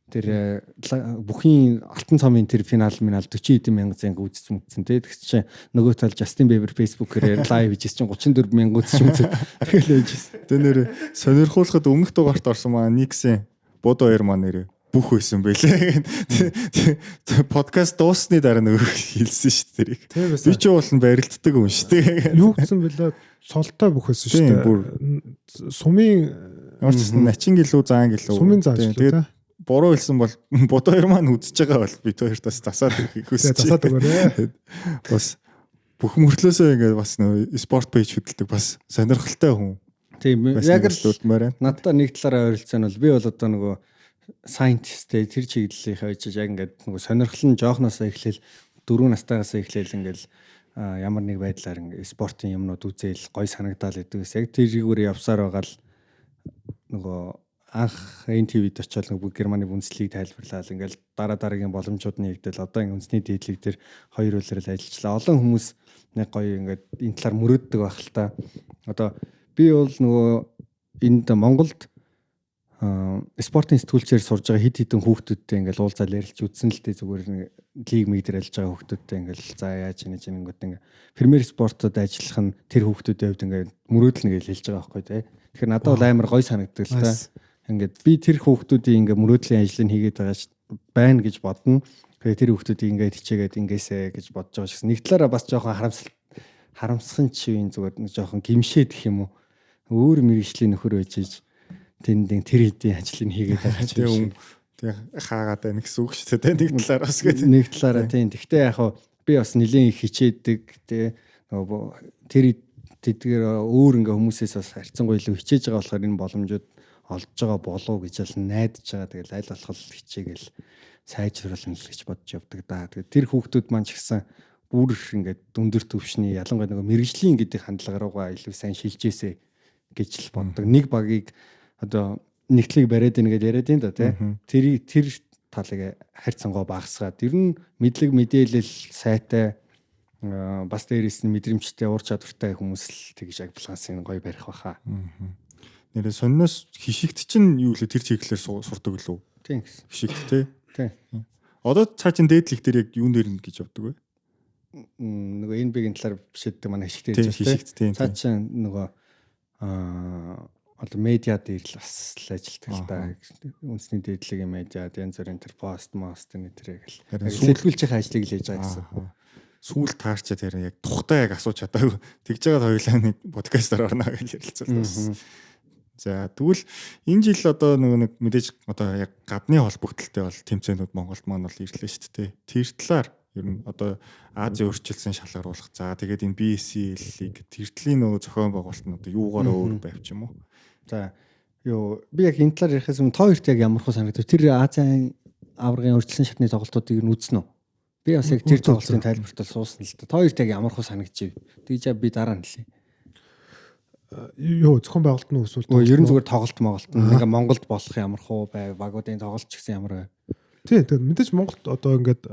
тэр бүхийн алтан цомын тэр финал минал 40 хэдэн мянга зэнг үзсэн мүтсэн тий. Тэгс чинь нөгөө тал Justin Bieber Facebook-ээр live хийжсэн чинь 34 мянга үзсэн мүтсэн. Тэгэл байжсэн. Тэр нэр сонирхуулахад өмнөх дугаарт орсон маа Никсэн бод хоёр маа нэрээ бүх байсан байлээ. Подкаст дууссны дараа нөгөө хэлсэн шүү дээ тэрийг. Би ч уул нь барилддаг юм шүү дээ. Юу гэсэн бэлээ цолтой бүх байсан шүү дээ. Сумын ямар ч гэсэн начин гэлүү заан гэлүү. Сумын заан гэлүү. Тэгээд Буруу хэлсэн бол бод хоёр маань үзэж байгаа бол бид хоёрт бас засаад өгөхийг хүсэж Тэгээ засаад өгөөрэй. Бас бүх мөртлөөсөө ингээд бас нөө спорт пэйж хөдөлдөг бас сонирхолтой хүн. Тийм Бас яг л дуудмаар байна. надтай нэг талаараа ойролцоо нь бол би бол одоо нөгөө scientist тэр чиглэлийнхээ очиж яг ингээд нөгөө сонирхол нь жоохноосоо эхлээл 4 настайгаас эхлээл ингээд ямар нэг байдлаар ингээд спортын юмнууд үзээл гой санагдаал гэдэг ус яг тэрийгээр явсаар байгаа л нөгөө анх NTV-д очиод нөгөө Германы үндэслэлийг тайлбарлаад ингээл дараа дараагийн боломжууд нэгдэл одоо ингээ үндэсний дээдлэг дээр хоёр үлрэл ажиллажлаа. Олон хүмүүс нэг гоё ингээд энэ талаар мөрөөддөг байх л та. Одоо би бол нөгөө энд Монголд спортын сэтгүүлчээр сурж байгаа хэд хэдэн хүүхдүүдтэй ингээл уулзаал ярилж үзсэн л дээ, зүгээр нэг лиг миг дээр ажиллаж байгаа хүүхдүүдтэй ингээл за яаж ийнэ чингүүд ингээ Премьер спортод ажиллах нь тэр хүүхдүүдийн хувьд ингээ мөрөөдөл нэг хэлж байгаа байхгүй тий. Тэгэхээр надад бол амар гоё санагддаг л та. Ингээд би тэр хүүхдүүдийн ингээ мөрөөдлийн ажлыг хийгээд байгаа байна гэж бодно. Тэгээ тэр хүүхдүүдийг ингээд хичээгээд ингээсэ гэж бодож байгаа шигсэн. Нэг талаараа бас жоохон харамсах нь чи юм зүгээр нэг жоохон гимшээд гэх юм уу. Өөр мэрэгжлийн нөхөр байж иж тэнд тэр хэдийн ажлыг хийгээд байгаа ч юм шиг. Тэгээ хаагаад байна гэсэн үг шүү дээ. Нэг талаараа бас гэдэг. Нэг талаараа тийм. Гэхдээ яг хав би бас нэлээд их хичээдэг тий. Нөгөө тэр тэдгээр өөр ингээ хүмүүсээс бас харьцангуй илүү хичээж байгаа болохоор энэ боломжууд олж байгаа болов гэж л найдаж байгаа. Тэгэл аль болох хичээгээл сайжруулна л гэж бодож явдаг да. Тэгээд тэр хүүхдүүд маань ч гэсэн бүр ингээд өндөр түвшний ялангуяа нөгөө мэрэгжлийн гэдэг хандлага руугаа илүү сайн шилжээсэй гэж л боддог. Нэг багийг одоо нэгтлийг бариад ийн гэж яриад юм да тий. Тэр талыг харьцангуй багасгаад ер нь мэдлэг мэдээлэл сайтай бас дээрээс нь мэдрэмжтэй ур чадвартай хүмүүс л тэгж яг балансын гоё барих баха. Нэрээ сонноос хишигт чинь юу лээ тэр чиглэлээр сурдаг лүү? Тийм гэсэн. Хишигт тий. Тийм. Одоо цаа чин дээдлэг дээр яг юун дээр нь гэж явдаг вэ? Нөгөө энэ бигийн талаар шийддэг манай хишигт Тийм ярьж байна хишигт тийм. Цаа чин нөгөө одоо медиа дээр л бас л ажилладаг л та. Үндэсний дээдлэгийн медиа, янз бүрийн тэр пост, мост энэ тэрэг л. Сэтгүүлчийн ажлыг л хийж байгаа гэсэн. Сүүл таарчаа тэр яг тухтай яг асууж чадаагүй. Тэгж байгаад хоёулаа нэг подкастаар орно гэж ярилцсан бас. За тэгвэл энэ жил одоо нөгөө нэг мэдээж одоо яг гадны холбогдлолтой бол тэмцээнүүд Монголд маань бол ирлээ шүү дээ. Тэр талаар ер нь одоо Азийн өөрчилсөн шалгаруулах. За тэгээд энэ BSC-ийг тэр төрлийн нөгөө зохион байгуулалт нь одоо юугаар өөр байв ч юм уу? За юу би яг энэ талаар ярихаас өмнө та хоёрт яг ямар хөө санагдав? Тэр Азийн аваргын өөрчилсөн шатны тоглолтуудыг нь үзсэн үү? Би бас яг тэр тоглолтын тайлбарт бол суусан л та. Та хоёрт яг ямар хөө санагдчихв? Тэгж би дараа нь хэлье. Юу зохион байгуулалт нь эсвэл ер нь зүгээр тоглолт Монголд ингээ Монголд болох ямар хуу байв? Багуудын тоглолт ч гэсэн ямар байв? Тийм тийм мэдээж Монголд одоо ингээд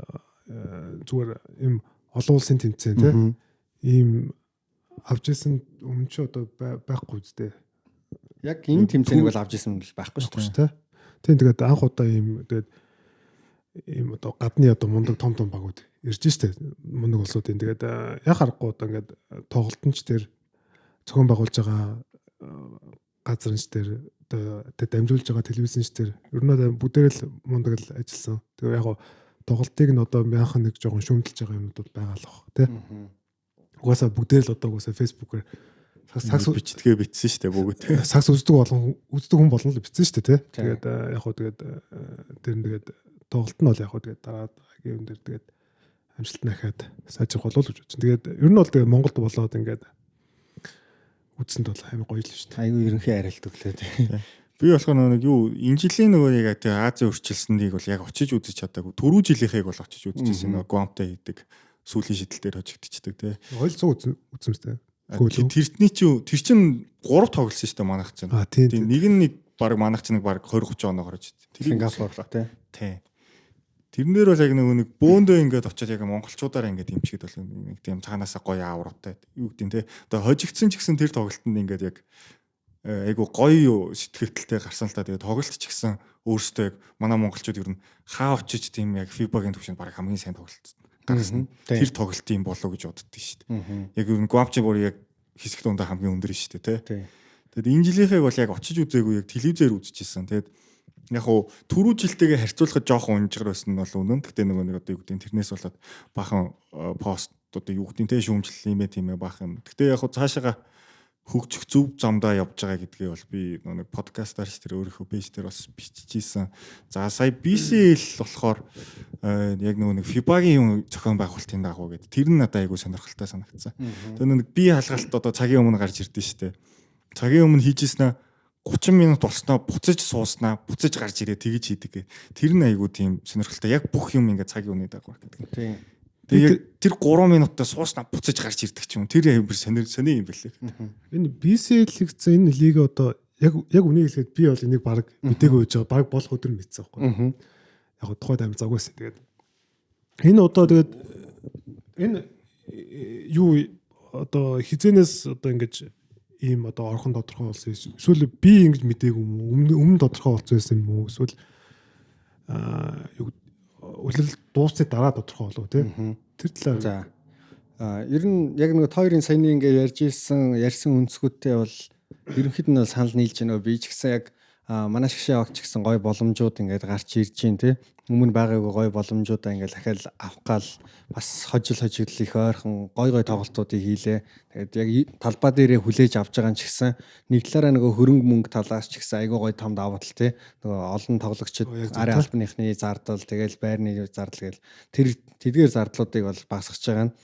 зүгээр юм олон улсын тэмцээн тийм ийм авч исэн өмнө чи одоо байхгүй үстэй. Яг энэ тэмцээнийг бол авч исэн юм байхгүй шүү дээ. Тийм тэгээд анх удаа ийм тэгээд ийм одоо гадны одоо мундаг том том багууд ирж штэ мундаг улсуудын тэгээд яг харахгүй одоо ингээд тоглолтын ч тэр зохион байгуулж байгаа газар нь ч тэр одоо тэг дамжуулж байгаа телевизэн ч тэр ер нь бүгдээрээ л мундаг л ажилласан. Тэгээ яг тоглолтыг нь одоо мяхан нэг жоохон шүүмжилж байгаа юмнууд бол байгаа л бах тий. Угаасаа бүгдээр л одоо угаасаа Facebook-ээр сакс бичдгээ бичсэн шүү дээ бүгд. Сакс үздэг болон үздэг хүн болно л бичсэн шүү дээ тий. Тэгээд яг хөө тэгээд тэр нь тэгээд тоглолт нь бол яг хөө тэгээд дараа юм дээр тэгээд амжилт нахаад сайжрах болов л гэж бодсон. Тэгээд ер нь бол тэгээд Монголд болоод ингээд үзсэнд бол амар гоё л шүү дээ. Айгүй ерөнхий арилт өглөө тий. Би болохоор нэг юу энэ жилийн нөгөө яг тэгээ Азийн өөрчилсөнийг бол яг очиж үзэж чадаагүй. Түрүү жилийнхийг бол очиж үзчихсэн. Нөгөө Гуамтай хийдэг сүүлийн шидэл дээр хожигдчихдаг тий. 200 үзсэн мэт. Тэртний чи тэр чин 3 тоглосон шүү дээ манайх чинь. Тийм нэг нь нэг баг манайх чинь нэг баг 20 30 оноогоор очиж. Тэр Сингапур тий. Тий. Тэрэн дээр бол яг нөгөө нэг бөөндөө ингээд очиод яг монголчуудаараа ингээд имчихэд бол нэг тийм цаанаасаа гоё аврагтай юу гэдэг нь те. Одоо хожигдсан ч гэсэн тэр тоглолтод ингээд яг айгу гоё сэтгэгдэлтэй гарсан л та. Тэгээд тоглолт ч гэсэн өөрөөсөө яг манай монголчууд ер нь хаа очиж тийм яг FIBA-гийн түвшинд баг хамгийн сайн тоглолт гаргасан. Тэр тоглолт юм болов гэж боддоо шүү дээ. Яг ер нь Гуамчи бүр яг хэсэг дундаа хамгийн өндөр шүү дээ те. Тэгээд энэ жилийнхээ бол яг очиж үзээгүй яг телевизээр үзчихсэн. Тэгээд яг уу түрүү жилтэйгээ харьцуулахад жоохон унжгар байсан нь бол үнэн. Гэхдээ нөгөө нэг одоо юу гэдэг нь тэрнээс болоод баахан пост одоо юу гэдэг нь те шүүмжлэл юм бэ тийм ээ баахан. Гэхдээ яг уу цаашаага Хөгжих зөв замдаа явж байгаа гэдгээ бол би нэг подкастаар ч тэр өөрийнхөө page дээр бас биччихсэн. За, сая BCL болохоор яг нөгөө нэг FIBA-гийн юм зохион байгуулалтын дагуу гэдэг. Тэр нь надад айгүй сонирхолтой санагдсан. Тэр нэг бие халгалт одоо цагийн өмнө гарч ирдэ штэ. Цагийн өмнө хийжсэн 30 минут болсноо буцаж сууснаа, буцаж гарч ирээ тэгж хийдэг гэ. Тэр нь айгүй тийм сонирхолтой. Яг бүх юм ингээд цагийн өмнө дагуу гэдэг. Тэгээ яг тэр 3 минутаа сууснаа буцаж гарч ирдэг ч юм. Тэр амар сонир сони юм бэлээ. Энэ BCL гэсэн энэ лиг одоо яг үнийг хэлэхэд би бол энийг баг мдээгүй байж байгаа. Баг болох өдөр мэдсэн байхгүй. Яг тухайд амар завгүйсэн. Тэгээд энэ одоо тэгээд энэ юу одоо хизэнээс одоо ингэж ийм одоо орхон тодорхой болсон, эсвэл би ингэж мдээгүй юм уу, өмнө тодорхой болсон байсан юм уу, эсвэл юу үлрэл дуусны дараа тодорхой болов, тий? Тэр талаар. За. Ер нь яг нэг хоёрын саяны ингээ ярьж исэн ярьсан өнцгүүдтэй бол ерөнхийд нь бол санал нийлж байна. Би ч гэсэн яг манай шгшээ огч гэсэн гоё боломжууд ингээд гарч ирж байна, тий. Өмнө байгаагүй гоё боломжуудаа ингээд дахиад авах гал бас хожил хожигдол их ойрхон гой гой тоглолтуудыг хийлээ. Тэгээд яг талбай дээрээ хүлээж авч байгаа нь ч гэсэн нэг талаараа нөгөө хөрөнгө мөнгө талаас ч гэсэн айгүй гоё том давуу тал, тий. Нөгөө олон тоглогчид арын албаныхны зардал, тэгэл байрны зардал гэл тэр тэдгээр зардлуудыг бол багасгаж байгаа нь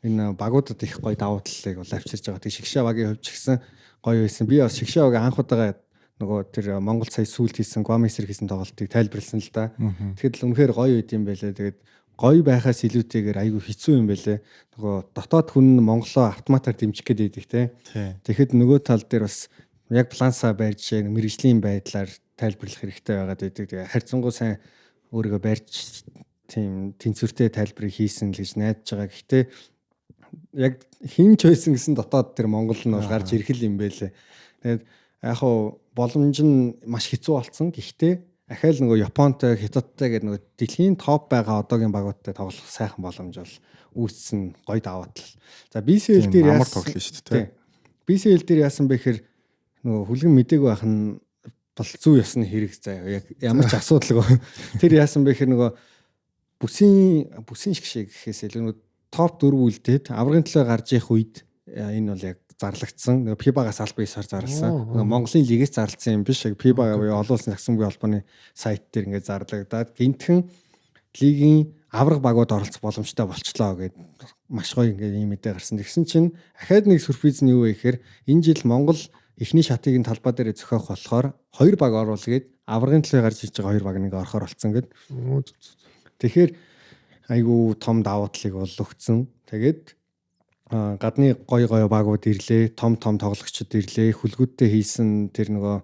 энэ багуудад их гоё давуу талыг бол авчирж байгаа. Тэг шигшээ багийн хувьд ч гэсэн гоё байсан. Би бас шигшээ багийн анх удаага нөгөө тэр Монгол сая сүүлд хийсэн Гуам эсрэг хийсэн тоглолтыг тайлбарласан л да. Тэгэхэд л үнэхээр гоё байд юм байлээ. Тэгээд гоё байхаас илүүтэйгээр айгүй хэцүү юм байлээ. Нөгөө дотоод хүн нь Монголоо автоматар дэмжих гээд байдаг, те. Тэгэхэд нөгөө тал дээр бас яг балансаа барьж мэрэгжлийн байдлаар тайлбарлах хэрэгтэй байгаад байдаг. Тэгээ харьцангуй сайн өөрийгөө барьж тийм тэнцвэртэй тайлбарыг хийсэн л гэж найдаж байгаа. Гэхдээ яг хин ч байсан гэсэн дотоод тэр Монгол нь бол гарч ирэх л юм байлээ. Тэгээд яг хуу боломж нь маш хэцүү болсон. Гэхдээ ахаал нөгөө Японтой, Хятадтай гэдэг нөгөө дэлхийн топ байгаа одоогийн багуудтай тоглох сайхан боломж бол үүссэн, гоё давуу тал. За, BCL дээр амар тоглоно шүү дээ. BCL дээр яасан бэ гэхээр нөгөө хүлгэн мдээгүй байх нь бол зүй ёсны хэрэг заяа. Яг ямар ч асуудалгүй. Тэр яасан бэ гэхээр нөгөө бүсийн шиг гэхээс илүү нөгөө топ 4 үлдээд аврагын төлөө гарч ирэх үед энэ бол яг зарлагдсан. Нөгөө FIBA-гаас аль биесээр зарласан. Нөгөө Монголын лигээс зарласан юм биш. Яг FIBA буюу олон улсын сагсан бие холбооны сайт дээр ингээд зарлагдаад гинтхэн лигийн авраг багууд оролцох боломжтой болчлоо гэд маш гоё ингээд ийм мэдээ гарсан. Тэгсэн чинь ахаад нэг сюрприз нь юу вэ гэхээр энэ жил Монгол эхний шатыг нь талбай дээр зохиох болохоор хоёр баг оруулгээд аврагын төлөө гарч иж байгаа хоёр баг нэг орохоор болцсон гэд. Тэгэхээр айгүй том давуу талыг бол өгцөн. Тэгээд гадны гоё гоё багууд ирлээ, том том тоглогчид ирлээ. Хүлгүүдтэй хийсэн тэр нөгөө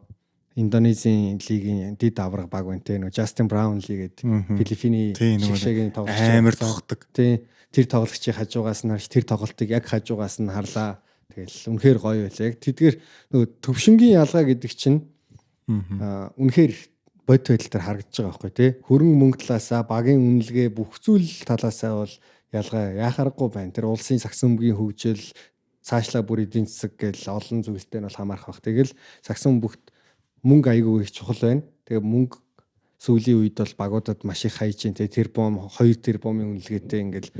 Индонезийн лигийн дид авраг баг байна те, нөгөө Justin Brownlee гэдэг Филиппиний шигшээгийн тоглогч амар тогтдог. Тий. Тэр тоглогчийн хажуугаас нь харж, тэр тоглолтыг яг хажуугаас нь харлаа. Тэгэл үнэхээр гоё байлаа. Яг тэдгээр нөгөө төвшингийн ялгаа гэдэг чинь үнэхээр бодит байдал дээр харагдаж байгаа байхгүй тий. Хөрөнгө мөнгө талаасаа, багийн үнэлгээ, бүх зүйл талаасаа бол ялгаа яхаарахгүй байна. Тэр улсын сагсан бөмбөгийн хөгжил, цаашлаа бүр эдийн засаг гэл олон зүйлтэй нь бол хамаарах бах. Тэгэл сагсан бөмбөгт мөнгө айгүй их чухал байна. Тэгээ мөнгө сүүлийн үед бол багуудад маш их хайж ин тэр бом 2 тэрбумын үнэлгээтэй ингээл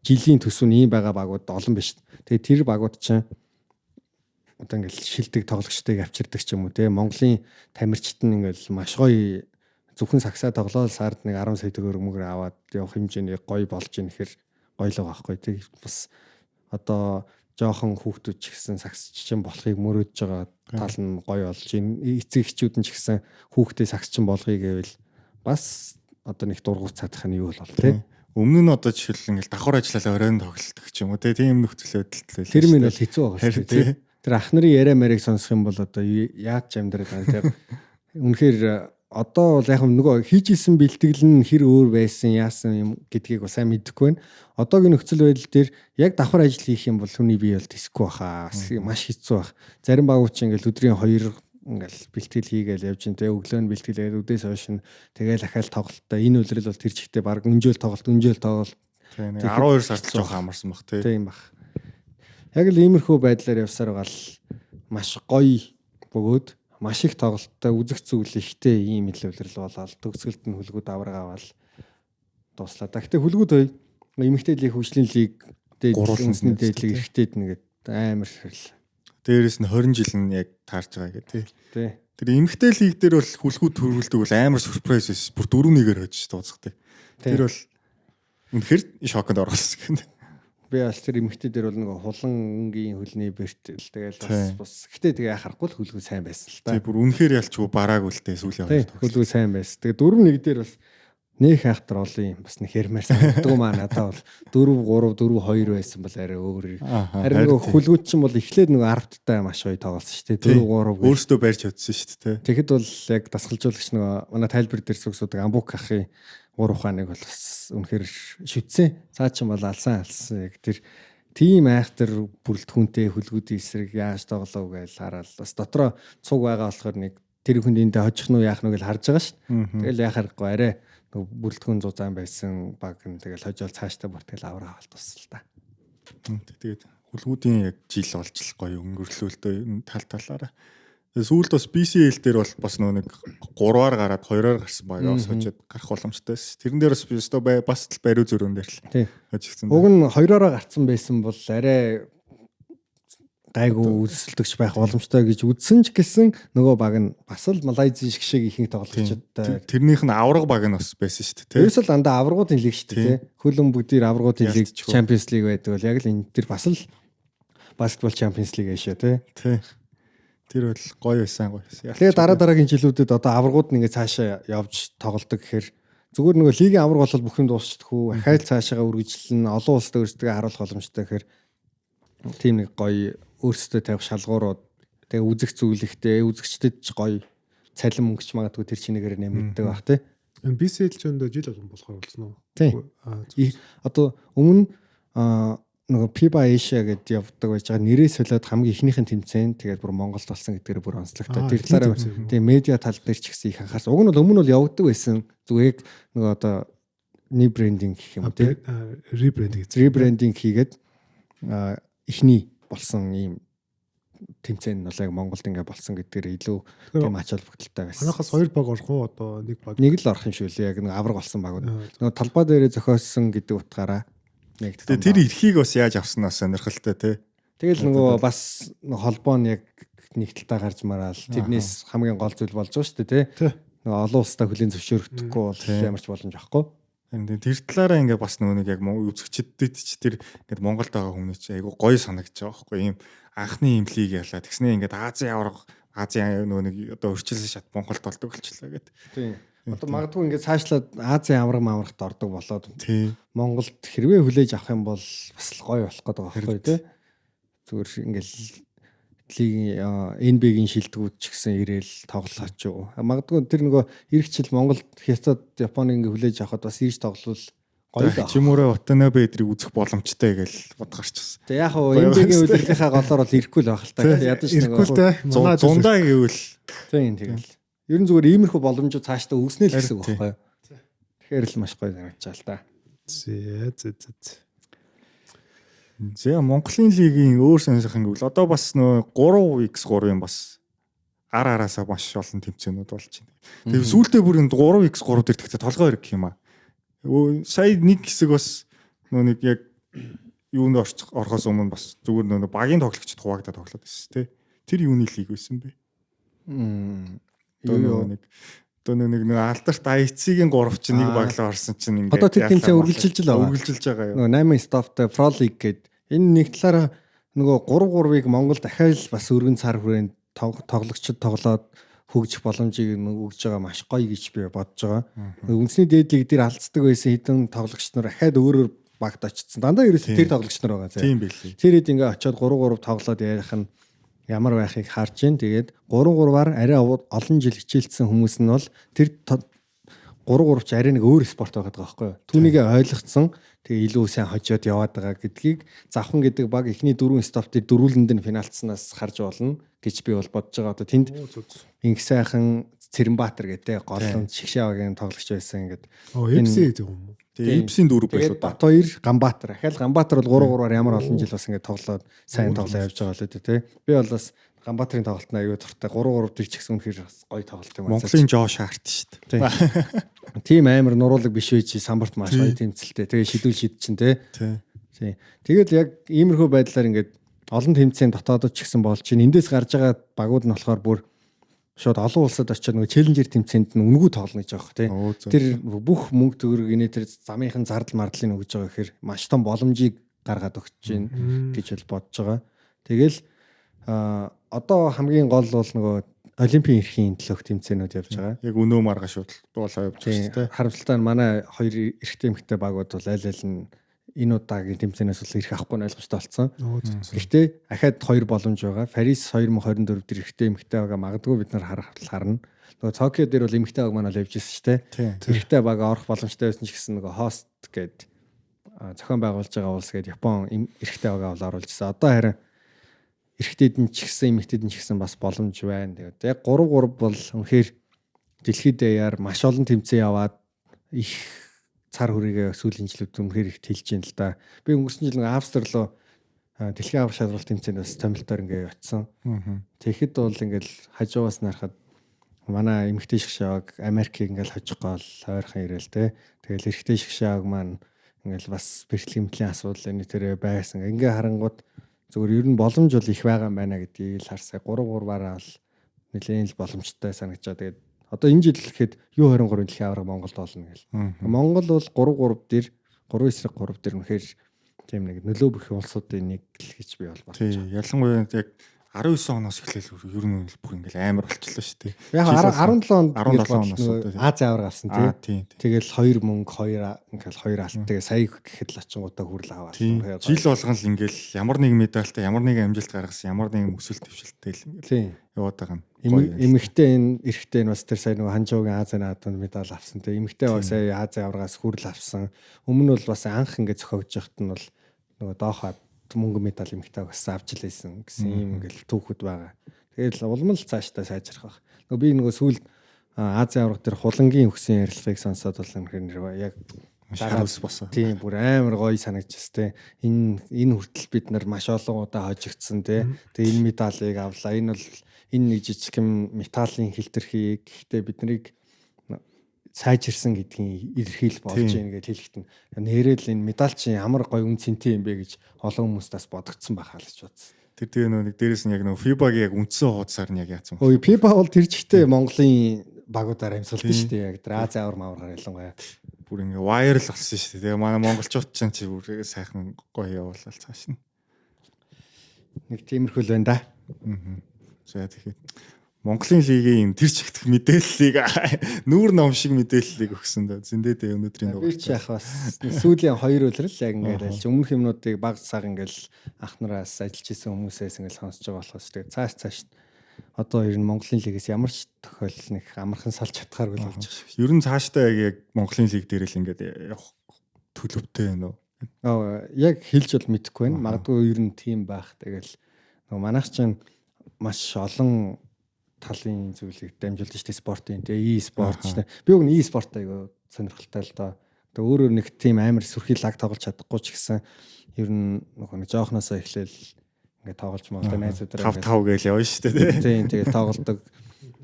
жилийн төсөв нь ийм байгаа багууд олон биш. Тэгээ тэр багууд чинь одоо ингээл шилдэг тоглогчдыг авчирдаг ч юм уу те. Монголын тамирчид нь ингээл маш гоё зөвхөн сагсаа тоглоод сард нэг 10 сая төгрөг мөнгөр аваад явах хэмжээний гоё болж ийн гэхэр гоё л байгаа байхгүй. Тэг бас одоо жоохон хүүхдүүд ч гэсэн сагсчин болохыг мөрөөдж байгаа тал нь гоё болж ийн. Эцэг эхчүүд нь ч гэсэн хүүхдээ сагсчин болгоё гэвэл бас одоо нэг дургуут цадах нь юу бол тий. Өмнө нь одоо жишээл ингээл давхар ажиллалаа оройн тоглолдог ч юм уу тий, тийм нөхцөл байдалтай. Тэр минь бол хэцүү байгаа шүү дээ. Тэр ах нарын яриа марийг сонсох юм бол одоо яаж амьдраад байгаа тий. Үнэхээр одоо бол яг нөгөө хийж исэн бэлтгэл нь хэр өөр байсан, яасан юм гэдгийг бас сайн мэдэхгүй байна. Одоогийн нөхцөл байдал дээр яг давхар ажил хийх юм бол хүний бие бол тэсэхгүй баха. Маш хэцүү бах. Зарим багууд чинь ингээл өдрийн 2 ингээл бэлтгэл хийгээл явж ин тэ, өглөө нь бэлтгэлээд үдээс хойш нь тэгэл ахаал тоглолттой. Энэ үлрэл бол тэр чигтээ баг өнжөөл тоглолт, өнжөөл тоглолт. Тийм, 12 сард жоохон амарсан бах тий. Тийм бах. Яг л иймэрхүү байдлаар явсаар байгаа л маш гоё бөгөөд маш их тоглолттой, үзэх зүйл ихтэй ийм илвэрлэл болоод төгсгөлд нь хүлгүүд авраг аваад дууслаа. Гэхдээ хүлгүүд хоёр эмэгтэй лиг, хөгжлийн лиг, дээд үндэсний дээд лиг эрэгтэйд нэгэд амар хэрэл. Дээрээс нь 20 жил нь яг таарч байгаа гэх тий. Тий. Тэр эмгтэй лиг дээр бол хүлгүү төрүүлдэг бол амар сюрприз байсан. Бүр 4-1-ээр хожиж дуусгадаг. Тэр бол үнэхээр шоконд оруулсан гэнэ. Би бас тэр эмэгтэй дээр бол нэг хулангийн хөлний бэртэл тэгэл бас бас гэтээ тэгээ яхахгүй л хүлгүү сайн байсан л та. Тий, бүр үнэхээр ялчгүй бараагүй л дээ сүүлийн хоёр тоглолт. Хүлгүү сайн байсан. Тэгээ 4-1 дээр бас нөх айхтар олон юм бас нэг хэрмээр санагддаг маа надад бол 4 3 4 2 байсан бол арай өөр. Харин нөгөө хүлгүүд чинь бол эхлээд нөгөө 10 таа маш гоё тоглосон шүү дээ. 4 3 өөрсдөө барьж чадсан шүү дээ. Тэгэхэд бол яг дасгалжуулагч нөгөө манай тайлбар дээр сүг судаг Амбук ахын уур ухааныг бол бас үнэхээр шүтсэн. Цаа чинь бол алсан яг тэр тийм айхтар бүрэлдэхүүнтэй хүлгүүдийн эсрэг яаж тоглов гэж хараад бас дотроо цуг байгаа болохоор нэг тэр хүнд эндээ хожих нь яах нь гэж харж байгаа шүү. Тэгэл яхаа харахгүй арай нөгөө бүрэлдэхүүн зузаан байсан баг нь тэгэл хожоол цаашдаа бүр тэгэл авраа авалт болсон л та. Тэгээд хүлгүүдийн яг жил болж л гоё өнгөрлөө л дөө тал талаараа. Тэгээд сүүлд бас BCL дээр бол бас нөгөө нэг 3-аар гараад 2-аар гарсан багаа бас хожоод гарах боломжтой байсан. Тэрэн дээр бас би өстой бас л бариу зөрөөн дээр л хожигдсан. Уг нь 2-оороо гарцсан байсан бол арай гайгүй өрсөлдөгч байх боломжтой гэж үзсэн ч гэсэн нөгөө баг нь бас л Малайзийн шиг шиг ихэнх тоглогчдтой. Тэрнийх нь авраг баг нь бас байсан шүү дээ. Ерөөсөө л дандаа аврагуудын лиг шүү дээ. Хөлөн бүгдээр аврагуудын лиг, Champions League байдаг бол яг л энэ төр бас л баскетбол Champions League аашаа тий. Тий. Тэр бол гоё байсан гоё. Тэгээ дараа дараагийн жилүүдэд одоо аврагууд нь ингээ цаашаа явж тоглолдог гэхээр зүгээр нөгөө лигийн авраг бол бүх юм дуусчихдаг хүү. Ахайл цаашаага үргэлжлэн олон улсад өөрсдөө харуулах боломжтой гэхээр тийм нэг гоё өөрсдөө тавих шалгуурууд тэгээ үзэх зүйлэгтэй үзэгчдэд ч гоё цалин мөнгөч магадгүй тэр чинээгээр нэмэгддэг байх тий. Энэ BCL ч өндөө жил болгон болохоор болсон уу? Тий. Одоо өмнө нөгөө FIBA Asia гэдээ явдаг байж байгаа нэрээ солиод хамгийн ихнийх нь тэмцээн тэгээд бүр Монголд болсон гэдгээр бүр онцлогтой. Тэр талаараа тий медиа тал дээр ч гэсэн их анхаарсан. Уг нь бол өмнө бол явагддаг байсан. Зүгээр яг нөгөө одоо new branding гэх юм тий. Rebranding. Rebranding хийгээд эхний болсон ийм тэмцээн нь бол яг Монголд ингээ болсон гэдгээр илүү тийм ач холбогдолтой байсан. Манайхаас хоёр баг орох уу одоо нэг баг? Нэг л орох юм шүү лээ. Яг нэг авраг болсон багууд. Нөгөө талбай дээрээ зохиосон гэдэг утгаараа нэг. Тэгээ тэр эрхийг бас яаж авснаас сонирхолтой тий. Тэгэл нөгөө бас холбоо нь яг нэг талтаа гарч мараал тэрнээс хамгийн гол зүйл болж байгаа шүү дээ тий. Нөгөө олон улстай хүлийн зөвшөөрөгдөхгүй бол ямар ч боломж авахгүй. Харин тэр талаараа ингээ бас нөгөө нэг яг үзэгчдэд ч тэр ингээд Монголд байгаа хүмүүс чи айгу гоё санагдаж байгаа байхгүй ийм анхны юм лиг ялаа тэгснэ ингээд Азийн аварга Азийн нөгөө нэг одоо өрчилсөн шат Монголд болдог болчлаа гэд. Тийм. Одоо магадгүй ингээд цаашлаад Азийн аварга маврагт ордог болоод Монголд хэрвээ хүлээж авах юм бол бас л гоё болох гээд байгаа байхгүй тий. Зүгээр ингээд лигийн NBA-гийн шилдэгүүд ч гэсэн ирээл тоглолооч юу. Магадгүй тэр нөгөө ирэх жил Монголд Хятад, Японы ингээ хүлээж авахад бас ирж тоглол гоё л. Чимүрэ Ватанабе эдрийг үзэх боломжтой гэж бод гарчихсан. Тэг яг хуу NBA-гийн удирдлынхаа голоор бол ирэхгүй л байх л та. Ядаж нөгөө зундаа гэвэл тийм тэгэл. Ер нь зүгээр иймэрхүү боломжууд цаашдаа үүснэ л гэсэн үг байхгүй юу? Тэгэхээр л маш гоё санагдаж байгаа л та. Зэ зэ зэ. За Монголын лигийн өөр сонирхох юм гэвэл одоо бас нөө 3x3 юм бас ар араасаа маш олон тэмцээнүүд болж байна. Тэгээ сүүлдээ бүр энэ 3x3 дээр тэгтээ толгой хэрэг гэх юм аа. Сая нэг хэсэг бас нөө нэг яг юунд орохоос өмнө бас зүгээр нөө багийн тоглогчд хуваагдаад тоглоод байсан тий. Тэр юуны лиг байсан бэ? Юу нэг одоо нэг алдарт IC-ийн 3 чинь нэг баглаа орсон чинь ингээд одоо тэр тэмцээн үргэлжилж л байгаа. Үргэлжилж байгаа юу? Нөгөө 8 стоптой Pro League гээд энэ нэг талаараа нөгөө 3-3-ыг Монгол дахиад л бас өргөн цар хүрээнд тоглогчид тоглоод хөгжих боломжийг өгж байгаа маш гоё гэж би бодож байгаа. Үндэсний дээд лиг дээр алдцдаг байсан хэдэн тоглогч нар дахиад өөрөөр багт очсон. Дандаа ерөөсөө тэр тоглогч нар байгаа. Тийм билээ. Тэр хэд ингээ очиод 3-3 тоглоод ярих нь ямар байхыг харж гин. Тэгээд 3-3-аар арай олон жил хичээлдсэн хүмүүс нь бол тэр 3-3 ч арай нэг өөр спорт байгаад байгаа байхгүй юу? Түүнийг ойлгоцсон. Тэгээ илүү сайн хожоод яваад байгаа гэдгийг Завхан гэдэг баг эхний 4 стоп дээр дөрвөлөнд нь финалцснаас харж болно гэж би бол бодож байгаа. Одоо тэнд инх сайхан Цэрэнбаатар гэдэг голлон шигшээ багийн тоглогч байсан ингээд. FC гэдэг юм уу? Тэгээ Ипсийн дөрөв байлуу да. Бат хоёр Ганбаатар. Ахаал Ганбаатар бол 3-3-аар ямар олон жил бас ингээд тоглоод сайн тоглоо явж байгаа л үү те. Би бол бас Ганбаатарын тоглолтод аюу дуртай. 3-3 дээр ч гэсэн үнэхээр бас гоё тоглолт юм аа. Монголын Жош Харт шүү дээ. Тийм амар нуруулаг биш үе чи самбарт маш гоё тэмцэлтэй. Тэгээ шидүүл шид чинь те. Тий. Тэгэл яг иймэрхүү байдлаар ингээд Олон тэмцээн дотоодод ч гэсэн болж байна. Эндээс гарч байгаа багууд нь болохоор бүр шууд олон улсад очиод нөгөө челленжер тэмцээнд нь үнэгүй тоглоно гэж байгаа хөх тий. Тэр бүх мөнгө төгрөг инээ тэр замынхын зардал мардлыг өгж байгаа гэхээр маш том боломжийг гаргаад өгч байна гэж бол бодож байгаа. Тэгэл одоо хамгийн гол бол нөгөө олимпийн эрхийн төлөөх тэмцээнүүд явж байгаа. Яг өнөө маргааш болоо явж байгаа шүү дээ. Харамсалтай нь манай хоёр эрэгтэй эмэгтэй багууд бол аль аль нь энэ удаагийн тэмцээнээс бол эрх авахгүй нь ойлгомжтой болсон. Гэхдээ ахаад хоёр боломж байгаа. Парис 2024 дээр эрэгтэй эмэгтэй баг магадгүй бид нар харах харна. Нөгөө Токио дээр бол эмэгтэй баг маань бол явж ирсэн шүү дээ. Эрэгтэй баг орох боломжтой байсан ч гэсэн нөгөө хост гээд зохион байгуулж байгаа улс гээд Япон эрэгтэй багаа бол оруулж ирсэн. Одоо харин эрэгтэйд нь ч гэсэн эмэгтэйд нь ч гэсэн бас боломж байна. Тэгээд яг 3-3 бол үнэхээр дэлхийд даяар маш олон тэмцээн яваад их цар хүрээгээ сүүлийн жилүүд үнэхээр их тэлж байна л да. Би өнгөрсөн жил нэг Австри руу дэлхийн аврах шалралт тэмцээнд бас томилтоор ингээ очисон. Тэгэхэд бол ингээл хажуугаас нь харахад манай эмэгтэй шгшааг Америкийг ингээл хожих гол ойрхон ирээл те. Тэгэл эрэгтэй шгшааг маань ингээл бас бэрхлэг хэмтлийн асуудал энэ тэрэ байсан. Ингээ харангууд зүгээр ер нь боломж бол их байгаа юм байна гэдгийг л харсаа. 3-3-аараа л нэлээд л боломжтой санагдаж байгаа. Тэгээд одоо энэ жил гэхэд U23 дэлхийн аварга Монголд болно гэл. Монгол бол 3-3 дээр 3-3 дээр үнэхээр тийм нэг нөлөө бүх улсуудын нэг л гэж би бол бодож байна. Ялангуяа яг 19 оноос эхлээл ер нь бүх ингээл амар болчихлоо шүү дээ. Яг 17 онд 17 оноос Ази аварга авсан тий. Тэгэл 2 мөнгө 2 ингээл 2 алт тэгээ сая гэхэд л очингуудаа хүрэл аваад. Жил болгон л ингээл ямар нэг медальтай, ямар нэг амжилт гаргасан, ямар нэг өсөлт дэвшилттэй л ингээл яваад байгаа юм. Эмэгтэй энэ эрэгтэй нь бас тэр сая нөгөө Ханжуугийн Ази наадамд медаль авсан тий. Эмэгтэй баг сая Ази аваргаас хүрэл авсан. Өмнө нь бол бас анх ингээд зохиогдож байхад нь бол нөгөө доохоо мөнгө медаль эмэгтэй бас авч лээсэн гэсэн юм ингээл түүхүүд байгаа. Тэгэл улам л цаашдаа сайжрах байх. Нөгөө би нөгөө сүүлд Азийн аварга дээр хулангийн өгсөн ярилцлагыг сонсоод бол үнэхээр яг харуулс босоо. Тийм бүр амар гоё санагдчихс те. Энэ хүртэл бид нар маш олон удаа хожигдсон те. Тэгээ энэ медалийг авлаа. Энэ бол энэ нэг жижигхэн металлын хилтерхий. Гэхдээ бид нарыг сайжирсан гэдгийн илэрхийл болж байна гэж хэлэхэд нь нэрэл энэ медаль чинь ямар гоё үн цэнтэй юм бэ гэж олон хүмүүст бас бодогдсон байхаа л гэж бодсон. Тэр тэгээ нөө нэг дээрэс нь яг нөө FIBA-гийн яг үндсэн хуудасаар нь яг яатсан. Ой FIBA бол тэр чигтээ Монголын багуудаар амьсгалдаг шүү дээ. Яг тэр Ази авар маваргаар ялангуяа. Бүр ингээ viral болсон шүү дээ. Тэгээ манай монголчууд ч чи бүр сайхан гоё явуулал цааш нь. Нэг тиймэрхүү л байна да. За тэгэхээр Монголын лигийн тэр чигтэх мэдээллийг нүүр ном шиг мэдээллийг өгсөн да. Зэндээ дээ өнөөдрийн дугаар. Би ч яах бас сүүлийн хоёр үлрэл яг ингээд альч өмнөх юмнуудыг баг цаг ингээд ах нараас ажиллаж исэн хүмүүсээс ингээд сонсож байгаа болохоос тэгээд цааш одоо ер нь Монголын лигээс ямар ч тохиолдол нэг амархан салж чадхааргүй л болж байгаа шүү. Ер нь цаашдаа яг Монголын лиг дээр л ингээд явах төлөвтэй байна уу? Аа яг хэлж бол мэдэхгүй байна. Магадгүй ер нь тийм байх. Тэгэл нөгөө манайх чинь маш олон талын зүйлийг дамжуулж штэ спортын тэгээ e-спорт штэ. Би уг нь e-спорт айгу сонирхолтой л доо. Тэгээ өөрөө нэг тийм амар сүрхий лаг тоглож чадахгүй ч гэсэн ер нь нөгөө нэг жоохноосоо эхлээл ингээд тоглож молтой найзуудаараа 5 5 гээл явна штэ тий. Тийм тэгээ тоглодог.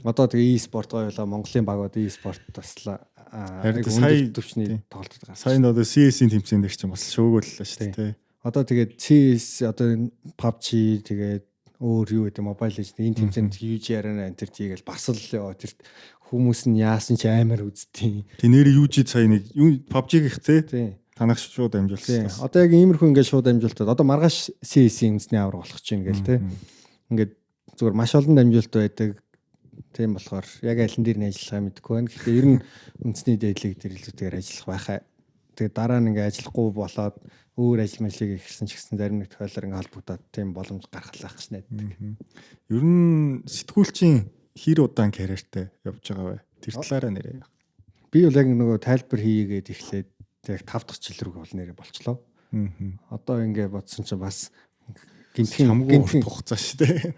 Одоо тэгээ e-спорт гоё болоо Монголын багууд e-спорт бас сая төвчний тоглолтод гарсан. Сая одоо CS-ийн тэмцээн дээр чинь бас шөөгөөллөө штэ тий. Одоо тэгээд CS одоо PUBG тэгээд өөр юу гэдэг Mobile Legends энэ тэмцээнд UG Arena энэ төр тийгээл бас л ёо тэр хүмүүс нь яасан ч амар үзтiin. Тэ нэр UG сая нэг юу PUBG-ийнх тий. Танах шууд амжуулсан. Одоо яг иймэрхүү ингээд шууд амжуултаад одоо маргааш CS-ийн үндэсний аварга болох чинь ингээл тий. Ингээд зүгээр маш олон дамжуулалт байдаг. Тийм болохоор яг аль нь дээр нь ажиллахаа мэдэхгүй байна. Гэхдээ ер нь үндэсний дээдлийг дээр илүүтэйгээр ажиллах байхаа. Тэгээ дараа нь ингээ ажиллахгүй болоод өөр ажил мэжлийг ихсэн ч гэсэн зарим нэг тохиолдолд ингээ холбогдоод тийм боломж гарах л байх гэж найддаг. Ер нь сэтгүүлчийн хэр удаан карьертай явж байгаа вэ? Тэр талаараа нэрээ. Би бол яг нөгөө тайлбар хийгээд эхлээд яг 5 дахь жил рүү бол нэрээ болчлоо. Одоо ингээ бодсон чинь бас гинтхэн хугацаа шүү дээ.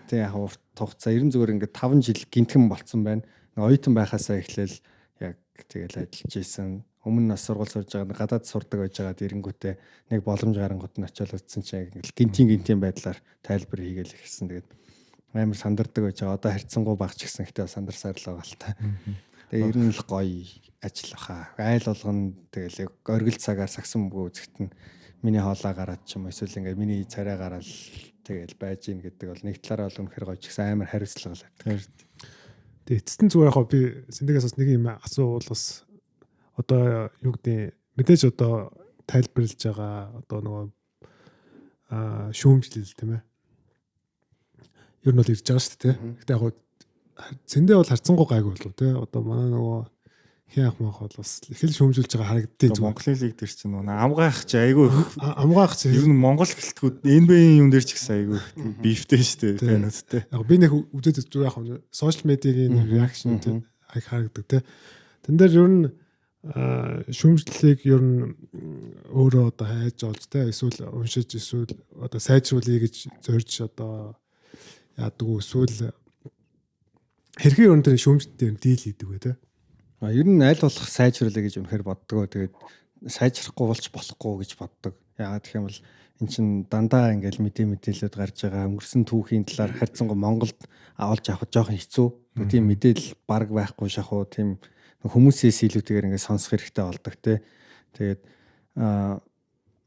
Тийм яг урт хугацаа. Ер нь зүгээр ингээ 5 жил гинтхэн болцсон байна. Оюутан байхасаа эхлээл яг тэгэл ажиллаж исэн. Өмнө нь бас сургууль сурж байгаа гадаад сурдаг байж байгаа дэрэнгүүтээ нэг боломж гарангууд нь очиод утсан чинь яг гинтийн байдлаар тайлбар хийгээл эхэлсэн. Тэгээд амар сандардаг байж байгаа. Одоо харьцангуй баг ч гэсэн ихтэй сандарсаар л байгаа л та. Тэгээ ер нь л гоё ажил баха. Айл болгоно тэгэл яг оргил цагаар сагсан бөгөө үзэхэд нь миний хоолой гараад ч юм уу эсвэл ингээд миний царай гараад тэгэл байж гин гэдэг бол нэг талаараа бол үнэхээр гоё ч гэсэн амар хариуцлага л байдаг. Тэгээ эцэст нь зүгээр яг би сэндэгээс бас нэг юм асуувал бас одоо юу гэдэг мэдээж одоо тайлбарлаж байгаа одоо нөгөө шүүмжлэл тийм ээ. Ер нь бол ирж байгаа шүү дээ. Гэтэ яг зэндээ бол харцсангуу гайгүй болов тий. Одоо манай нөгөө хин ах мах бол бас их л шүүмжүүлж байгаа харагддیں۔ зүгээр. Монголын лиг дээр чинь нөгөө амгаах чи айгүй амгаах чи ер нь Монгол гэлтгүүд NBA-ийн юм дээр ч гэсэн айгүй бифтэй шүү дээ фэнүүдтэй. Яг би нэг үзээд зүгээр яг сошиал медиагийн реакшн тий харагдаг тий. Тэн дээр ер нь шүүмжлэлийг ер нь өөрөө одоо хайж олж те эсвэл уншиж эсвэл одоо сайжруулъя гэж зорж одоо яадаг уу эсвэл хэрхэн ер нь тэр шүүмжлэлтэй дийл хийдэг вэ те? Ер нь аль болох сайжруулъя гэж үнэхээр боддгоо. Тэгээд сайжрахгүй болж болохгүй гэж боддог. Яагаад гэх юм бол эн чин дандаа ингээл мэдээлэлүүд гарч байгаа өнгөрсөн түүхийн талаар харьцангуй Монголд олж авах жоохон хэцүү. Тийм мэдээлэл баг байхгүй шахуу тийм хүмүүсээс илүүтэйгээр ингээд сонсох хэрэгтэй болдог те. Тэгээд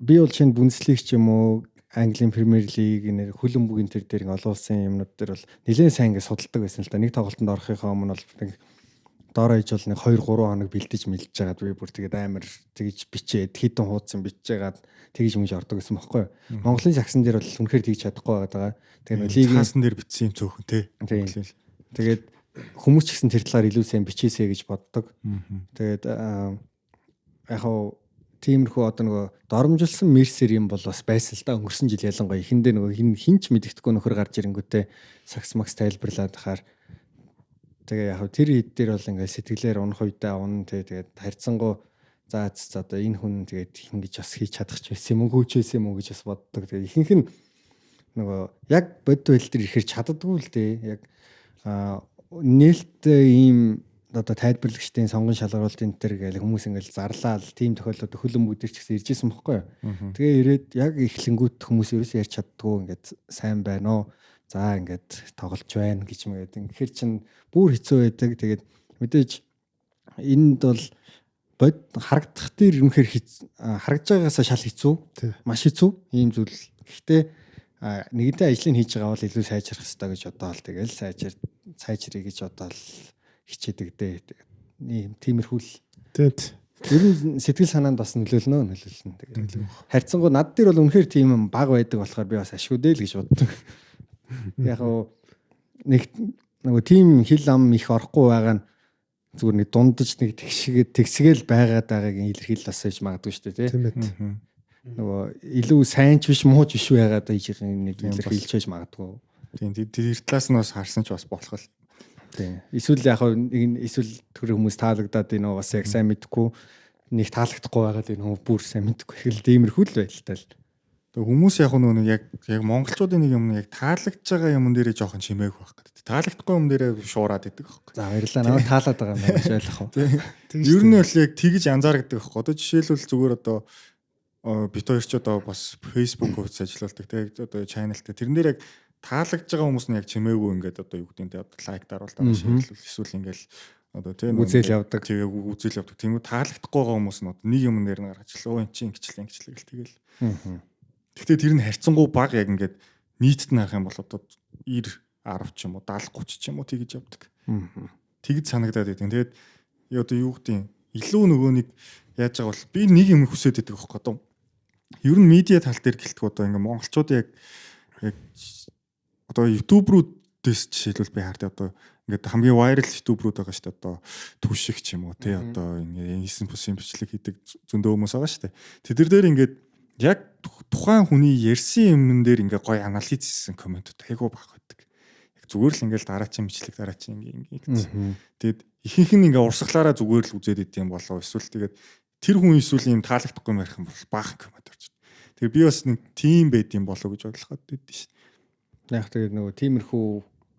би бол шинэ Бундеслиг ч юм уу Английн Премьер Лиг нэр хөлбөмбөгийн тэр дээр ингээд олон улсын юмнууд дээр бол нэлээд сайн ингээд судалдаг байсан л да. Нэг тоглолтод орохынхоо өмнө бол нэг доороо иж бол нэг 2 3 хоног бэлдэж мэлдэж байгаад би бүр тэгээд амар тэгж бичээд хэдэн хуудсан бичиж байгаад тэгж мэж ордог гэсэн бохоггүй юу. Монголын сагсан дээр бол үнэхээр тэгж чадахгүй байгаа. Тэгээд лигийн цаасан дээр бичсэн юм цөөхөн те. Тэгээд хүмүүс ч гэсэн тэр талаар илүү сайн бичээсэй гэж боддог. Тэгээд яг хав тиймэрхүү одоо нөгөө доромжилсан мерсер юм бол бас байсан л да. Өнгөрсөн жил ялангуяа эхэндээ нөгөө хин ч мэддэхгүй нөхөр гарч ирэнгүүтээ сакс макс тайлбарлаад хахаар тэгээ яг тэр хэд дээр бол ингээд сэтгэлээр унах үедээ унна те. Тэгээд харьцангуй за одоо энэ хүн тэгээд ингэж бас хийж чадах ч байсан юм уу гүйч байсан юм уу гэж бас боддог. Тэгээд ихэнх нь нөгөө яг бодит байдал дээр ирэхэр чаддаггүй л дээ. Яг нээлттэй ийм одоо тайлбарлагчдын сонгон шалгаруултын тэр гэл хүмүүс ингээл зарлаал тийм тохиолдлууд хөлбөмбөг дээр ч гэсэн ирж исэн бохгүй юу. Тэгээ ирээд яг эхлэнгүүт хүмүүс ерөөсөө ярьж чаддгүй ингээд сайн байна уу. За ингээд тоглож байна гэж мэгээд ингэхэр чин бүр хэцүү байдаг. Тэгээд мэдээж энд бол бод харагдах дээр үнэхээр харагдж байгаагаас шал хэцүү. Маш хэцүү ийм зүйл. Гэхдээ нэгэнтээ ажлыг хийж байгаа бол илүү сайжрах хэрэгтэй гэж бодоол тэгэл сайжрыг гэж бодоол хичээдэг дээ. Ийм тиймэрхүү л. Тэт. Ер нь сэтгэл санаанд бас нөлөөлнө. Тэгээд харьцангуй над дээр бол үнэхээр тийм юм баг байдаг болохоор би бас ашгүй дээ л гэж боддог. Яг нэг нөгөө тийм хил ам их орохгүй байгаа нь зүгээр нэг дундаж нэг тэгсгээл байгаад байгаагийн илэрхийлэл бас хийж магадгүй шүү дээ тийм ээ. Нөгөө илүү сайн ч биш муу ч биш байгаад байгаа нэг илэрхийлж байж магадгүй. Тийм тэр талаас нь бас харсан ч бас болох л. Тийм. Эсвэл яг нэг эсвэл тэр хүмүүс таалагдаад энэ бас яг сайн мэдэхгүй нэг таалагдахгүй байгаад энэ хүмүүс бүр сайн мэдэхгүй. Тэгэл тиймэрхүү л байдалтай л. Тэгээ хүмүүс яг нөгөө яг монголчуудын нэг юм яг таалагдж байгаа юм дээрээ жоохон чимээх байх гэдэг. Таалагдахгүй юм дээрээ шуураад идэг байхгүй. За баярлалаа. Намайг таалаад байгаа юм байна гэж ойлгох уу? Ер нь бол яг тэгж анзаардаг байхгүй. Одоо жишээлбэл зүгээр одоо бит хоёр ч одоо бас Facebook хуудас ажиллаулдаг тийм одоо channelтай. Тэрэн дээр яг таалагдж байгаа хүмүүс нь яг чимээгүй ингээд одоо юу гэдэг нь одоо лайк даруул дараа шийдлэл эсвэл ингээд одоо тийм үзэл явдаг. Тэгээ үзэл явдаг. Тэнгүү таалагдахгүй байгаа хүмүүс нь одоо нэг юм дээр нь гаргаж л өө эн чинь ингэчлээ ингэчлээ гэл тэгэл. Гэхдээ тэр нь харьцангуй бага яг ингээд нийтэд нь харах юм бол одоо 90 10 ч юм уу 70 30 ч юм уу тэгж явдаг. Тэгж санагдаад байдаг. Тэгээд одоо юу гэдэг илүү нөгөө нэг яаж байгаа бол би нэг юм хүсээд байдаг байхгүй одоо. Ер нь медиа тал дээр гэлтгүү одоо ингээд монголчууд яг одоо ютуберүүдээс жишээлбэл би хардаг одоо ингээд хамгийн viral ютуберүүд байгаа шүү дээ. Одоо түшиг ч юм уу тий одоо ингээд хийсэн бүсийн бичлэг хийдэг зөндөө хүмүүс байгаа шүү дээ. Тэд нар дээр ингээд яг тухайн хүний ярьсан юмн дээр ингээ гоё анализ хийсэн комментүүд айгүй бага байдаг. Яг зүгээр л ингээл дараачин бичлэг дараачин ингээ ингээ гэсэн. Тэгээд ихэнх нь ингээ урсгалаараа зүгээр л үзээд идэм болов эсвэл тэгээд тэр хүн эсвэл юм таалагдахгүй юм ярих юм бол баахан коммент орж. Тэгээд би бас нэг тим байд юм болов гэж ойлгоход байдсан шин. Яг тэгээд нөгөө тиймэрхүү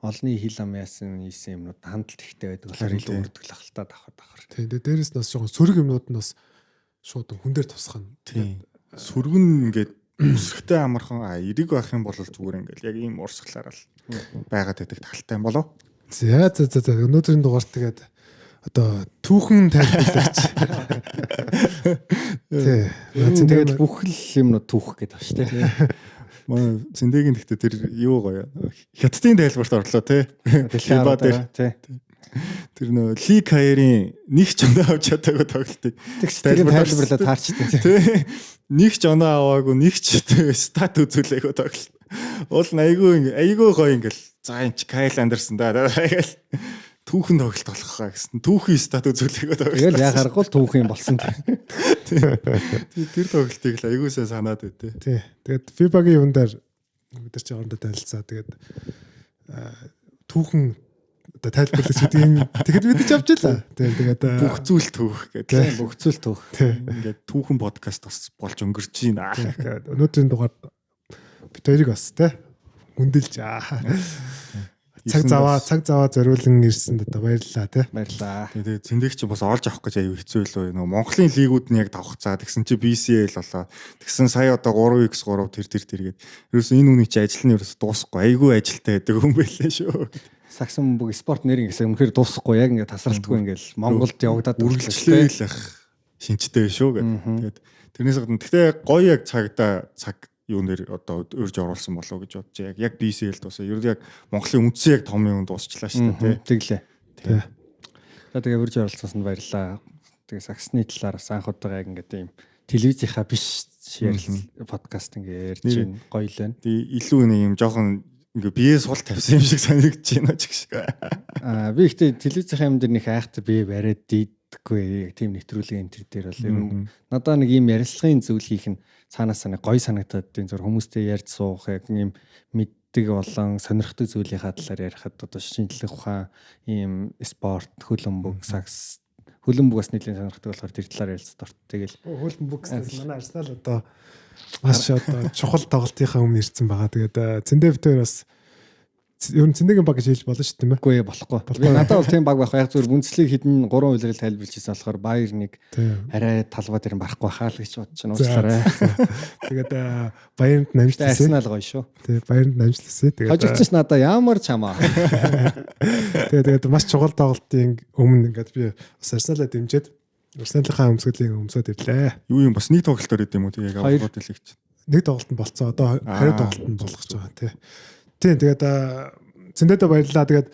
олонний хил ам яасан ийсэн юмнууд хандлт ихтэй байдаг болохоор илүү үрдэл ахaltaа давхар. Тийм тэгээд дээрэс нь бас жоохон сөрөг юмнууд нь бас шууд хүн дээр тусах нь. Тийм. Сөрөг нь ингээд өсөхтэй амархан эрэг байх юм бол зүгээр ингээд яг ийм урсгалаараа л байгаад байдаг талтай юм болов. За за за өнөөдрийн дугаар тэгээд одоо түүхэн тайлбарлагч. Тий. Тэгээд бүх л юмнууд түүх гэдэг ба шүү дээ. Манай Зэндэгийн гэхдээ тэр юу гоё. Хятадын тайлбарт орлоо те. Дэлхийн дээр тий. Тэр нөө Ли Каерийн нэг ч оноо авч чадаагүй тоглолтыг тэр тайлбарлаа таарчдаг тий. Нэг ч оноо аваагүй, нэг ч стат үзүүлээгүй тоглолт. Уул нь айгүй гоё ингээл за энэ чи Кайл Андерсон да ингээл түүхэн тоглолт болох хаа гэсэн. Түүхэн стат үзүүлээгүй тоглолт. Тэгэл яа харахгүй л түүхэн юм болсон тий. Тэр тоглолтыг л айгүй сайн санаад бай тий. Тий. Тэгээд FIBA-гийн юун дээр бид нар чи орондоо танилцаа. Тэгээд түүхэн одоо тайлбарлагч гэдэг юм тэгэд мэдэж авч илаа. Тийм тэгээд бүх зүйл түүх гэдэг. Бүх зүйл түүх. Ингээд түүхэн подкаст бас болж өнгөрч байна. Тэгээд өнөөдрийн дугаар бид хоёрыг бас те хүндэлж цаг заваа зориулан ирсэнд одоо баярлалаа те. Баярлалаа. Тэгээд зэндэг чи бас олж авах гэж аюу хэцүү лөө. Нөгөө Монголын лигүүд нь яг давхцаа. Тэгсэн чи BCL болоо. Тэгсэн сая одоо 3x3 тэр тэгээд ерөөсөн энэ үний чи ажил нь ерөөс дуусахгүй. Айгүй ажилтай байдаг юм байлээ шүү. Сагсан бүх спорт нэр ингэсэн үнэхээр дуусахгүй яг ингээд тасралтгүй ингээл Монголд явагдаад үргэлжлээл ах шинжтэй шүү гэдэг. Тэгээд тэрнээс гадна гэхдээ гоё яг цагта цаг юун дээр одоо урьж оруулсан болов уу гэж бодож яг BCL дуусаа. Ер нь яг Монголын үндсэн яг том юм дуусчлаа шүү дээ тий. Тэглээ. Тий. За тэгээ урьж оролцсонд баярлалаа. Тэгээ саксны талаар бас анх удаага яг ингээд ийм телевизийнхаа биш ярил подкаст ингээ ярьж байна. Гоё л байна. Тэгээ илүү нэг юм жоохон ингээ бие сул тавьсан юм шиг санагдаж байна ч гэх шиг. Аа би ихтэй телевизийн юм дээр нэг айхтар бие бариад дийдэггүй яг тийм нэвтрүүлэг энэ төр дээр бол ер нь надаа нэг ийм ярилцлагын зүйл хийх нь цаанаасаа нэг гоё санагдаад тийм зур хүмүүстэй ярьж суух яг ийм мэддэг болон сонирхдаг зүйлийнхаа талаар ярихад одоо шинжлэх ухаан ийм спорт хөлбөмбөг сакс хөлбөмбөг бас нэлийн сонирхдаг болохоор тэр талаар ярилцах дуртай. Тэгэл хөлбөмбөг гэснээс манай Арсенал одоо маш одоо чухал тоглолтынхаа өмнө ирсэн байгаа. Тэгээд Зэндэ битээр бас ер нь Зэндэгийн баг гэж хэлж болно шүү дээ, тийм ээ. Үгүй болохгүй. Би надад бол тийм баг байх. Яг зүгээр үндэслийг хэдэн 3 улирал тайлбарлаж ирсэн болохоор Баер нэг арай талбай дээр барахгүй хаа л гэж бодож байна. Уучлаарай. Тэгээд Баярнд намжлаа. Арсенал гоё шүү. Тий, Баярнд намжлаа. Тэгээд хожигдсон ч надад ямар ч хамаа. Тэгээд маш чухал тоглолтын өмнө ингээд би бас Арсеналаа дэмжиж Арсеналынхаа өмсгөлийн өмсөд ирлээ. Юу юм бас нэг тоглолтоор идэм үү? Тэг яг аврагууд хэлэгч. Нэг тоглолт нь болцсон. Одоо хоёр тоглолт нь болох гэж байгаа тий. Тийм тэгээд Зэндэдэ баярлалаа. Тэгээд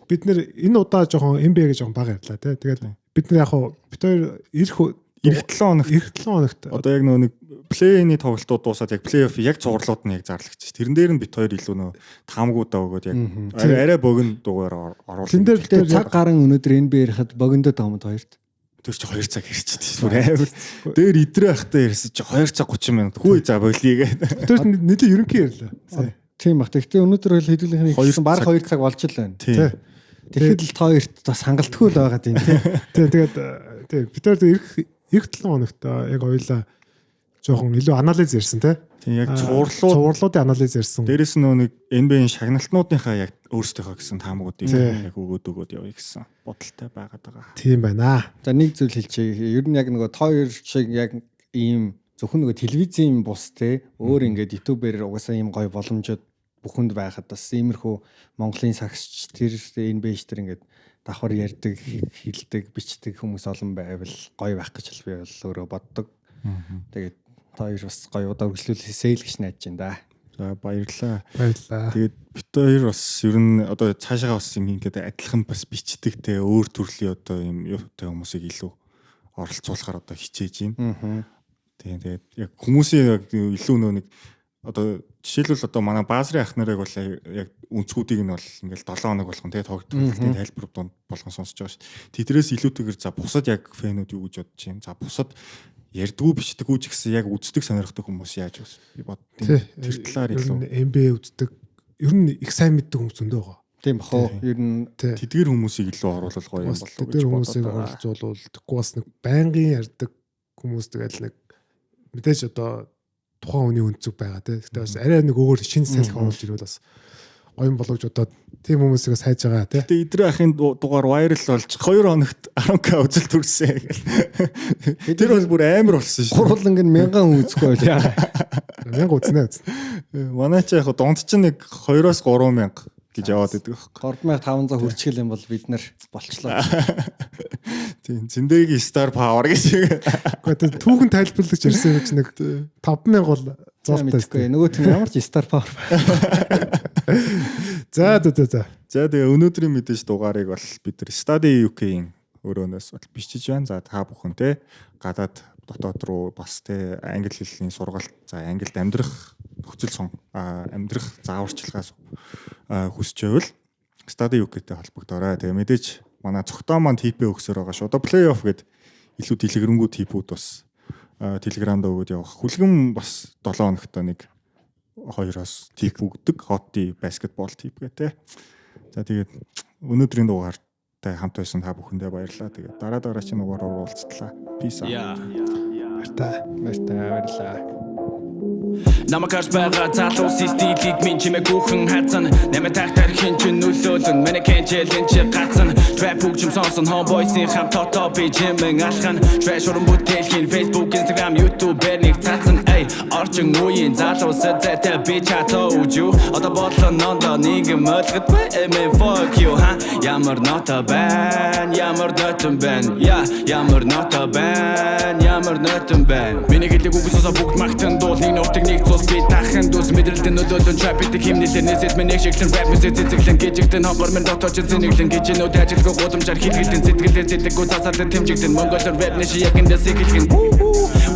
бид нэр энэ удаа жоохон NBA гэж жоохон бага ярьлаа тий. Тэгээд бид нар яг хуу бид хоёр ирэх 7 хоногт 7 хоногт одоо яг нөгөө нэг плей-ины тоглолтууд дуусаад яг плей-офф яг цувралууд нь яг зарлагч. Тэрэн дээр нь бит хоёр илүү нөө таамгуудаа өгөөд яг арай богино дугаар оруулах. Тэн дээр цаг гарan өнөөдөр NBA ярихад богиндоо таамд хоёрт. Тэр чи 2 цаг ярьчихсан. Бүр амар. Дээр идрээ ахтаа ярьсан чи 2 цаг 30 минут. Хүү за болиё гэдэг. Тэр нэлээ ерөнхий ярьлаа. Тийм бах. Гэхдээ өнөөдөр бол хэдүүлийнхний хэлсэн баг 2 цаг болж л байна. Тийм. Тэгэхэд л та хоёрт бас хангалтгүй л байгаа тийм тий. Тийм тэгээд тийм бид хоёр ирэх 7 хоногт яг хоёлаа жоохон илүү анализ ярьсан тий. Тийм яг цувралуудын анализ ярьсан. Дээрээс нь нэг NBA-ийн шагналтнуудынхаа яг өөрсдийнхөө гэсэн таамагуудыг яг өгөөд явъя гэсэн бодолтой байгаад байгаа. Тийм байна. За нэг зүйл хэлчихье. Ер нь яг нөгөө та хоёр шиг яг ийм зөвхөн нөгөө телевизийн бус те өөр ингээд YouTube-ээр угаасаа ийм гоё боломжууд бүхэнд байхад бас иймэрхүү Монголын сагсч тэр NBA-ш тэр ингээд давхар ярьдаг, хэлдэг, бичдэг хүмүүс олон байвал гоё байх гэж би бол өөрөө боддог. Тэгээд та хоёр бас гоё удаа үргэлжлүүлээсэй л гэж найдаж байна да. За баярлалаа. Баярлалаа. Тэгээд бит хоёр бас ер нь одоо цаашаа бас ингээд адилхан бас бичдэг те өөр төрлийн одоо юм юутай хүмүүсийг илүү оролцуулахар одоо хичээж байна. Тийм тэгээд яг хүмүүсийн яг илүү нөө нэг одоо жишээлбэл одоо манай баазрын ах нарыг бол яг өнцгүүдийг нь бол ингээл 7 хоног болгон те тоглолтын тайлбар дунд болгон сонсож байгаа шүү. Тэдрээс илүүтэйгэр за бусад яг фэнүүд юу гэж бодож юм. За бусад ярьдгүү бичдэггүй ч гэсэн яг үздэг сонирхдаг хүмүүс яаж бас би боддیں۔ Тэр талаар илүү NBA үздэг. Ер нь их сайн мэддэг хүмүүс зөндөө байгаа. Тийм бах уу. Ер нь тэдгэр хүмүүсийг илүү оруулах гоё юм болов уу гэж тэдгэр хүмүүсийг оролцуулвал тэгэхгүй бас нэг байнгын ярьдаг хүмүүс тэгэл нэг мэдээж одоо тухайн хүний өнцөг байгаа тий. Гэхдээ бас арай нэг өөр шинэ салхи оруулж ирвэл бас гоё юм болов гэж бодоод тийм хүмүүсийг сайж байгаа тий. Гэтэ идрээ ахын дугаар viral болж 2 хоногт 10k үзэлт хүрсэн гэл. Тэр бол бүр амар болсон шүү. Гурланг нь 1000 хүн үзэхгүй байл яа. 1000 үзнэ үзнэ. Манай ч яг дунд чинь нэг 2-оос 3000 гэж яваад идэг байхгүй. 3500 хүрчихэл юм бол бид нар болчлоо. Тийм, зэндэгийн star power гэж. Гэхдээ түүхэн тайлбарлагч ирсэн юм чи нэг 5000 бол золтой. Мэдэхгүй. Нөгөөт нь ямар ч star power. За за за за. За, тэгээ өнөөдрийн мэдээж дугаарыг бол бид нар Study UK-ийн өрөөнөөс бол бичиж байна. За, та бүхэн те гадаад дотоод руу бас те англи хэлний сургалт, за англид амьдрах нөхцөл сон амьдрах зааварчилгаа хүсч байвал Study UK-тэй холбогдоорой. Тэгээ мэдээж манай цогтоо маань tip ээ өгсөөр байгаа шүү. Одоо play off гээд илүү дэлгэрэнгүй tip үүд бас Telegram-д өгөөд явах. Хүлгэм бас 7 хоногт нэг хоёроос tip өгдөг. Hot basketball tip гэх те. За, тэгээд өнөөдрийн дугаартай хамт байсан та бүхэндээ баярлалаа. Тэгээд дараа дараагийн дугаараар уулзтлаа. Peace out. Баяртай. Баяртай, баярлалаа. Намайг харж байгаа залуусын стилийг минь чимээгүйхэн хазан. Нэмэ тахтар хин ч нөлөөлөн. Манай кэнчэлэн чи гацсан. Trap хөгжим сонсон homeboys-ийн хамт тото би жимэн алхан. Trash уран бүтээлхийн Facebook, Instagram, YouTube-ээр нэг цаацсан. Эй, орчин үеийн залуусад зайтай би чатаа үжүү. Одоо бодлоо нондоо нийгэм ойлгодгүй. Эй man, fuck you, ha. Ямар нота байна, ямар нотон байна? Я ямар нота байна, ямар нотон байна? Миний хэлэг үг сонсоо бүгд магтан дуул. Нэг нутаг, нэг цус, би тахын дүүс. Мэдрэлтэн нөлөөлөн trap бидэг химнэлэр нэсэд минь нэг шиглэн rap music цэцэглэн гижигдэн хонгор минь дотоод зэнэглэн гижинүүд ажилгүй гудамжаар хилгэлтэн сэтгэлээ зэдэггүй цацаад тэмжигдэн. Монголоор rap нэш яг эндээс эхэлхэн.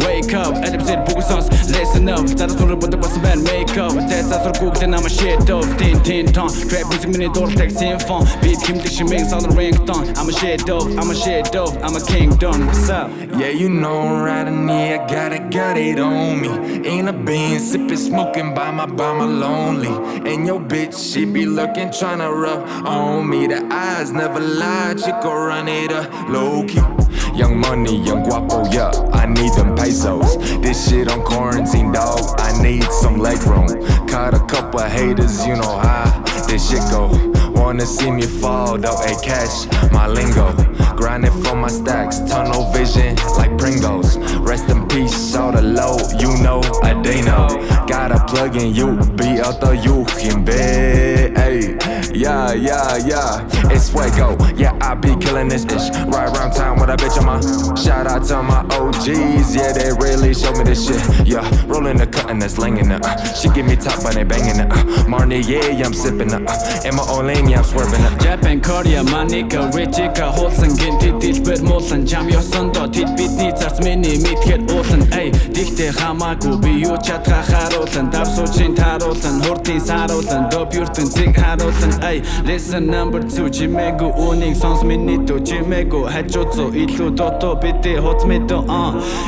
Wake up, элемсэр бүгд сонс, listen up. Залуу сүрэ бодог болсон байна make up. Зэ засвар Google намаа shit off. Тин тин тон trap music миний дурлалтай симфон. Beat химлэг шимэн сонор ringtone. I'm a shit off, I'm a shit off, I'm a kingdom. What's up? Yeah, you know I'm riding, yeah, I got it on me. Ain't a bean, sipping, smoking by my lonely. And your bitch, she be looking, tryna rub on me. The eyes never lie, chick run it up, low key. Young money, young guapo, yeah, I need them pesos. This shit on quarantine, dog. I need some leg room. Caught a couple haters, you know how this shit go. Wanna see me fall, though, hey, cash my lingo. Grinding for my stacks, tunnel vision like Pringles. Rest in peace, all the low, you know, Adeno. Got a plug in you, be out the you can be. Hey, yeah, it's fuego. Yeah, I be killing this ish. Right round town with a bitch on my. Shout out to my OGs, yeah, they really showed me this shit. Yeah, rolling the cut and that's slinging it. She give me top, but they banging it. Marnie, yeah, I'm sipping it. In my own lane, yeah, I'm swerving it. Japan, Korea, Manika, Richika хуулсан гинт дэлбэр муулан чам ёсондоо тэд бидний зарц миний мэдхээр уулан. Эй, дихтэй хамаагүй би юу чадхаа харуулан дав суучин тааруулан хурдын сааруулан доп ертөнцийг харуулан. Эй, listen number 2, чимээгүй үнийг сонс миний дүү. Чимээгүй хажуу зүү илүү дутуу бидний хуц мэдөө.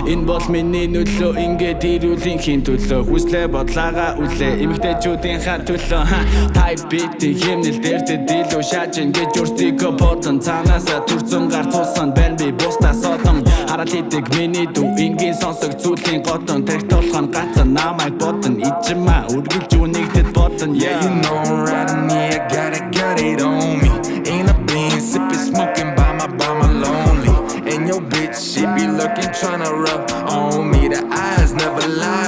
Энэ бол миний нөлөө, ингээд ирүүлийн хин төлөө хүслээ бодлаага үлээ эмэгтэйчүүдийн ха төлөө ха. Type beat-ийн химнэл дээр тэд илүү шаажин гэж өөрсдийгөө бодон цаанаасаа төрсөн гар цуусан байна би бусдаа содон хараал идэг миний дүү энгийн сонсог зүйлийн готон тарих толгой гацсан намайг бодон ижимаа үргэлж үнэгдэд бодон. Yeah, you know I'm riding, yeah, I got it on me. Ain't a bean, sipping, smoking by my lonely. And your bitch, she be looking, tryna rub on me. The eyes never lie.